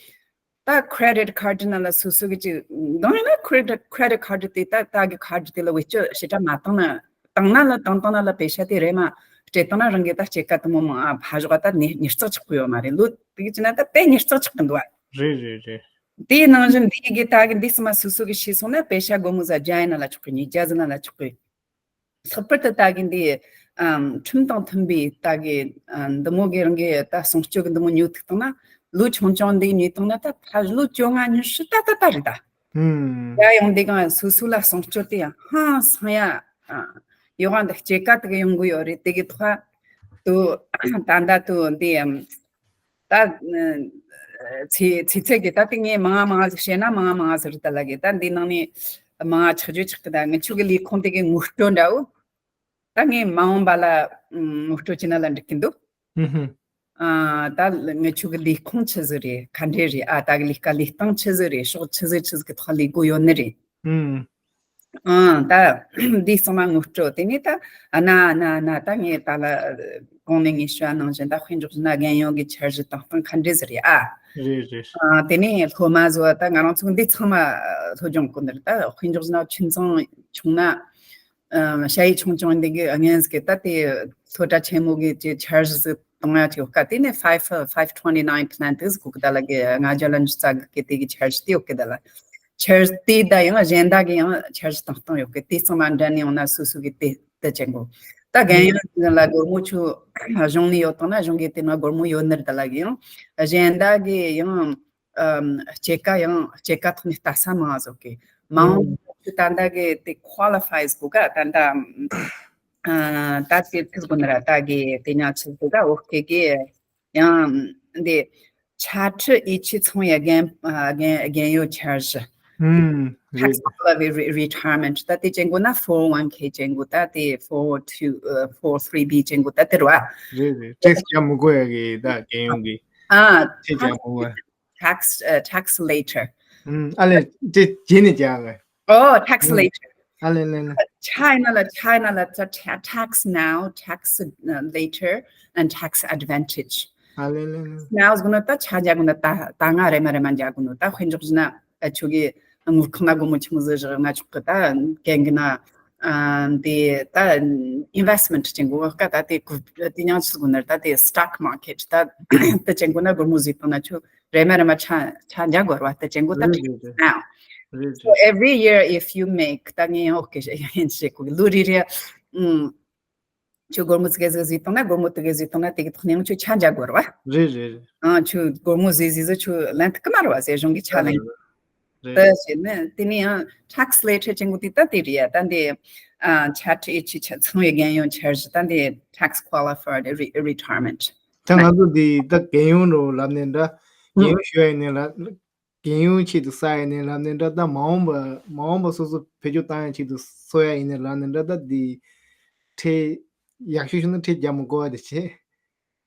ད་credit card ནང་ལ་སོ་སོ་གི་ཅིག་འདང་ཡིན་ན་credit credit card དེ་ད་ད་གི་card དེ་ལ་བེད་སྤྱོད་ཞེ་དྲག་མ་བཏང་ན། བཏང་ན་ལ་བཏང་བཏང་ན་ལ་པེ་ཤ་དེ་རེ་མ་སྤྲད་བཏང་ན་རང་གི་ད་སྐྱེད་ཀ་དུ་མོ་མང་ཨ་ཕ་ཞོག་ད་ནི་ཉེར་ཚགས་ཆགས་གི་ཡོད་མ་རེད། ལོ་དེ་གི་ཅི་ན་ད་དཔེ་ཉེར་ཚགས་ཆགས་གི་འདུག་ཨ། རེད་རེད་རེད། དེའི་ནང་བཞིན་འདི་གི་ད་གི་འདི་ཚང་མ་སོ་སོ་གི་ཤེས་སོང་ན་པེ་ཤ་སྒོར་མོ་ཟ་བརྒྱ་ཡིན་ན་ལ་ཆོག་གི། ཉིས་བརྒྱ་ཟིན་ན་ལ་ཆོག་གི། ལྷག་པར་དུ་ད་གི་འདི་ཨམ་ཁྲིམས་དང་མཐུན་པའི་ད་གི་ཨམ་འདི་མོ་གི་རང་གི་ད་སྲུང་སྐྱོབ་གི་འདི་མོ་ཉོ་ཐུབ་བཏང་ན། ལོ་ཆུང་ཆུང་འདི་ཉོས་བཏང་ན་ད་ཕ་ལོ་བཅོ་ལྔ་ཉི་ཤུ་ད་ད་ད་རེད་ད། ཧུམ། ཡ་ཡང་འདི་གང་སོ་སོ་ལ་སྲུང་སྐྱོབ་དེ་ཡང་ཧང་སང་ཡ་ཨ་ཡོད་ག་འདི་སྐྱེད་ཀ་དེ་གི་ཡོང་གི་ཡོད་རེད། དེ་གི་ཐོག་ཏུ་ད་ད་དུ་འདི་ཨམ། ད་ཚེ་ཚེ་ཚད་ཀྱི་ད་དེ་ངས་མང་ང་མང་ང་ཟིག་བཤད་ན་མང་ང་མང་ང་ཟིག་རེད་ད་ལ་གི། ད་འདི་ནང་ནས་མང་ང་ཆག་རྒྱུ་ཆག་གི། ད་ངི་ཆོ་གི་ལས་ཁུངས་དེ་གི་ངོ་སྤྲོད་འདྲ་བོ་ད་ངས་མ་འོངས་པ་ལ་ངོ་སྤྲོད་བྱས་ན་ལ་འགྲིག་གི་འདུག་ཨ་ད་ངི་ཆོ་གི་ལས་ཁུངས་ཆི་ཟིག་རེད། ག་འདྲས་རེད། ཨ་ད་གི་ལས་ཀ་ལས་སྟངས་ཆི་ཟིག་རེད། ཕྱོགས་ཆི་ཟིག་ཆི་ཟིག་གི་ཐོག་ལས་དགོས་ཡོད་ནི་རེད། ཨང་། ད་འདི་ཚང་མ་ངོ་སྤྲོད། དེ་ནས་ད་ཨ་ན་ཨ་ན་ཨ་ན་ད་ངས་ད་ལ་གོང་ནས་ངས་ཞུ་བ་ནང་བཞིན་ད་དཔེ་འཇོག་བྱས་ན་རྒན་ཡོལ་གྱི་འཆར་གཞི་བཏང་སྟངས་ག་འདྲས་ཟིག་རེད་ཨ། རེད་རེད། ཨ་དེ་ནས་སློབ་མ་ཚོ་ད་ང་རང་ཚོ་འདི་ཚང་མ་སློབ་སྦྱོང་གོ་ནི་རེད། ད་དཔེ་འཇོག་བྱས་ན་ཁྱིམ་ཚང་ཆུང་ན་ཨ་ཞ་ཡི་ཆུང་ཆུང་འདི་གི་ངན་ཟིག་གི་ད་དེ་སློབ་གྲྭ་ཆེན་མོ་གི་ཅིག་འཆར་གཞི་ཟིག་གཏོང་ཡ་ཅིག་ཡོད་ཀ། དེ་ནས་five five twenty nine plan དེ་ཟིག་གོ་གི་ད་ལ་གི་ལྔ་བརྒྱ་ལ་བཅུ་རྩ་དགུ་གི་དེ་གི་འཆར་གཞི་དེ་ཡོད་གི་ད་ལ། འཆར་གཞི་དེ་ད་ཡང་གཞན་དག་གི་ཡང་འཆར་གཞི་བཏང་སྟངས་ཡོད་གི། དེ་ཚང་མ་འདྲ་ནི་ཡོང་ན་སོ་སོ་གི་དེ་དེ་བྱེད་དགོས། ད་རྒན་ཡོལ་ལ་སྒོར་མོ་ཆུ་གཞུང་ནས་ཡོད་དང་ན་གཞུང་གི་དེ་ན་སྒོར་མོ་ཡོད་ནི་རེད་ད་ལ་གི། ཡང་གཞན་དག་གི་ཡང་ཨམ་སྐྱེད་ཀ་ཡང་སྐྱེད་ཀ་ཐོག་ནས་ལྟ་ས་མང་ཟོག་གི་མང་ཆུ་ད་ད་གི་དེ་qualifies གོ་ག་ད་ད་ཨ་ད་དེ་ཚིག་གོ་ནི་ར་ད་གི་དེ་ཉག་ཆུ་གོ་ག་འོ་ཁེ་གི། ཡང་འདི་ཆ་ཁྲི་ཡིད་ཆེས་ཚོང་ཡ་རྒན་ཨ་རྒན་རྒན་ཡོལ་འཆར་གཞི། ཧུམ། རེད། Tax qualified re- retirement ད་དེ་ཅན་གོ་ན་four oh one k ཅན་གོ་ད་དེ་four two ཨ་four three b ཅན་གོ་ད་དེ་ར་བ། རེད་རེད། ཊེག་སི་རྒྱག་མི་དགོས་ཡ་གི་ད་རྒན་ཡོལ་གི་ཨ་ཊེག་སི་རྒྱག་མི་དགོས། Tax ཨ་tax later ཧུམ། ཨ་ལས་དེ་རྗེས་ནས་རྒྱག་གི Oh, tax later. ཨ་ལེ་ལེ་ལེ། China la China la ta- ta- tax now, tax uh, later, and tax advantage. ཨ་ལེ་ལེ་ལེ། Now is gonna ta cha ja gonna ta ta nga re ma re ma ja gonna ta khin jok na a chu gi ngur khna go mo chim ze na chuk ta keng na and the ta investment ching go ka ta te ku ti nyang chu gonna ta te stock market ta ta ching go na go mo zi na chu re ma re ma cha cha ja go wa ta ching go ta now. So every year if you make ད་ངས་ཡང་ཨོ་ཀེ་ཡིན་ཞེས་གོ་ལུ་རི་རི་ཨུམ་ཁྱོད་སྒོར་མོ་ཙི་གེ་ཟིག་ཟིག་བཏང་ན་སྒོར་མོ་དེ་གེ་ཟིག་བཏང་ན་དེ་གི་ཐོག་ནས་ཡང་ཁྱོད་ཆ་འཇག་དགོས་ར་བ། རེད་རེད་རེད། ཨང་ཁྱོད་སྒོར་མོ་ཟིག་ཟིག་ཟིག་ཁྱོད་ལན་ཐུབ་ཀི་མ་ར་བ་ཟེར་གཞུང་གི་ཆ་ལན་རེད། ད་བྱས་ན་དེ་ནས་ཡང་tax later ཅན་གོ་དེ་ད་དེ་རེད་ཡ། ད་འདི་ཨ་ཆ་ཁྲི་ཨེ་ཆི་ཆ་ཚང་བའི་རྒན་ཡོལ་འཆར་གཞི་ད་འདི་tax qualified re- retirement ད་ང་ཚོ་འདི་ད་རྒན་ཡོལ་འགྲོ་ལབ་ནས་འདྲ་རྒན་ཡོལ་ཞུ་ཡ་ཡིན་ནས་ལ། རྒན་ཡོལ་ཆེད་དུ་བསགས་ཡིན་ནའི་ལབ་ནས་འདྲ། ད་མ་འོངས་པ་མ་འོངས་པ་སོ་སོ་བེད་སྤྱོད་བཏང་ཡ་ཆེད་དུ་གསོག་ཡ་ཡིན་ནའི་ལབ་ནས་འདྲ། ད་འདི་ཁྲལ་ཡག་ཤོས་ཤོད་ན་ཁྲལ་རྒྱག་མི་དགོས་པ་དེ་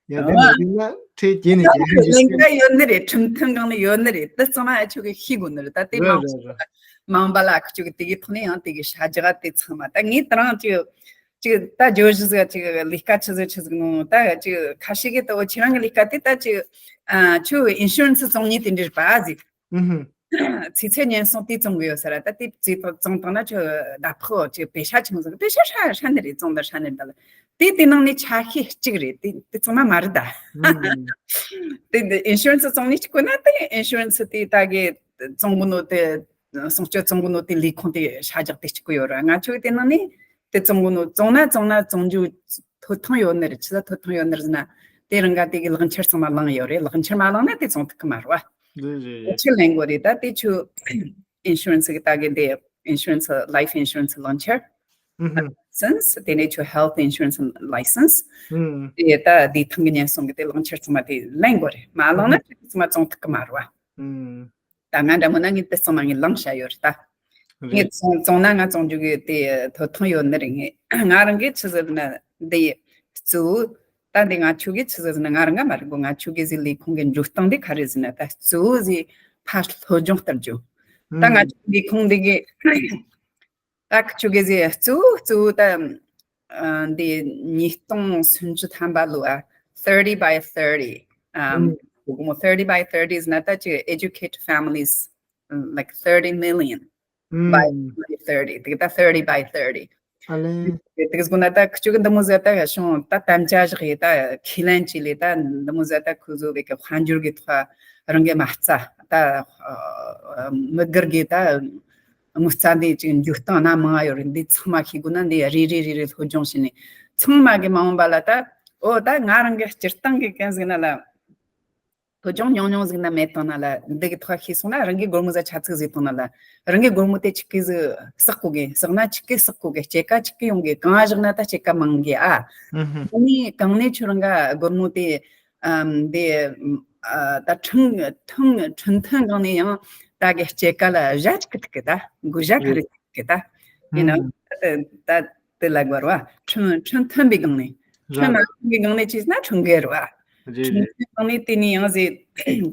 བྱེད། ཡང་དེ་མ་བྱེད་ན་ཁྲལ་རྒྱག་ནས་རྒྱག་ཡ་ལས་ཀ་ཡོད་ནི་རེད། ཁྲིམས་མཐུན་སྒང་ནས་ཡོད་ནི་རེད། ད་ཚང་མ་ཨ་ཆོ་གི་ཤེས་དགོས་ནི་རེད། ད་དེ་མ་རེད་འོངས་རེད་རེད། མ་འོངས་པ་ལ་ཨ་ཆོ་གི་དེ་གི་ཐོག་ནས་ཡང་དེ་གི་ཤ་རྒྱག་དེ་ཚང་མ་ད་ངས་ད་རང་ཅིག་ཅིག་ད་བརྗོད་གཞི་ཟིག་ཅིག་ལས་ཀ་ཆི་ཟིག་ཆི་ཟིག་ནོ་ད་ཅིག་ཁ་ཤས་ཀྱིས་ད་འོ་ཁྱེད་རང་གི་ལས་ཀ་དེ་ད་ཅིག་ཨ་ཁྱོད་ཨིན་ཤུ་རན་སི་བཙོང་ཉེས་དེ་འདྲ་རེད་པ་ཟིག་ཨུ་ཧུ། ཚེ་ཚད་ཉེན་སྲུང་དེ་བཙོང་གི་ཡོད་ས་ར། ད་དེ་ཚེ་བཙོང་བཏང་ན་ཁྱོད་ཟླ་ཕོགས་ཅིག་པེ་ཤ་ཆི་མོ་ཟིག་པེ་ཤ་ཧྲ་ཧྲ་ནི་རེད། བཙོང་ད་ཧྲ་ནི་རེད་ད་ལ། དེ་དེ་ནང་ནས་ཆ་ཤས་གཅིག་རེད། དེ་དེ་ཚང་མ་མ་རེད་ད། ཨུ་ཧུ། དེ་ཨིན་ཤུ་རན་སི་བཙོང་ཉེས་གཅིག་དགོས་ན་དེ་ཨིན་ཤུ་རན་སི་དེ་ད་གི་བཙོང་གི་ནོ་དེ་སྲུང་སྐྱོབ་བཙོང་གི་ནོ་དེ་ལས་ཁུངས་དེ་ཤ་རྒྱགས་དེ་གཅིག་གི་ཡོད་ར། ང་ཆོ་གི་དེ་ནང་ནས་དེ་བཙོང་གི་ནོ་བཙོང་ན་བཙོང་ན་བཙོང་རྒྱུ་ཐོབ་ཐང་ཡོད་ནི་རེད། ཆི་ལ་ཐོབ་ཐང་ཡོད་ནི་རེད་ཟེར་ན། དེ་རང་ག་དེ་གི་ལག་འཁྱེར་ཚང་མ་བླངས་ཡོད་རེད། ལག་འཁྱེར་མ་བླངས་ན་དེ་བཙོང་ཐུབ་གི་མ་རེད་བ། རེད་རེད་རེད། ཆི་ལེན་དགོས་རེད། ད་དེ་ཆུ་ཨིན་ཤུ་རན་སི་གི་ད་གི་དེ་ཨིན་ཤུ་རན་སི་ལའིཕ་ཨིན་ཤུ་རན་སི་ལག་འཁྱེར། ཨུ་ཧུ། ལའི་སེན་སི། དེ་ནས་ཆུ་ཧེལ་ཐི་ཨིན་ཤུ་རན་སི་ལའི་སེན་སི། ཨུ་ཧུ། དེ་ད་དེ་ཐང་གི་ཉེན་སྲུང་གི་དེ་ལག་འཁྱེར་ཚང་མ་དེ་ལེན་དགོས་རེད། མ་བླངས་ན་ཨུ་ཧུ། ཆུ་ཚང་མ་བཙོང་ཐུབ་གི་མ་རེད་བ། ཨུ་ཧུ། ད་ང་འདྲ་མོ་ན་ངས་དེ་ཚང་མ་ངས་བླངས་བཞག་ཡོད་རེད་ད། ངས་བཙོང་བཙོང་ན་ང་བཙོང་རྒྱུ་གི་དེ་ཐོབ་ཐང་ཡོད་ནི་རེད། ངས་ང་རང་གིས་ཆི་ཟེར་ན་འདི་གཙོ་བོ་ད་འདི་ང་ཆོ་གིས་ཆི་ཟེར་ན་ང་རང་ང་མ་རེད་གོ། ང་ཆོ་གིས་ཟི་ལས་ཁུངས་ཀྱི་འཇུག་སྟངས་འདི་ག་རེ་ཟེར་ན་ད་གཙོ་བོ་ཟི་ཕར་སློབ་སྦྱོང་སྟེར་རྒྱུ། ད་ང་ཆོ་ལས་ཁུངས་འདི་གི་ད་ཁྱོད་གི་ཟེ་གཙོ་བོ་གཙོ་བོ་ད་ཨ་འདི་ཉིས་སྟོང་སུམ་ཅུ་ཐམ་པ་ལོ་ཨ་thirty by thirty ཨམ་ཨུམ། གོ་མོ་thirty by thirty is not that you educate families, um, like thirty million by ཨུམ། twenty thirty དེ་ད་thirty by thirty ཨ་ལེ། དེ་གི་སྒོ་ན་ད་ཁྱོད་གི་འདི་མོ་ཟེ་ད་ཡ་ཤོང་ད་དམ་བཅའ་བཞག་ཡི་ད་ཁས་ལེན་བྱས་ལེ་ད་འདི་མོ་ཟེ་ད་ཁོ་ཚོ་བེ་གི་དཔལ་འབྱོར་གི་ཐོག་རང་གི་མ་རྩ་ད་མི་སྒེར་གི་ད་དངུལ་རྩ་འདི་ཅིག་འཇུག་སྟངས་སྣ་མང་ཡོད་རེད། འདི་ཚང་མ་ཤེས་དགོས་ན་འདི་རེ་རེ་རེ་རེ་སློབ་སྦྱོང་བྱས་ནས་ཚང་མ་གི་མ་འོངས་པ་ལ་ད་ཨོ་ད་ང་རང་གི་སྤྱིར་བཏང་གི་གན་ཟིག་ན་ལ་སློབ་སྦྱོང་ཉུང་ཉུང་ཟིག་ན་མེད་བཏང་ན་ལ་འདི་གི་ཐོག་ཤེས་སོང་ན་རང་གི་སྒོར་མོ་ཟ་ཆ་ཚིག་ཟིག་བཏང་ན་ལ་རང་གི་སྒོར་མོ་དེ་ཆིག་གི་ཟིག་བསག་གོ་གི་བསག་ན་ཆིག་གི་བསག་གོ་གི་སྐྱེད་ཀ་ཆིག་གི་ཡོང་གི་གང་བཞག་ན་ད་སྐྱེད་ཀ་མང་གི་ཨ། ཨུ་ཧུ། གང་ནས་གང་ནས་ཁྱོད་རང་ག་སྒོར་མོ་དེ་ཨམ་དེ་ཨ་ད་ཁྲིམས་ཁྲིམས་ཁྲིམས་མཐུན་སྒང་ནས་ཡང་ད་གི་སྐྱེད་ཀ་ལ་བཞག་ཅིག་གི་ཐུག་གི་ད་དགུ་བཞག་ག་རེ་ཐུག་གི་ད་ཡིན་ན་ཨུམ། ད་ད་དེ་ལ་གོ་ར་བ་ཁྲིམས་ཁྲིམས་མཐུན་པའི་སྒང་ནས་ཁྲིམས་ར། མ་མཐུན་པའི་སྒང་ནས་བྱས་ན་ཁྲིམས་འགལ་ར་བ་རེད་ཁྲིམས་རེད། མཐུན་སྒང་ནས་དེ་ནས་ཡང་ཟེ་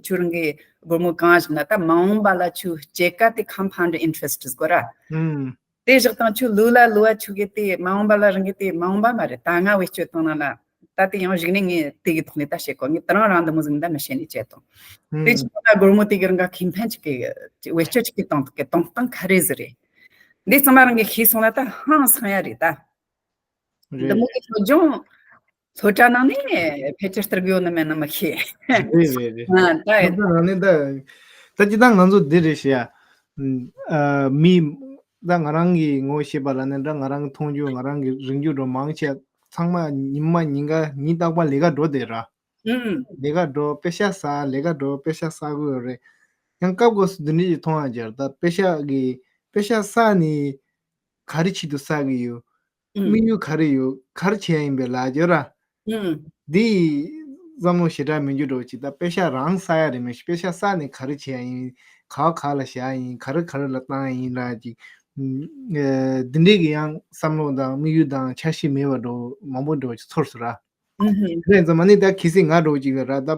ཁྱོད་རང་གི་སྒོར་མོ་གང་བཞག་ན་ད་མ་འོངས་པ་ལ་ཁྱོད་སྐྱེད་ཀ་དེ་compound interest གོ་ར། ཨུམ། དེ་བཞག་དང་ཆུ་ལུ་ལ་ལུ་བ་ཆུ་གི་དེ་མ་འོངས་པ་ལ་རང་གི་དེ་མ་འོངས་པ་མ་རེད། ད་ང་བེད་སྤྱོད་བཏང་ན་ལ་ད་དེ་ཡང་གཞིག་ནས་ངས་དེ་གི་ཐོག་ནས་ད་བཤད་གོ་ངས་ད་རང་རང་འདི་མོ་ཟིག་ད་མི་བཤད་ནས་བྱས་དང་། དེ་ཨུམ། ཅི་ད་སྒོར་མོ་དེ་གི་རང་ག་ཁེ་ཕན་ཅིག་གི་བེད་སྤྱོད་ཅིག་གི་གཏོང་ཐུབ་གི་གཏོང་སྟངས་ག་རེ་ཟིག་རེད། འདི་ཚང་མ་རང་གི་ཤེས་སོང་ན་ད་ཧང་སང་ཡ་རེད་ད། འདི་མོ་རེད། གི་སློབ་སྦྱོང་སློབ་གྲྭ་ནང་ནས་ཕལ་ཆེར་སྟེར་གི་ཡོད་ན་མེད་ན་མི་ཤེས། རེད་རེད་རེད། ཨ་ད་སློབ་གྲྭ་ནང་ནས་ད་ད་ཅི་ད་ང་ཚོ་འདི་རེད་ཤེས་ཡ། ཨ་མི་ད་ང་རང་གི་ངོ་ཤེས་པ་ལ་ནི་འདྲ་ང་རང་མཐོང་རྒྱུ་ང་རང་གི་རིག་རྒྱུ་འགྲོ་མང་ཆེ་ཚང་མ་ཉི་མ་ཉིན་ག་ཉིན་རྟག་པར་ལས་ཀ་འགྲོ་བསྡད་ར། ཨུམ། ལས་ཀ་འགྲོ་པེ་ཤ་ཟ་ལས་ཀ་འགྲོ་པེ་ཤ་ཟ་དགོས་ཡོད་རེད། ཡང་སྐབས་སྐབས་སུ་འདི་འདྲ་ཞིག་མཐོང་ཡ་རྒྱར་ད་པེ་ཤ་གི་པེ་ཤ་ཟ་ནི་ག་རེ་ཆེད་དུ་ཟ་གི་ཡོད། ཨུམ། དམིགས་ཡུལ་ག་རེ་ཡོད་ག་རེ་བྱེད་ཡ་ཡིན་པའི་ལ་རྒྱ་ར། ཨུམ། འདི་བསམ་བློ་ཞེ་དྲག་མི་འགྱུར་འགྲོ་ཅིག་ད་པེ་ཤ་རང་ཟ་ཡ་རེད་མི་ཤེས་པེ་ཤ་ཟ་ནི་ག་རེ་བྱེད་ཡ་ཡིན། ག་བ་ག་ལ་བཞག་ཡིན་ག་རེ་ག་རེ་ལ་བཏང་ཡ་ཡིན་ར་ཅིག་ཨ་འདི་འདྲའི་གི་ཡང་བསམ་བློ་དང་དམིགས་ཡུལ་དང་འཆར་གཞི་མེད་པ་འགྲོ་མང་པོ་འགྲོ་ཅིག་ཚོར་སོང་ར། ཨུམ་ཧུམ། དེ་ཙམ་མ་ནི་ད་གལ་སྲིད་ང་འགྲོ་ཅིག་ཡོད་ར་ད།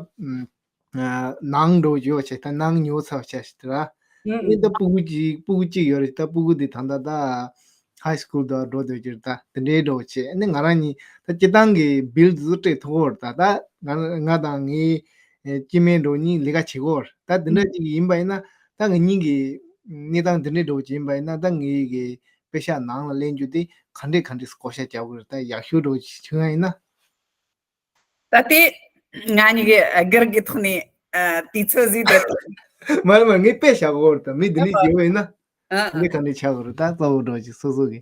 ནང་འགྲོ་ཡོད་ཆེ་ད་ནང་ཉོ་ཚར་ཆེ་ཞིག་ར། ཨུམ། ཨེ་ད་སྤུ་གུ་གཅིག་སྤུ་གུ་གཅིག་ཡོད་རེད་ད་སྤུ་གུ་འདི་ད་ད་ད་high school དུ་འགྲོ་འདོད་ཀྱི་རེད་ད་དེ་འདྲའི་འགྲོ་ཆེ་ཨ་ནི་ང་རང་གཉིས་ད་སྤྱི་བཏང་གི་bill དེ་ཚོ་སྤྲད་ཐུབ་ཀྱི་རེད་ད་ད་ང་ང་དང་ངའི་ཨེ་སྐྱེ་དམན་འགྲོ་གཉིས་ལས་ཀ་བྱེད་ཀྱི་ཡོད་རེད་ད་དེ་འདྲ་ཅིག་ཡིན་པ་ཡིན་ན་ད་ང་གཉིས་ཀྱི་གནས་སྟངས་དེ་འདྲའི་འགྲོ་ཅིག་ཡིན་པ་ཡིན་ན་ད་ངའི་གི་པེ་ཤ་ནང་ལ་ལེན་རྒྱུ་དེ་ག་འདྲས་ག་འདྲས་བསྐོ་བཞག་རྒྱག་དགོས་རེད་ད་ཡག་ཤོས་འགྲོ་ཅིག་བྱུང་ཡ་ཡིན་ན། ད་ལྟའི་ང་གཉིས་ཀྱི་སྒེར་གྱི་ཐོག་ནས་ཨ་དུས་ཚོད་ཟིན་ཏེ། མ་རེད་མ་རེད་ངས་དཔེ་བཞག་གོ་རེད་ད་མི་འདི་ནས་བརྗེ་བ་ཡིན་ན། ཨ་ཨ། འདི་ག་ནས་ཆགས་གོ་རེད་ད་གཙོ་བོ་འགྲོ་ཅིག་སོ་སོ་གི།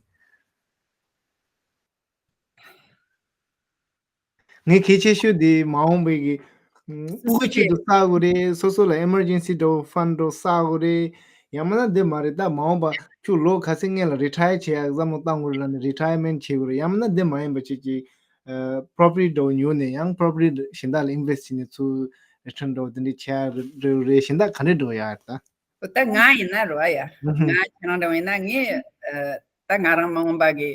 ངས་གལ་ཆེ་ཤོས་འདི་མ་འོངས་པའི་གི་ཨུ་གུ་ཆེད་དུ་བསགས་དགོས་རེད་སོ་སོ་ལ་emergency འགྲོ་fund འགྲོ་བསགས་དགོས་རེད། ཡང་མིན་ན་འདི་མ་རེད་ད་མ་འོངས་པ་ཁྱོད་ལོ་ག་ཚོད་སྔོན་ལ་retire བྱེད་ཡག་བསམ་བློ་བཏང་དགོས་རེད་ལབ་ནས་retirement བྱེད་དགོས་རེད་ཡང་མིན་ན་འདི་མ་ཡིན་པ་ཁྱོད་ཀྱི་property འགྲོ་ཉོ་ནས་ཡང་property གཞན་དག་ལ་invest བྱས་ནས་ཚུར་return འགྲོ་འདི་འདྲ་བྱེད་ཡག་རེད་རེད་གཞན་དག་ག་འདྲ་འགྲོ་ཡག་རེད་ད། ད་ང་ཡིན་ན་རེད་བ་ཡ། ང་ཁྱེད་རང་འདྲ་བ་ཡིན་ན་ངས་ད་ང་རང་མ་འོངས་པ་གི་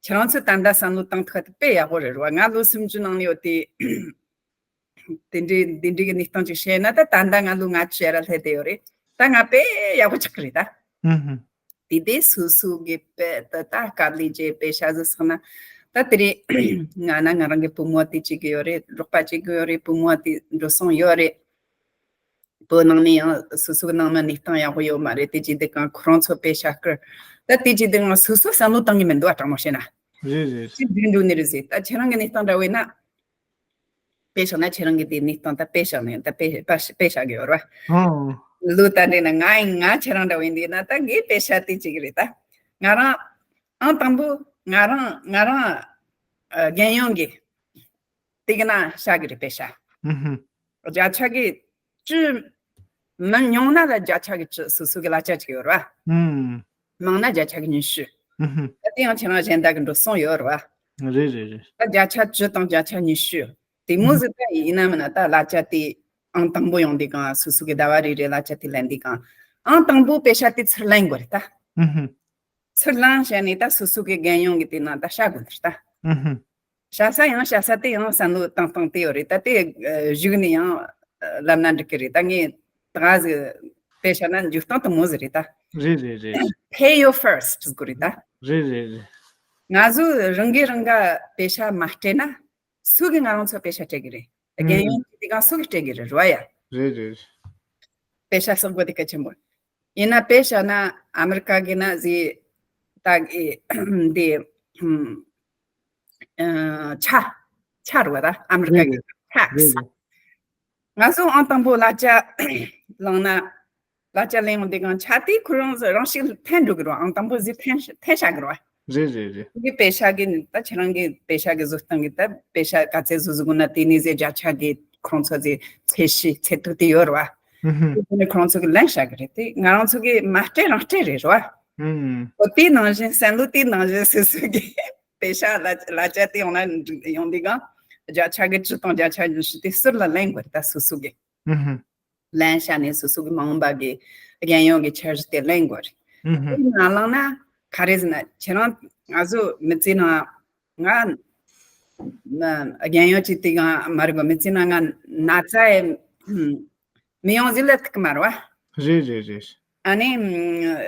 ཁྱེད་རང་ཚོས་ད་ལྟ་བསམ་བློ་བཏང་ཐུབ་པ་དེ་དཔེ་ཡག་པོ་རེད་རེད་བ། ང་ལོ་སུམ་ཅུ་ནང་ནས་ཡོད་དེ། དེ་འདྲའི་འདི་འདྲའི་གི་གནས་སྟངས་ཅིག་བཤད་ན་ད་ད་ལྟ་ང་ལོ་ལྔ་བཅུ་ཞེ་ར་སླེབས་བསྡད་ཡོད་རེད། ད་ང་དཔེ་ཡག་པོ་ཆགས་ཀྱི་རེད་ད། ཧུམ་ཧུམ། དེ་དེ་སོ་སོ་གི་དཔེ་ད་ད་དཀའ་ལས་བརྒྱབ་པའི་ཤ་ཟ་སོང་ན་ད་དེ་རེད། ང་ན་ང་རང་གི་བུ་མོ་དེ་གཅིག་གི་ཡོད་རེད། རོགས་པ་གཅིག་གི་ཡོད་རེད། བུ་མོ་དེ་འགྲོ་སོང་ཡོད་རེད། བོད་ནང་ནས་ཡང་སོ་སོའི་ནང་ན་གནས་སྟངས་ཡག་པོ་ཡོད་མ་རེད། དེ་ཅི་འདི་གང་ཁོ་རང་ཚོ་དཔེ་བཞག་སྐར། ད་དེ་ཅི་འདི་ང་སོ་སོ་བསམ་བློ་བཏང་གི་མི་འདུག་ཨ་དྲང་མོ་བཤད་ན། རེད་རེད། ཅི་འདི་འགྲོ་ནི་རེད་ཟེར། ད་ཁྱེད་རང་གི་གནས་སྟངས་འདྲ་བོ་ཡིན་ན། དཔེ་བཞག་ན་ཁྱེད་རང་གི་དེ་གནས་སྟངས་ད་དཔེ་བཞག་ནས་ད་དཔེ་དཔེ་དཔེ་བཞག་གི་ཡོད་རེད་བ། ཨོ། ལོ་ད་འདྲེ་ན་ང་ཡིན་ང་ཁྱེད་རང་འདྲ་བོ་ཡིན་འདི་ན་ད་ངའི་དཔེ་བཞག་དེ་ཅིག་རེད་ད། ང་རང་ཨང་དང་པོ་ང་རང་ང་རང་རྒན་ཡོན་གི་དེ་གི་ན་བཞག་གི་རེད་དཔེ་བཞག་ཨུ་ཧུ། བརྒྱ་ཆ་གི་བཅུ། མི་ཉུང་ན་ལ་བརྒྱ་ཆ་གི་བཅུ་སོ་སོ་གི་གླ་ཆ་ཅིག་ཡོད་རེད་བ། ཨུམ། མང་ན་བརྒྱ་ཆ་གི་ཉི་ཤུ། ཨུ་ཧུ། ད་དེ་ཡང་ཁྱེད་རང་གཞན་དག་གི་འགྲོ་སོང་ཡོད་རེད་བ། རེད་རེད་རེད། ད་བརྒྱ་ཆ་བཅུ་དང་བརྒྱ་ཆ་ཉི་ཤུ། དེ་མོ་ཟིག་ད་ཡིན་ན་མིན་ན་ད་གླ་ཆ་དེ་ཨང་དང་པོ་ཡོང་དུས་གང་སོ་སོ་གི་ཟླ་བ་རེ་རེ་གླ་ཆ་དེ་ལེན་དུས་གང་ཨང་དང་པོ་པེ་ཤ་དེ་ཚུར་ལེན་དགོས་རེད་ད། ཚུར་ལེན་བྱས་ནས་ད་སོ་སོ་གི་རྒན་ཡོལ་གི་དེ་ནང་ད་བྱ་དགོས་ནི་རེད་ད། བྱ་ས་ཡང་བྱ་ས་དེ་ཡང་བསམ་བློ་བཏང་སྟངས་དེ་ཡོད་རེད་ད། དེ་གཞུག་ནས་ཡང་ལབ་ན་འགྲིག་གི་རེད་ད། ངས་ད་ག་ཟིག་དཔེ་བཤད་ན་འཇུག་སྟངས་དེ་མོ་ཟིག་རེད་ད། རེད་རེད་རེད། Pay your first ཟེར་གི་རེད་ད། རེད་རེད་རེད། ང་ཚོ་རང་གིས་རང་ག་པེ་ཤ་མ་སྤྲད་ན་སུ་གིས་ང་རང་ཚོ་པེ་ཤ་སྤྲད་གི་རེད། རྒན་ཡོལ་གྱི་དེ་གང་སུ་གིས་སྤྲད་གི་རེད། རེད་བ་ཡ། རེད་རེད། པེ་ཤ་བསགས་དགོས་དེ་གལ་ཆེན་པོ། ཡིན་ན་པེ་ཤ་ན་ཨ་མི་རི་ཀ་གི་ན་ཟི་ད་གི་འདི་ཆ་ཆ་རུ་བ་ད་ཨ་མི་རི་ཀ་གི་tax། ང་ཚོ་ཨང་དང་པོ་གླ་ཆ་བླངས་ན། གླ་ཆ་ལེན་འོང་དེ་གང་ཆ་དེ་ཁོ་རང་རང་ཞིག་འཐེན་འགྲོ་གི་རེད། ཨང་དང་པོ་ཟི་འཐེན་འཐེན་བཞག་གི་རེད་བ། རེད་རེད་རེད། ཁོ་གི་པེ་ཤ་གི་ད་ཁྱེད་རང་གི་པེ་ཤ་གི་བཟོ་སྟངས་གི་ད་པེ་ཤ་ག་ཚད་བཟོ་བཟོ་དགོས་ན་དེ་ནས་ཟེ་བརྒྱ་ཆ་གི་ཁོང་ཚོ་ཟེ་ཚད་གཞི་ཚད་ཐིག་དེ་ཡོད་རེད་བ། ཧུམ་ཧུམ། དེ་ནས་ཁོང་ཚོ་གི་ལེན་བཞག་གི་རེད། དེ་ང་རང་ཚོ་གི་མ་སྤྲད་རང་སྤྲད་རེད་རེད་བ། ཧུམ། འོ་དེ་ནང་བཞིན་བསམ་བློ་དེ་ནང་བཞིན་སོ་སོ་གི་པེ་ཤ་གླ་གླ་ཆ་དེ་ཡོང་ན་ཡོང་དེ་གང་བརྒྱ་ཆ་གི་བཅུ་དང་བརྒྱ་ཆ་ཉི་ཤུ་དེ་ཟུར་ལ་ལེན་དགོས་རེད་ད་སོ་སོ་གི། ཧུམ་ཧུམ། ལེན་བྱས་ནས་སོ་སོ་གི་མ་འོངས་པ་གི་རྒན་ཡོལ་གི་འཆར་གཞི་དེ་ལེན་དགོས་རེད། ཧུམ་ཧུམ། དེ་ནང་བླངས་ན་ག་རེ་ཟེར་ན་ཁྱེད་རང་ང་ཚོ་མི་ཚེ་ནང་ང་ན་རྒན་ཡོལ་གྱི་དེ་གང་མ་རེད་གོ། མི་ཚེ་ནང་ང་ན་ཚ་ཡི་མི་ཡོང་ཟིག་ལབ་ཐུབ་ཀི་མ་རེད་བ། རེད་རེད་རེད། ཨ་ནི་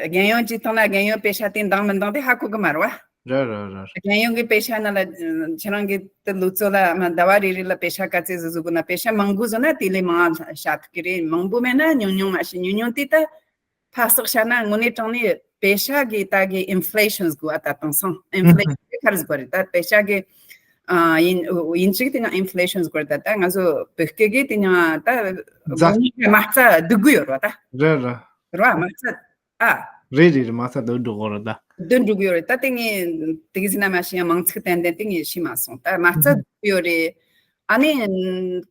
རྒན་ཡོལ་གྱི་ཐོག་ན་རྒན་ཡོལ་པེ་ཤ་དེ་འདང་མི་འདང་དེ་ཧ་གོ་གི་མ་རེད་བ། རེད་རེད་རེད། རྒན་ཡོལ་གྱི་པེ་ཤ་ནང་ལ་ཁྱེད་རང་གི་དེ་ལུག་གཙོ་ལ་མ་ཟླ་བ་རེ་རེ་ལ་པེ་ཤ་ག་ཚད་བཟོ་བཟོ་དགོས་ན་པེ་ཤ་མང་པོ་བཟོ་ན་དེ་ལས་མང་བཞག་ཐུབ་ཀྱི་རེད། མང་པོ་མེད་ན་ཉུང་ཉུང་མ་ཞིག་ཉུང་ཉུང་དེ་ད་ཕར་བསགས་བཞག་ན་དངོས་གནས་དྲང་གནས་པེ་ཤ་གི་ད་གི་inflation ཟེར་གོ་ཨ་ད་དེང་སང་inflation དེ་ག་རེ་ཟེར་གོ་རེད། ད་པེ་ཤ་གི་ཨ་ཡིན་ཡིན་ཅིག་དེ་ན་inflation ཟེར་གོ་རེད། ད་ད་ང་ཚོ་བོད་སྐད་ཀྱི་དེ་ན་ད་རྫ་མ་རྩ་སྡུག་གི་ཡོད་རེད་བ་ད། རེད་རེད། རེད་བ་མ་རྩ། ཨ། རེད་རེད་རེད། མ་རྩ་སྡུག་འགྲོ་གི་རེད་ད། སྡུག་འགྲོ་གི་ཡོད་རེད་ད། དེ་ངས་དེ་གི་ཟིན་ན་མ་ཤེས་ཡང་མིང་ཚིག་ཏན་ཏན་དེ་ངས་ཤེས་མ་སོང་ད། མ་རྩ་སྡུག་ཡོད་རེད། ཨ་ནི་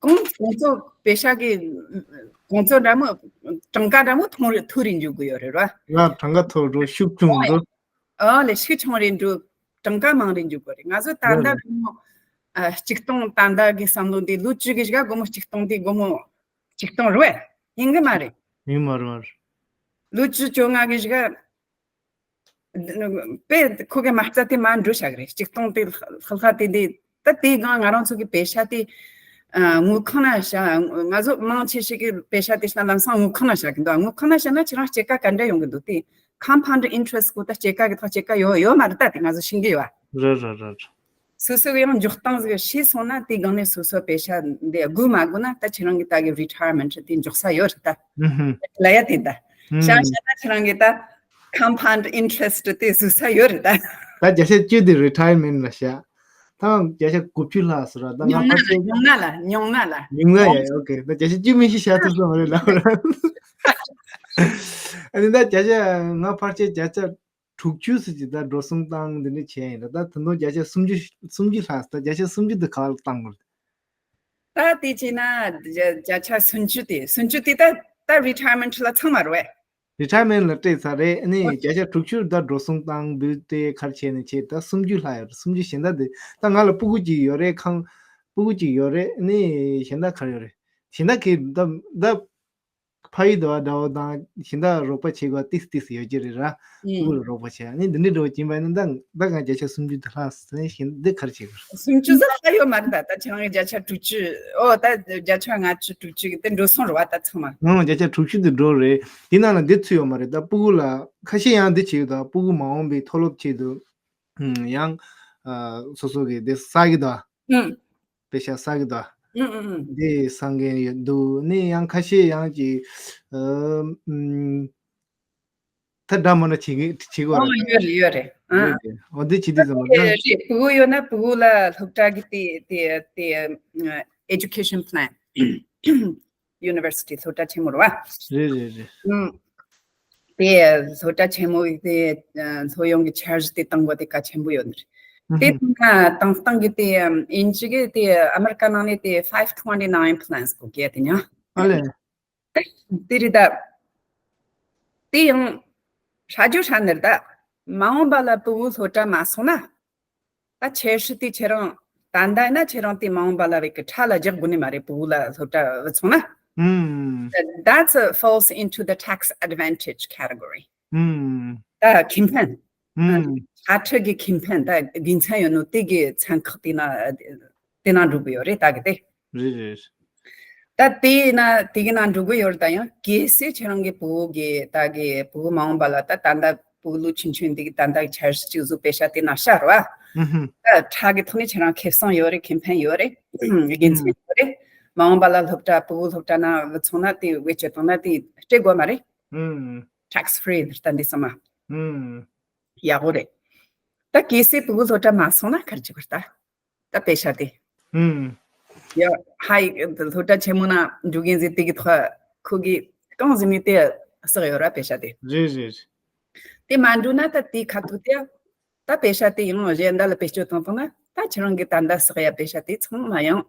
གོང་གོང་ཚོ་པེ་ཤ་གི་གོང་ཚོ་འདྲ་མོ་གྲངས་ཀ་འདྲ་མོ་མཐོ་རུ་མཐོ་རུ་འཇུག་གི་ཡོད་རེད་ར། ང་གྲངས་ཀ་མཐོ་རུ་ཤུགས་ཆུང་རུ། ཨ་ལས་ཤུགས་ཆུང་རེ་འགྲོ། གྲངས་ཀ་མང་རེ་འཇུག་གི་རེད། ང་ཚོ་ད་ལྟ་སྒོར་མོ་ཨ་གཅིག་སྟོང་ད་ལྟ་གི་བསམ་བློ་འདི་ལོ་བཅུ་གི་ཞག་སྒོར་མོ་གཅིག་སྟོང་དེ་སྒོར་མོ་གཅིག་སྟོང་རེད་བས། ཡིན་གི་མ་རེད། ཡིན་མ་རེད་མ་རེད། ལོ་བཅུ་བཅོ་ལྔ་གི་ཞག་དཔེ་ཁོ་གི་མ་རྩ་དེ་མར་འགྲོ་བཞག་གི་རེད། གཅིག་སྟོང་དེ་ལྷག་ལྷག་དེ་འདི་ད་དེའི་སྒང་ང་རང་ཚོ་གི་པེ་ཤ་དེ་ཨ་དངུལ་ཁང་ན་བཞག་ང་ཚོ་མང་ཆེ་ཤོས་ཀྱི་པེ་ཤ་དེ་ཤ་ལམ་སང་དངུལ་ཁང་ན་བཞག་གི་འདུག་དངུལ་ཁང་ན་བཞག་ན་ཁྱེད་རང་སྐྱེད་ཀ་ག་འདྲ་ཡོང་གི་འདུག་དེ་compound interest གོ་ད་སྐྱེད་ཀ་གི་ཐོག་སྐྱེད་ཀ་ཡོད་ཡོད་མ་རེད། ད་དེ་ང་ཚོ་ཤེས་ཀྱི་ཡོད། རེད་རེད་རེད། སོ་སོ་གི་ཡང་འཇོག་སྟངས་ཟིག་ཤེས་སོང་ན་དེའི་སྒང་ནས་སོ་སོ་པེ་ཤ་འདི་དགོས་མ་དགོས་ན་ད་ཁྱེད་རང་གི་ད་གི་retirement དེ་འཇོག་ས་ཡོད་རེད་ད། ཨུ་ཧུམ། ལ་ཡ་དེ་ད། ཨུམ། བྱང་ཤ་ན་ཁྱེད་རང་གི་ད་compound interest དེ་བཟོ་ས་ཡོད་རེད་ད། ད་བརྒྱ་ཆ་བཅུ་དེ་retirement ལ་བཞག་ད་བརྒྱ་ཆ་དགུ་བཅུ་ལྷག་ཟེར་བ་ད་ང་ཉུང་ན་ཕལ་ལ་ཆེར་ཉུང་ན་ལ་ཉུང་ན་ལ་ཉུང་ན་ཡ་ཨོ་ཁེ། ད་བརྒྱ་ཆ་བཅུ་མི་ཤི་བཞག་ཐུབ་ས་མ་རེད་ལབ་ར། ཨ་ནི་ད་བརྒྱ་ཆ་ང་ཕལ་ཆེར་བརྒྱ་ཆ་དྲུག་ཅུ་ཟེར་གྱི་ད་འགྲོ་སོང་བཏང་འདི་འདྲ་བྱས་ཡིན་ད། ད་ད་དུང་བརྒྱ་ཆ་སུམ་ཅུ་སུམ་ཅུ་ལྷག་ད་བརྒྱ་ཆ་སུམ་ཅུ་དེ་ག་ལ་བཏང་དགོས། ད་དེ་བྱས་ན་བརྒྱ་བརྒྱ་ཆ་སུམ་ཅུ་དེ་སུམ་ཅུ་དེ་ད་ད་retirement ལ་ཚང་མ་རེད་བས། Retirement ལ་སྤྲད་ཚར་རེད། ཨ་ནི་བརྒྱ་ཆ་དྲུག་ཅུ་ད་འགྲོ་སོང་བཏང་འབུལ་ཏེ་ག་རེ་བྱས་ནས་བྱས་ད་སུམ་ཅུ་ལྷག་ཡོད་རེད། སུམ་ཅུ་གཞན་དག་དེ་ད་ང་ལ་སྤུ་གུ་གཅིག་ཡོད་རེད། ཁང་སྤུ་གུ་གཅིག་ཡོད་རེད། ཨ་ནི་གཞན་དག་ག་རེ་ཡོད་རེད། གཞན་དག་གི་ད་ད། ཕ་ཡུལ་དུ་བ་འདྲ་བོ་དང་གཞན་དག་རོགས་པ་བྱེད་དགོས་ཏིས་ཏིས་ཡོད་ཀྱི་རེད་ར། ཨུ། སྤུ་གུ་ལ་རོགས་པ་བྱེད་ཨ་ནི་འདི་འདྲའི་འདྲ་བོ་བྱིན་པ་ཡིན་ན་ད་ད་ང་བརྒྱ་ཆ་སུམ་ཅུ་དེ་ལྷག་ཟེར་ནས་གཞན་འདི་ག་རེ་བྱེད་དགོས། སུམ་ཅུ་ཟ་ལྷག་ཡོད་མ་རེད་ད། ད་ཁྱེད་རང་གི་བརྒྱ་ཆ་དྲུག་ཅུ་ཨོ་ད་བརྒྱ་ཆ་ལྔ་བཅུ་དྲུག་ཅུ་གི་དེ་འགྲོ་སོང་རེད་བ་ད་ཚང་མ། ང་བརྒྱ་ཆ་དྲུག་ཅུ་དེ་འགྲོ་རེད། དེ་ནང་ལ་འདི་ཚུད་ཡོད་མ་རེད་ད། སྤུ་གུ་ལ་ཁ་ཤས་ཡང་འདི་བྱེད་ཡོད་ད། སྤུ་གུ་མ་འོངས་པའི་མཐོ་སློབ་ཆེད་དུ་ཡང་སོ་སོ་གི་དེ་བསགས་ཀྱི་ད། ཨུ། པེ་ཤ་བསགས་ཀྱི་འདུག་ཨུ་ཨུ་ཨུ། འདི་བསགས་མཁན་ཡོད་འདུག་ནི་ཡང་ཁ་ཤས་ཡང་ཅིག་ཨ་ཨུམ། ད་འདྲ་མོ་ན་བྱེད་ཀྱི་བྱེད་དགོས་ཨོ་རེད། ཡོད་རེད་ཡོད་རེད། ཨ། ཡོད་རེད། འོ་འདི་བྱེད་དུས་ཙམ་པ་ད། རེད་རེད། སྤུ་གུ་ཡོད་ན་སྤུ་གུ་ལ་སློབ་གྲྭ་གི་དེ་དེ་དེ་ཨ་education plan university སློབ་གྲྭ་ཆེན་མོ་རེད་བ། རེད་རེད་རེད། ཨུམ། དེ་སློབ་གྲྭ་ཆེན་མོ་དེ་ཨ་སློབ་ཡོན་གྱི་འཆར་གཞི་དེ་བཏང་དགོས་དེ་གལ་ཆེན་པོ་ཡོད་ནི་རེད། དེ་ཨུ་ན་བཏང་སྟངས་ཀྱི་དེ་ཨིན་ཇི་གི་དེ་ཨ་མེ་རི་ཀ་ནང་ནས་དེ་five twenty-nine plans གོ་གལ་དེ་ཉག་ཨ་ལས། དེ་རེད་ད། དེ་ཡང་ཧྲ་རྒྱུ་ཧྲ་ནི་རེད་ད། མ་འོངས་པ་ལ་ཕྲུ་གུ་སློབ་གྲྭ་མ་སོང་ན། ད་འཆར་གཞི་དེ་ཁྱེད་རང་ད་ལྟ་ཡིན་ན་ཁྱེད་རང་དེ་མ་འོངས་པ་ལ་བའི་གི་ཁྲ་ལ་རྒྱག་དགོས་ནི་མ་རེད། ཕྲུ་གུ་ལ་སློབ་གྲྭ་བུད་སོང་ན། ཨུམ། That falls into the tax advantage category. ཨུམ། ད་ཁེ་ཕན། ཨུམ། ཕྱག་ཁྲིད་ཀྱི་ཁེ་ཕན་ད་དགེ་མཚན་ཡོད་ནོ་དེ་གི་ཚན་ཁག་དེ་ན་དེ་ན་འགྲོ་གི་ཡོད་རེད་ད་གི་དེ། རེད་རེད། ད་དེ་ན་དེ་གི་ན་འགྲོ་གི་ཡོད་རེད་ད། ཡང་གལ་སྲིད་ཁྱེད་རང་གི་བུ་གི་ད་གི་བུ་མ་འོངས་པ་ལ་ད་ད་ད་བུ་ལོ་ཆུང་ཆུང་འདི་གི་ད་ད་འཆར་གཞི་ཅིག་བཟོ་པེ་ཤ་དེ་ན་ཤར་བ། ཨུམ་ཧུམ། ད་ཕྱག་གི་ཐོག་ནས་ཁྱེད་རང་ཁེ་བཟང་ཡོད་རེད། ཁེ་ཕན་ཡོད་རེད། དགེ་མཚན་ཡོད་རེད། མ་འོངས་པ་ལ་སློབ་གྲྭ་བུ་སློབ་གྲྭ་ན་བུ་ཚོང་ན་དེ་བེད་སྤྱོད་བཏང་ན་དེ་སྤྲད་དགོས་མ་རེད། ཨུམ། Tax free ད་འདི་ཚང་མ། ཨུམ། ཡག་པོ་རེད། ད་གལ་སྲིད་བུ་གུ་སློབ་གྲྭ་མ་སོང་ན་ག་རེ་བྱེད་དགོས་ད། ད་པེ་ཤ་དེ། ཨུམ། ཡ། ཧའི་སློབ་གྲྭ་ཆེན་མོ་ན་འགྲོ་མཁན་ཟིག་དེ་གི་ཐོག་ཁོ་གི་རྐང་ཟིག་ནས་དེ་བསགས་ཡོད་ར་པེ་ཤ་དེ། རེད་རེད། དེ་མ་འགྲོ་ན་ད་དེ་ཁ་ཐུག་དེ་ད་པེ་ཤ་དེ་ཡང་གཞན་དག་ལ་བེད་སྤྱོད་བཏང་བཏང་ན་ད་ཁྱེད་རང་གི་ད་ད་བསགས་ཡ་པེ་ཤ་དེ་ཚང་མ་ཡང་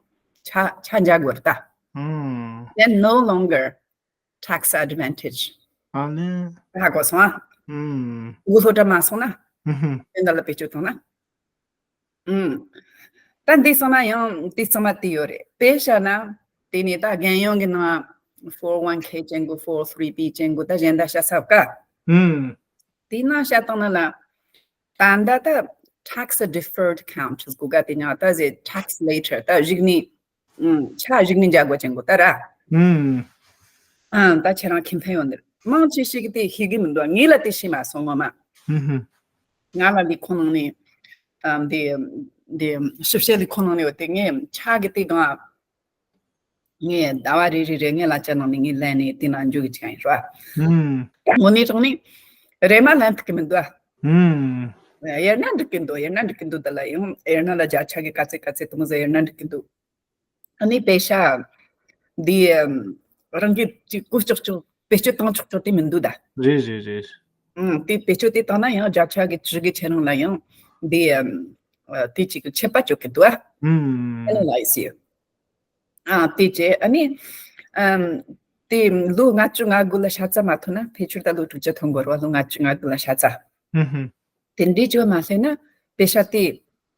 ཆ་ཆ་འཇལ་དགོས་ར་ད། ཨུམ། Then no longer tax advantage. ཨ་ནི། ཧ་གོ་སོང་ཨ། ཨུམ། འུ་སློབ་གྲྭ་མ་སོང་ན། ཨུམ་ཧུམ། དེ་འདྲ་ལ་བེད་སྤྱོད་བཏང་ན། ཨུམ། ད་འདི་ཚང་མ་ཡང་འདི་ཚང་མ་དེ་ཡོད་རེད། དཔེ་བཞག་ན་དེ་ནས་ད་རྒན་ཡོལ་གི་ནང་four oh one k ཅན་གོ four oh three b ཅན་གོ་ད་གཞན་ད་བཤད་ས་ཀ། ཨུམ། དེ་ནང་བཤད་བཏང་ན་ལ། ད་ད་ད་tax deferred account ཟེར་གོ་ག་དེ་ཉག་ད་ཟེར་tax later ད་གཞིགས་ནི། ཨུམ། ཆ་གཞིགས་ནི་འཇལ་དགོས་ཅན་གོ་ད་ར། ཨུམ། ཨང་ད་ཁྱེད་རང་ཁེ་ཕན་ཡོད་ནི་རེད། མང་ཆེ་ཞིག་གིས་དེ་ཤེས་གི་མི་འདུག་ངས་ལ་དེ་ཤེས་མ་སོང་ངོ་མ། ཨུམ་ཧུམ། ང་ལ་ལས་ཁུངས་ནང་ནས་ཨམ་དེ་དེ་ཞིབ་བཤེར་ལས་ཁུངས་ནང་ནས་ཡོད་དེ་ངས་ཆ་གི་དེ་གང་ངས་ཟླ་བ་རེ་རེ་རེ་ངས་ལ་ཆ་ནང་ནས་ངས་ལེན་ནས་དེ་ནང་འཇུག་གི་ཅིག་ཡིན་ར། ཨུམ། དངོས་གནས་དྲང་ནས་རེ་མ་ལེན་ཐུབ་གི་མི་འདུག་ཨ། ཨུམ། ཡར་ན་འགྲིག་གི་འདུག་ཡར་ན་འགྲིག་གི་འདུག་ད་ལ་ཡང་ཡར་ན་ལ་བརྒྱ་ཆ་གི་ག་ཚད་ག་ཚད་དུ་མོ་ཟེར་ཡར་ན་འགྲིག་གི་འདུག་ཨ་ནི་པེ་ཤ། འདི་ཨམ་རང་གི་ཅིག་བཀོལ་ཆོག་ཆོག་བེད་སྤྱོད་བཏང་ཆོག་ཆོག་དེ་མི་འདུག་ད། རེད་རེད་རེད། ཨང་དེ་བེད་སྤྱོད་དེ་བཏང་ན་ཡང་བརྒྱ་ཆ་གི་བཅུ་གི་ཁྱེད་རང་ལ་ཡང་འདི་ཨམ་ཨ་དེ་ཅིག་ཆད་པ་གཅོད་གི་འདུག་ཨ། ཨུམ། ཨ་ནི་ལ་ཡི་སི། ཨང་དེ་ཅེ་ཨ་ནི་ཨམ་དེ་ལོ་ལྔ་བཅུ་ང་དགུ་ལ་ཤ་ཚ་མ་ཐོན་ན་ཕལ་ཆེར་ད་ལོ་དྲུག་ཅུ་ཐོན་དགོས་རེད་བ། ལོ་ལྔ་བཅུ་ང་དགུ་ལ་ཤ་ཚ། ཨུམ་ཧུམ། དེ་འདྲའི་བཅོས་མ་སླེབས་ན་པེ་ཤ་དེ་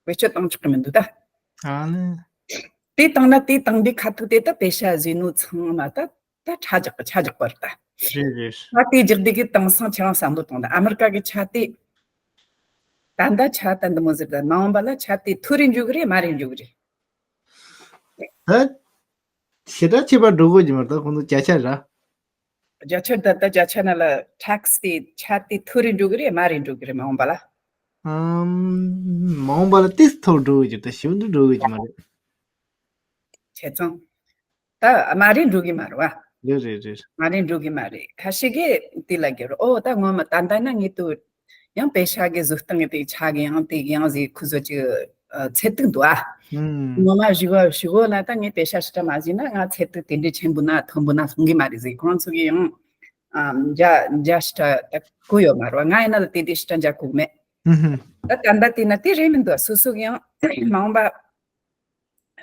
བེད་སྤྱོད་བཏང་ཆོག་གི་མི་འདུག་ད། ཨ་ནི། དེ་བཏང་ན་དེ་བཏང་དུས་ཁ་ཐུག་དེ་ད་པེ་ཤ་ཟོས་ནོ་ཚང་མ་ད་ད་ཆ་འཇག་པ་ཆ་འཇག་པ་རེད་ད། རེད་རེད། ད་དེ་རྒྱག་དུས་ཀྱི་དེང་སང་ཁྱེད་རང་བསམ་བློ་གཏོང་ད། ཨ་མི་རི་ཀ་གི་ཆ་དེ་ད་ད་ཆ་ད་འདི་མོ་ཟེར་ད་མ་འོངས་པ་ལ་ཆ་དེ་མཐོ་རུ་འགྲོ་གི་རེད་མ་རེད་འགྲོ་གི་རེད། ད་ཞེ་དྲག་ཁྱད་པར་འགྲོ་གི་ཡོད་ཀྱི་མ་རེད། ད་ཁོང་ཚོ་བརྒྱ་ཆ་ར། བརྒྱ་ཆ་ད་ད་བརྒྱ་ཆ་ན་ལ་ཊེག་སི་དེ་ཆ་དེ་མཐོ་རུ་འགྲོ་གི་རེད་མ་རེད་འགྲོ་གི་རེད་མ་འོངས་པ་ལ། ཨམ། མ་འོངས་པ་ལ་ཏིས་མཐོ་འགྲོ་གི་ད་ཞིབ་འདུ་འགྲོ་གི་ཡོད་ཀྱི་མ་རེད། བྱས་ཙང་། ད་མ་རེད་འགྲོ་གི་མ་རེད་བ། རེད་རེད་རེད། མ་རེད་འགྲོ་གི་མ་རེད། ཁ་ཤས་ཀྱིས་དེ་ལ་རྒྱུར་ཨོ་ད་ངོ་མ་ད་ལྟ་ན་ངེད་དུ་ཡང་པེ་ཤ་གི་བཟོ་སྟངས་ཀྱི་དེ་ཆ་གི་ཡང་དེ་ཡང་ཟིག་ཁུ་བཟོ་ཅིག་ཨ་ཚད་ཐིག་འདུག་ཨ། ཨུམ། ངོ་མ་ཞུ་གོ་ཞུ་གོ་ན་ད་ངས་པེ་ཤ་ཞིག་ད་མ་ཟིན་ན་ང་ཚད་ཐིག་དེ་འདྲའི་ཆེན་པོ་ན་མཐོན་པོ་ན་སོང་གི་མ་རེད་ཟིག་ཁོང་ཚོ་གི་ཡང་ཨ་འཇའ་འཇའ་ཞིག་ད་གོ་ཡོད་མ་རེད་བ། ང་ཡིན་ན་ལ་དེ་དེ་ཞིག་ད་འཇའ་གོ་མེད། ཨུམ་ཧུམ། ད་ད་ལྟ་དེ་ན་དེ་རེད་མི་འདུག་སོ་སོ་གི་ཡང་མ་འོངས་པ།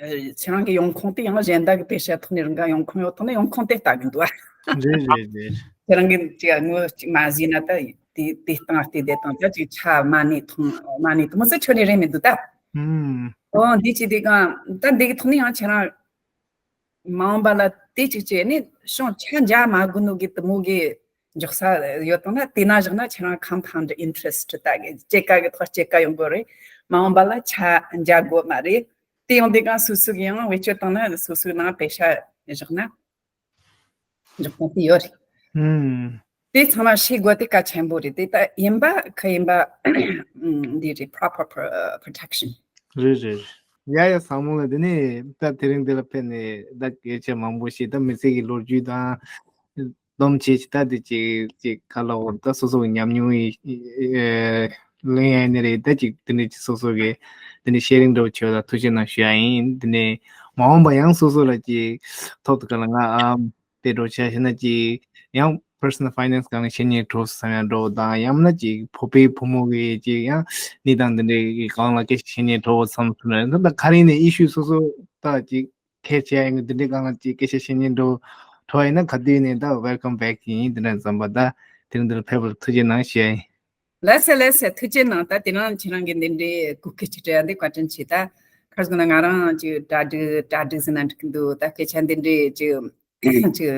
ཁྱེད་རང་གི་ཡོང་ཁུངས་དེ་ཡང་གཞན་དག་གི་པེ་ཤ་ཐོག་ནས་རང་ག་ཡོང་ཁུངས་ཡོད་ཐོག་ནས་ཡོང་ཁུངས་དེ་ལྟ་གི་འདུག་ཨ། རེད་རེད་རེད། ཁྱེད་རང་གི་ཅིག་ངོ་ཅིག་མ་ཟིན་ན་ད་དེ་དེ་སྟངས་དེ་དེ་དང་ད་ཅིག་ཆ་མ་ནི་ཐུང་མ་ནི་ཐུང་མོ་ཚོ་ཁྱོད་ནས་རེད་མི་འདུག་ད། ཨུམ། ཨོ་འདི་ཅི་དེ་གང་ད་འདི་གི་ཐོག་ནས་ཡང་ཁྱེད་རང་མ་འོངས་པ་ལ་དེ་ཅིག་བྱས་ནས་ཤོང་ཆ་འཇའ་མ་དགོས་ནོ་གི་དུ་མོ་གི་འཇོག་ས་ཡོད་དང་ན་དེ་ན་བཞག་ན་ཁྱེད་རང་compound interest ད་གི་སྐྱེད་ཀ་གི་ཐོག་སྐྱེད་ཀ་ཡོང་དགོས་རེད། མ་འོངས་པ་ལ་ཆ་འཇའ་དགོས་མ་རེད། དེ་ཡོང་དུས་གང་སོ་སོ་གི་ཡང་བེད་སྤྱོད་བཏང་ན་སོ་སོའི་ནང་པེ་ཤ་བཞག་ན་འཇོག་སྟངས་དེ་ཡོད་རེད། ཧུམ། དེ་ཚང་མ་ཤེས་དགོས་དེ་གལ་ཆེན་པོ་རེད། དེ་ད་ཡིན་པ་ཁ་ཡིན་པ་འདི་རེད། proper pro- protection རེད་རེད། ཡ་ཡ་བཟང་མོ་ལ་དེ་ནས་ད་དེ་རིང་འདི་ལ་ཕེབས་ནས་ད་སྐད་ཆ་མང་པོ་ཞིག་ད་མི་ཚེ་གི་ལོ་རྒྱུས་དང་། སྡོམ་བྱེད་ཅིག་ད་དེ་ཅིག་ཅིག་ག་ལ་འོར་ད་སོ་སོ་གི་ཉམས་མྱོང་ཡི་ལེན་ཡ་ནི་རེད། ད་ཅིག་དེ་འདྲ་ཅིག་སོ་སོ་གི་དེ་འདྲ་ཤེ་རིང་འདྲ་བོ་བྱོས་ད་ཐུགས་རྗེ་གནང་ཞུ་ཡ་ཡིན། དེ་ནས་མ་འོངས་པ་ཡང་སོ་སོ་ལ་ཅིག་ཐོག་ཏུ་ག་ལ་ང་ཨམ་དེ་འདྲ་བྱས་ཤེ་ན་ཅིག་ཡང་personal finance གང་ལ་ཤེས་ཉེན་གྲོགས་སུ་བསམ་ཡ་འདྲ་བོ་དང་ཡང་ན་ཅིག་བོད་པའི་བུ་མོ་གི་ཅིག་ཡང་གནས་སྟངས་དེ་འདྲའི་གང་ལ་སྐད་ཆ་ཤེས་ཉེན་གྲོགས་བསམ་སོང་ན་ད་ག་རེ་ནས་ཨི་ཤུ་སོ་སོ་ད་ཅིག་ཁྱེད་ཅག་ཡང་འདི་འདྲའི་སྒང་ལ་ཅིག་སྐད་ཆ་བཤད་སྙིང་འདོད་འཕྲོ་བ་ཡིན་ན་ག་དུས་ནས་ད་welcome back ཡིན། འདི་འདྲ་འཛོམས་པ་ད་དེ་རིང་འདིར་ཕེབས་པར་ཐུགས་རྗེ་གནང་ཞུ་ཡ་ཡིན། ལགས་སེ་ལགས་སེ་ཐུགས་རྗེ་གནང་། ད་དེ་རིང་ཁྱེད་རང་གི་འདི་འདྲའི་གོ་སྐབས་ཅིག་སྤྲད་ཡ་འདི་བཀའ་དྲིན་ཆེ། ད་ཁར་སོང་ན་ང་རང་ཅིག་གྲ་སྒྲིག་གྲ་སྒྲིག་ཟེར་ན་འགྲིག་གི་འདུག་ད་སྐད་ཆ་འདི་འདྲའི་ཅིག་ཅིག་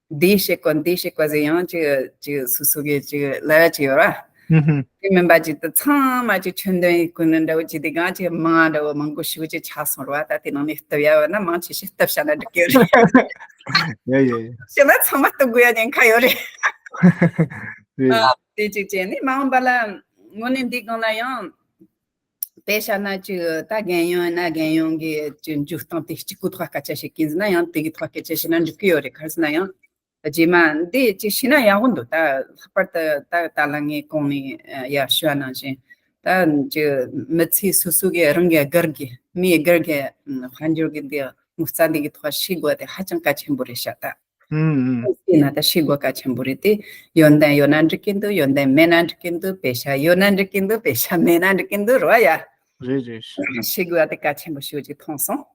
འདི་བཤད་དགོས་འདི་བཤད་དགོས་ཟེར་ཡང་ཅིག་ཅིག་སོ་སོ་གི་ཅིག་ལབ་ཡ་ཅིག་ཡོད་ར། དེ་མིན་པ་ཅིག་ད་ཚང་མ་ཅིག་ཆོས་འདོན་ཡིན་ཀུན་ནི་འདྲ་བོ་ཅིག་དེ་གང་ཅིག་མང་འདྲ་བོ་མང་པོ་ཞེ་པོ་ཅིག་ཆགས་སོང་ར་བ། ད་དེ་ནང་ནས་བཏབ་ཡ་བ་ན་མང་ཆེ་ཤོས་བཏབ་བྱ་ན་འགྲིག་གི་རེད། ཡ་ཡ་ཡ། ཞེ་ན་ཚང་མ་བཏབ་དགོས་ཡ་ཉེན་ཁ་ཡོད་རེད། རེད། ཨ་དེ་ཅིག་བྱས་ནས་མ་འོངས་པ་ལ་དངོས་གནས་འདི་སྒང་ལ་ཡང་དཔེ་བཤད་ན་ཅིག་ད་རྒན་ཡོལ་ན་རྒན་ཡོལ་གི་ཅིག་འཇུག་སྟངས་དེ་གཅིག་པུ་ཐོག་སྐད་ཆ་བཤད་ཀྱིན་ཟེར་ན་ཡང་དེ་གི་ཐོག་སྐད་ཆ་བཤད་ན་འགྲིག་གི་ཡོད་རེད། ག་རེ་ཟེར་ན་ཡང་རྗེས་མ་འདི་ཅིག་བཤད་ན་ཡག་པོ་འདུག་ད་ལྷག་པར་དུ་ད་ད་ལ་ངས་གོང་ནས་ཡར་ཞུ་བ་ནང་བཞིན་ད་ཅིག་མི་ཚེ་སོ་སོ་གི་རང་གི་སྒེར་གྱི་མིའི་སྒེར་གྱི་དཔལ་འབྱོར་གྱི་འདི་ངོ་ཚ་འདི་གི་ཐོག་ཤེས་དགོས་དེ་ཧ་ཅང་གལ་ཆེན་པོ་རེད་ཤག་ད། ཨུམ་ཨུམ། ཡིན་ན་ད་ཤེས་དགོས་གལ་ཆེན་པོ་རེད་དེ། ཡོན་ཏན་ཡོད་ན་འགྲིག་གི་འདུག་ཡོན་ཏན་མེད་ན་འགྲིག་གི་འདུག་དཔེ་ཆ་ཡོད་ན་འགྲིག་གི་འདུག་དཔེ་ཆ་མེད་ན་འགྲིག་གི་འདུག་རེད་བ་ཡ། རེད་རེད། ཤེས་དགོས་ཡ་དེ་གལ་ཆེན་པོ་ཞེ་པོ་ཅིག་མཐོང་སོང་།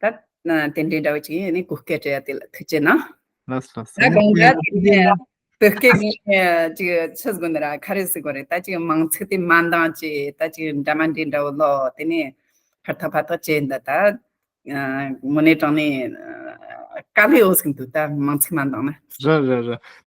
ད་དེ་འདྲའི་འདྲ་བོ་ཅིག་ཡིན་ནི་གོ་སྐད་སྤྲད་ཡ་དེ་ལ་ཐུགས་རྗེ་གནང་། ལགས་སོ་ལགས་སོ། ད་དགོངས་དག་དེ་ནས་བོད་སྐད་གི་ཅིག་ཆི་ཟེར་དགོས་ནི་ར་ག་རེ་ཟེར་དགོས་རེད། ད་ཅིག་མིང་ཚིག་དེ་མ་འདང་ཅིག་ད་ཅིག་འདྲ་མ་འདྲ་འདྲ་བོ་ལོ་དེ་ནས་ཧར་ཐག་ཕར་ཐག་བྱས་འདི་ད། དངོས་གནས་དྲང་གནས་དཀའ་ལས་འོ་ཟིག་འདུག་ད་མིང་ཚིག་མ་འདང་ན། རེད་རེད་རེད།